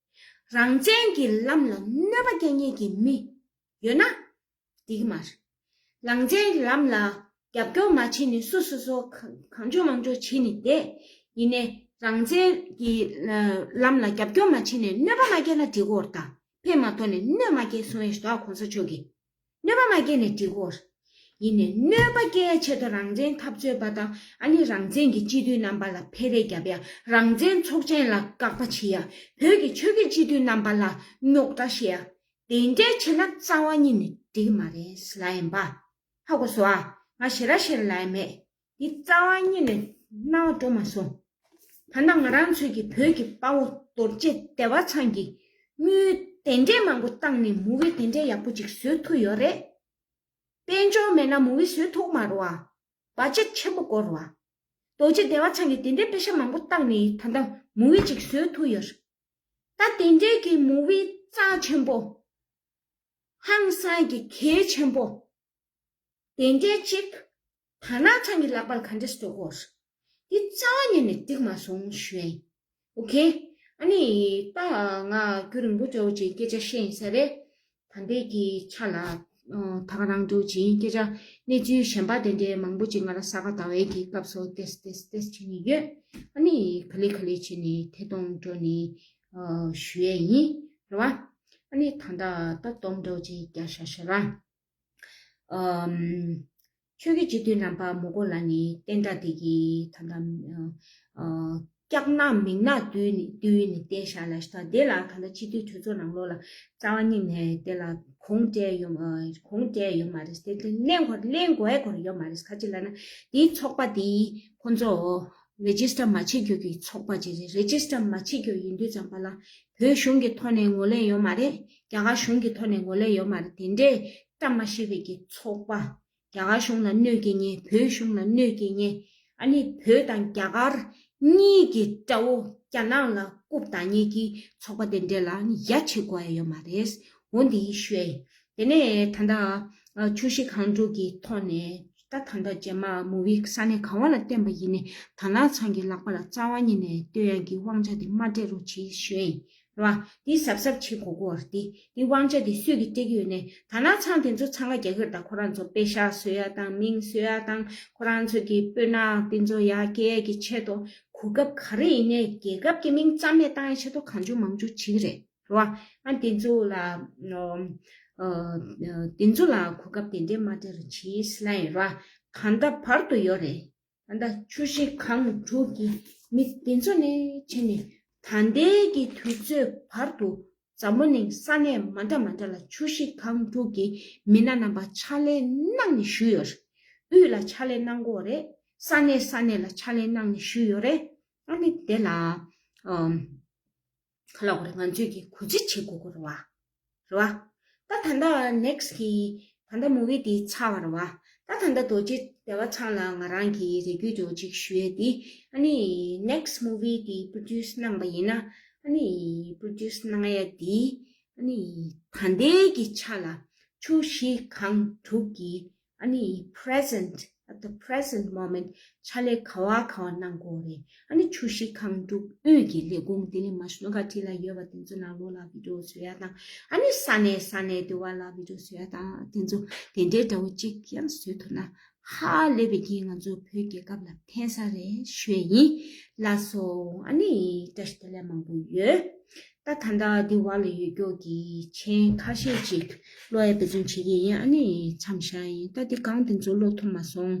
རེད། རང་བཙན་གྱི་ལམ་ལ་གནོད་པ་སྐྱེལ་མཁན་གྱི་མི་ཡོད་ན་འགྲིག་གི་མ་རེད། རང་བཙན་གྱི་ལམ་ལ་རྒྱབ་སྐྱོར་མ་བྱས་ནས་སོ་སོ་སོ་གང་བྱུང་མང་བྱུང་བྱས་ནས་བསྡད། ཡིན་ནའི་རང་བཙན་གྱི་ལམ་ལ་རྒྱབ་སྐྱོར་མ་བྱས་ནས་གནོད་པ་མ་སྐྱེལ་ན་འགྲིག་གི་ཡོད་རེད་ད། ཕན་མ་ཐོགས་ནས་གནོད་མ་སྐྱེལ་གསུང་ཡས་ཞིག་ད་གོང་ས་མཆོག་གིས། གནོད་པ་མ་སྐྱེལ་ནས་འགྲིག་གོ། ཡིན་ནའི་གནོད་པ་སྐྱེལ་ཡས་ཆེད་དུ་རང་བཙན་འཐབ་རྩོད་པ་དང་ཨ་ནི་རང་བཙན་གྱི་སྤྱི་འཐུས་རྣམ་པ་ལ་འཕེན་རེས་རྒྱབ་ཡ། རང་བཙན་ཚོགས་ཆེན་ལ་དགག་པ་བྱེད་ཡ། བོད་ཀྱི་ཆོས་བརྒྱུད་སྤྱི་འཐུས་རྣམ་པ་ལ་རྙོག་དྲ་བཤད་ཡ། དེ་འདྲས་བྱས་ན་རྩ་བ་ཉིད་ནས་འགྲིག་གི་མ་རེད་ལབ་ཡིན་པ། ཧ་གོ་སོང་ཨ། ང་ཞེ་དྲག་ཞེ་དྲག་ལབ་ཡ་མེད། འདི་རྩ་བ་ཉིད་ནས་སྣང་བ་འགྲོ་མ་སོང་། ད་ལྟ་ང་རང་ཚོའི་གི་བོད་ཀྱི་དཔའ་བོ་རྡོ་རྗེ་བདེ་བ་ཚང་གིས་དངུལ་དེ་འདྲས་མང་པོ་བཏང་ནས་མུ་བི་དེ་འདྲས་ཡག་པོ་ཅིག་བཟོས་ཐུབ་ཡོད་རེད། དཔལ་འབྱོར་མེད་ན་མུ་བི་བཟོས་ཐུབ་མ་རེད་བ། བ་ཇེཊ་ཆེན་པོ་དགོས་རེད་བ། རྡོ་རྗེ་བདེ་བ་ཚང་གིས་དེ་འདྲས་པེ་ཤ་མང་པོ་བཏང་ནས་ད་ལྟ་ མུ་བི་ཅིག་བཟོས་ཐུབ་ཡོད། ད་དེ་འདྲའི་གི་མུ་བི་རྩ་ཆེན་པོ། ཧང་སང་གི་གལ་ཆེན་པོ། དེ་འདྲའི་ཅིག་དར་ནག་ཚང་གི་ལག་པར་ག་འདྲས་འགྲོ་གོ། འདི་རྩ་བ་ཉིད་ནས་འགྲིག་མ་སོང་ཞུ་ཡིན། ཨོ་ཁེ། ཨ་ནི་ད་ང་རྒྱུན་རིང་པོ་འདྲ་བོ་ཅིག་སྐད་ཆ་བཤད་ཡིན་ས་རེད། ད་ལྟའི་གི་ཆ་ལ་ད་ག་རང་འདྲ་བོ་ཅིག་སྐད་ཆ་གནས་ཚུལ་གཞན་པ་དེ་འདྲའི་མང་པོ་ཅིག་ང་ལ་ས་ག་ཟླ་བའི་གི་སྐབས་སུ་ཏེས་ཏེས་ཏེས་བྱེད་ནི་ཡོད། ཨ་ནི་ག་ལེ་ག་ལེ་བྱེད་ནི་ཐད་གཏོང་འགྲོ་ནི་ཞུ་ཡས་ཡིན་རེད་བ། ཨ་ནི་ད་ལྟ་ད་སྡོམ་འདྲ་བོ་ཅིག་རྒྱག་ཤག་ཤག་ར། ཨམ། ཆོས་ཀྱི་སྤྱི་འཐུས་རྣམ་པ་མུ་གོ་ལ་ནི་བསྟན་དགྲ་དེ་གི་ད་ལྟ་ཨ་སྐྱག་ནག་མིག་ནག་བསྡུས་ནས་བསྡུས་ནས་བསྟན་ཤག་ལ་ཤག་དེ་ལ་ད་ལྟ་སྤྱི་འཐུས་གྲོས་ཚོགས་ནང་ལོགས་ལ་རྩ་བ་ཉིད་ནས་དེ་ལ་གོང་སྤྲད་ཡོད་མ་གོང་སྤྲད་ཡོད་མ་རེད། དེ་དེ་ལེན་དགོས་ལེན་དགོས་དགོས་ཡོད་མ་རེད། ཁ་ཅིག་ལ་ན་དེའི་ཚོགས་པ་དེ་ཁོ་ཚོ་རེ་ཇི་སི་ཊར་མ་བྱེད་རྒྱུ་གི་ཚོགས་པ་ཅིག་རེད། རེ་ཇི་སི་ཊར་མ་བྱེད་རྒྱུ་ཡིན་དུས་ཙམ་པ་ལ་བོད་གཞུང་གི་ཐོག་ནས་ངོས་ལེན་ཡོད་མ་རེད། རྒྱ་གར་གཞུང་གི་ཐོག་ནས་ངོས་ལེན་ཡོད་མ་རེད། དེ་འདྲས་བཀྲ་མ་ཤིས་པའི་གི་ཚོགས་པ། རྒྱ་གར་གཞུང་ལ་གནོད་སྐྱེལ་མཁན། བོད་གཞུང་ལ་གནོད་སྐྱེལ་མཁན། ཨ་ནི་བོད་དང་རྒྱ་གར་གཉིས་ཀྱི་དགྲ་བོ་རྒྱ་ནག་ལ་རྐུབ་བཏང་མཁན་གྱི་ཚོགས་པ་དེ་འདྲས་ལ་ཨ་ནི་ཡ་བྱེད་དགོས་ཡ་ཡོད་མ་རེད། འོ་འདི་ཞུ་ཡ་ཡིན། དེ་ནས་ད་ལྟ་ཆུ་བཞི་སྒང་དྲུག་གི་ཐོག་ནས་ད་ད་ལྟ་རྗེས་མ་མུ་བི་ས་གནས་ག་བ་ལ་བསྟན་པ་ཡིན་ནའི་དར་ནག་ཚང་གི་ལག་པ་ལ་རྩ་བ་ཉིད་ནས་སྟོན་ཡ་གི་དབང་ཆ་དེ་མ་སྤྲད་རོགས་བྱེད་ཞུ་ཡ་ཡིན། རེད་བ། འདི་གཟབ་གཟབ་བྱེད་དགོས་ཀྱི་ཡོད་རེད། འདི་འདི་དབང་ཆ་འདི་སུས་ཀྱིས་སྤྲད་ཀྱི་ཡོད་ནའི་དར་ནག་ཚང་དེ་ཚོ་འཚང་ཁ་རྒྱག་གི་རེད། ད་ཁོ་རང་ཚོ་པེ་ཤག་བཟོ་ཡ་དང་མིང་བཟོ་ཡ་དང་ཁོ་རང་ཚོ་གི་སྤུན་ནག་དེ་ཚོ་ཡར་སྐྱེལ་ཡ་གི་ཆེད་དུ་གོ་སྐབས་ག་རེ་ཡིན་ནའི་རྒྱལ་ཁབ་ཀྱི་མིང་རྩ་མེད་བཏང་ཡ་ཆེད་དུ་གང་བྱུང་མང་བྱུང་བྱེད་ཀྱི་རེད། རེད་བ། ཨ་དེ་ཚོ་ལ་ཨ་དེ་ཚོ་ལ་གོ་སྐབས་དེ་འདྲས་མ་སྤྲད་རོགས་བྱེད་ཟེར་ལབ་ཡིན། རེད་བ། གང་ལྟར་བར་དུ་ཡོད་རེད། ད་ལྟ་ཆུ་བཞི་སྒང་དྲུག་གི་མི་དེ་ཚོ་ནས་བྱས་ནས་ད་ལྟའི་གི་དུས་ཚོད་བར་དུ་འཛམ་བུ་གླིང་ས་གནས་མ་འདྲ་མ་འདྲ་ལ་ཆུ་བཞི་སྒང་དྲུག་གི་མི་སྣ་རྣམ་པ་ཕྱག་ལས་གནང་ནས་བཞུགས་ཡོད་རེད། དབུས་ལ་ཕྱག་ལས་གནང་གི་ཡོད་རེད། ས་གནས་ས་གནས་ལ་ཕྱག་ལས་གནང་ནས་བཞུགས་ཡོད་རེད། ཨ་ནི་དེ་ལ་ཨམ། ག་ལབ་དགོས་རེད། ང་ཚོས་ཀྱི་གུས་བརྩི་བྱེད་དགོས་ཀྱི་རེད་བ། རེད་བ། ད་ད་ལྟ་ནེག་སི་གི་ད་ལྟ་མུ་བི་དེ་ཚར་བ་རེད་བ། ད་ད་ལྟ་རྡོ་རྗེ་བདེ་བ་ཚང་ལ་ང་རང་གི་རེ་སྐུལ་འདྲ་བོ་ཅིག་ཞུ་ཡས་དེ། ཨ་ནི་ནེག་སི་མུ་བི་དེ་པྲོ་ཌིའུ་སི་གནང་པ་ཡིན་ན། ཨ་ནི་པྲོ་ཌིའུ་སི་གནང་ཡས་དེ། ཨ་ནི་ད་ལྟའི་གི་ཆ་ལ་ཆུ་བཞི་སྒང་དྲུག་གི་ཨ་ནི་present, at the present moment ཕྱག་ལས་ག་བ་ག་བ་གནང་དགོས་རེད། ཨ་ནི་ཆུ་བཞི་སྒང་དྲུག་དབུས་ཀྱི་ལས་ཁུངས་དེ་ནི་མ་གཞི་ནོ་ཁ་ཁྲིད་ལ་ཡོད་པ་དེ་ཚོ་ནང་ལོགས་ལ་བི་ཌི་ཡོ་བཟོ་ཡ་དང་། ཨ་ནི་ས་གནས་ས་གནས་དེ་བ་ལ་བི་ཌི་ཡོ་བཟོ་ཡ་དང་དེ་ཚོ་དེ་འདྲའི་འདྲ་བོ་གཅིག་ཀྱང་བཟོས་ཐུབ་ན་ཧ་ལས་པའི་གི་ང་ཚོ་བོད་རྒྱལ་ཁབ་ལ་ཕན་ས་རེད་ཞུ་ཡ་ཡིན། ལགས་སོ། ཨ་ནི་བཀྲ་ཤིས་བདེ་ལེགས་མང་པོ་ཡོད། ད་ད་ལྟ་འདི་བ་ལ་ཡོད་རྒྱུ་གི་མཆན་ཁ་ཤས་ཅིག་ཀློག་ཡ་འབད་བརྩོན་བྱེད་ཀྱི་ཡིན། ཨ་ནི་མཚམས་བཞག་ཡིན། ད་འདི་གང་དེ་ཚོ་ཀློག་ཐུབ་མ་སོང་།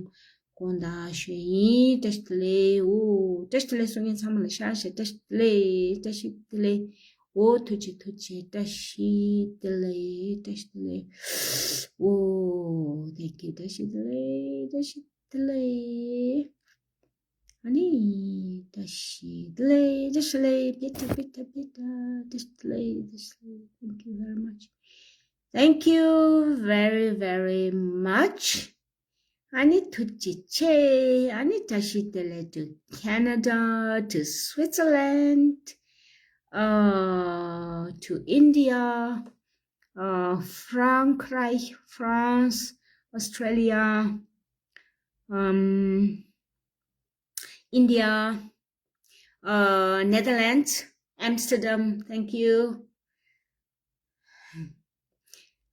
དགོངས་དག་ཞུ་ཡིན། བཀྲ་ཤིས་བདེ་ལེགས། འོ། བཀྲ་ཤིས་བདེ་ལེགས་གསུང་མཁན་ཚང་མ་ལ་ཤག་ཤག་བཀྲ་ཤིས་བདེ་ལེགས། བཀྲ་ཤིས་བདེ་ལེགས། འོ། ཐུགས་རྗེ་ཆེ། ཐུགས་རྗེ་ཆེ། བཀྲ་ཤིས་བདེ་ལེགས། བཀྲ་ཤིས་བདེ་ལེགས། འོ། Thank you. བཀྲ་ཤིས་བདེ་ལེགས། བཀྲ་ཤིས་བདེ་ལེགས། ཨ་ནི། བཀྲ་ཤིས་བདེ་ལེགས། བཀྲ་ཤིས་བདེ་ལེགས། བཀྲ་ཤིས་བདེ་ལེགས། བཀྲ་ཤིས་བདེ་ལེགས། Thank you very much. Thank you very very much. ཨ་ནི་ཐུགས་རྗེ་ཆེ། ཨ་ནི་བཀྲ་ཤིས་བདེ་ལེགས། To Canada, to Switzerland, uh, to India, uh, Frankreich, France, Australia, um, India, uh, Netherlands, Amsterdam, thank you.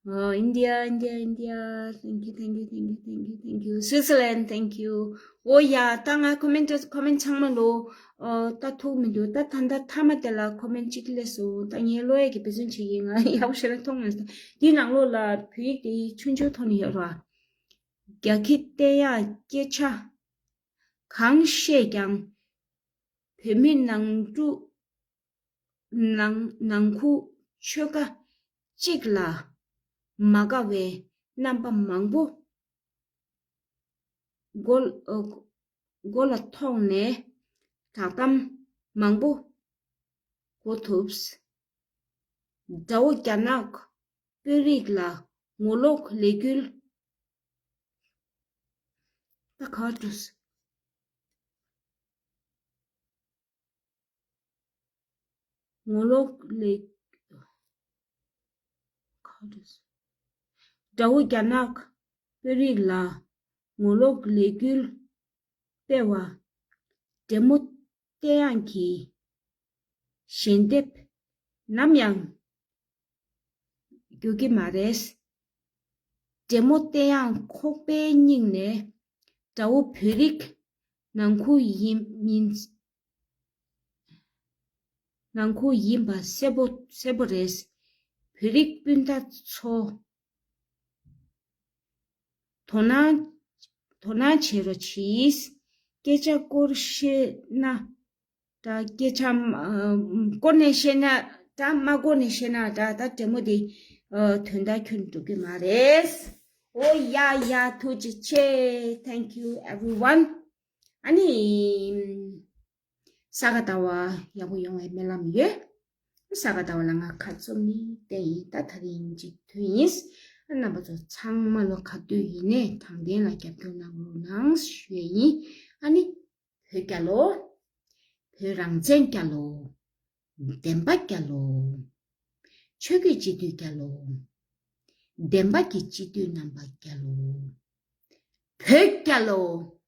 Uh, India, India, India, thank you, thank you, thank you, thank you, thank you. Switzerland, thank you. འོ་ཡ། ད་ང་ཀོ་མེན་ཊི་ཀོ་མེན་ཊི་ཚང་མ་ལོ། ཨོ། ད་ཐུག་མི་འདུག་ད་ད་ད་མཐའ་མ་དེ་ལ་ཀོ་མེན་ཊི་གཅིག་སླེབས་སོང་། ད་ངས་ཀློག་ཡས་ཀྱི་འབད་བརྩོན་བྱེད་ཀྱི། ང་ཡག་པོ་ཞེ་དྲག་མཐོང་མེད་སོང་། འདིའི་ནང་ལོགས་ལ་བོད་ཡིག་དེ་ཆུང་ཆུང་ཐོག་ནས་ཡོད་རེད་བ། རྒྱ་ཁྱི་བསྟན་ཡག་སྐད་ཆ་གང་བཤད་ཀྱང་། བོད་མི་ནང་འཁྲུག་ནང་ནང་ཁུལ་ཆོལ་ཁ་གཅིག་ལ་མ་དགའ་བའི་རྣམ་པ་མང་པོ་མགོ་ཨ་མགོ་ལ་ཐོགས་ནས་བསྒྲགས་གཏམ་མང་པོ་གོ་ཐུབ། དགྲ་བོ་རྒྱ་ནག་དཔོན་རིགས་ལ་ངོ་ལོག་ལས་འགུལ། ད་ག་བ་འགྲོ་སོང་། ངོ་ལོག་ལས། དགྲ་བོ་རྒྱ་ནག་དཔོན་རིགས་ལ་ངོ་ལོག་ལས་འགུལ་སྤེལ་བ། འདྲེ་མོ་བསྟན་དབྱངས་ཀྱི་ཞལ་འདེབས་ནམ་ཡང་འགྱུར་གྱི་མ་རེད། འདྲེ་མོ་བསྟན་དབྱངས་ཁོག་པའི་སྙིང་ནས་དགྲ་བོ་བོད་རིགས་ནང་ཁུལ་ཡིན་མིན། ནང་ཁུལ་ཡིན་པ་གསལ་པོ་གསལ་པོ་རེད། བོད་རིགས་སྤུན་ཟླ་ཚོ། དོ་སྣང་དོ་སྣང་བྱེད་རོགས་གྱིས། སྐད་ཆ་སྐོར་བཤད་ན་འདྲ། སྐད་ཆ་མ་སྐོར་ནས་བཤད་ན་འདྲ། མ་སྐོར་ནས་བཤད་ན་འདྲ། ད་འདྲེ་མོ་དེ་དོན་དག་ཁྱོན་འགྲོ་གི་མ་རེད། ཨོ་ཡ་ཡ། ཐུགས་རྗེ་ཆེ། Thank you everyone. ཨ་ནི། ས་ག་ཟླ་བ་ཡག་པོ་ཡོང་བའི་སྨོན་ལམ་ཡོད། ས་ག་ཟླ་བ་ལ་ང་ཁ་བཙུམ་ནས་བསྡད་ཡིན། ད་དེ་རིང་གཅིག་ཐུག་ཡིན། རྣམ་པ་ཚོ་ཚང་མ་ལོ་ག་དུས་ཡིན་ནའི་དྲང་བདེན་ལ་རྒྱབ་སྐྱོར་གནང་རོགས་གནང་ཞུ་ཡ་ཡིན། ཨ་ནི། བོད་རྒྱལ་ལོ། བོད་རང་བཙན་རྒྱལ་ལོ། བདེན་པ་རྒྱལ་ལོ། ཆོས་བརྒྱུད་སྤྱི་འཐུས་རྒྱལ་ལོ། བདེན་པ་གི་སྤྱི་འཐུས་རྣམ་པ་རྒྱལ་ལོ། བོད་རྒྱལ་ལོ།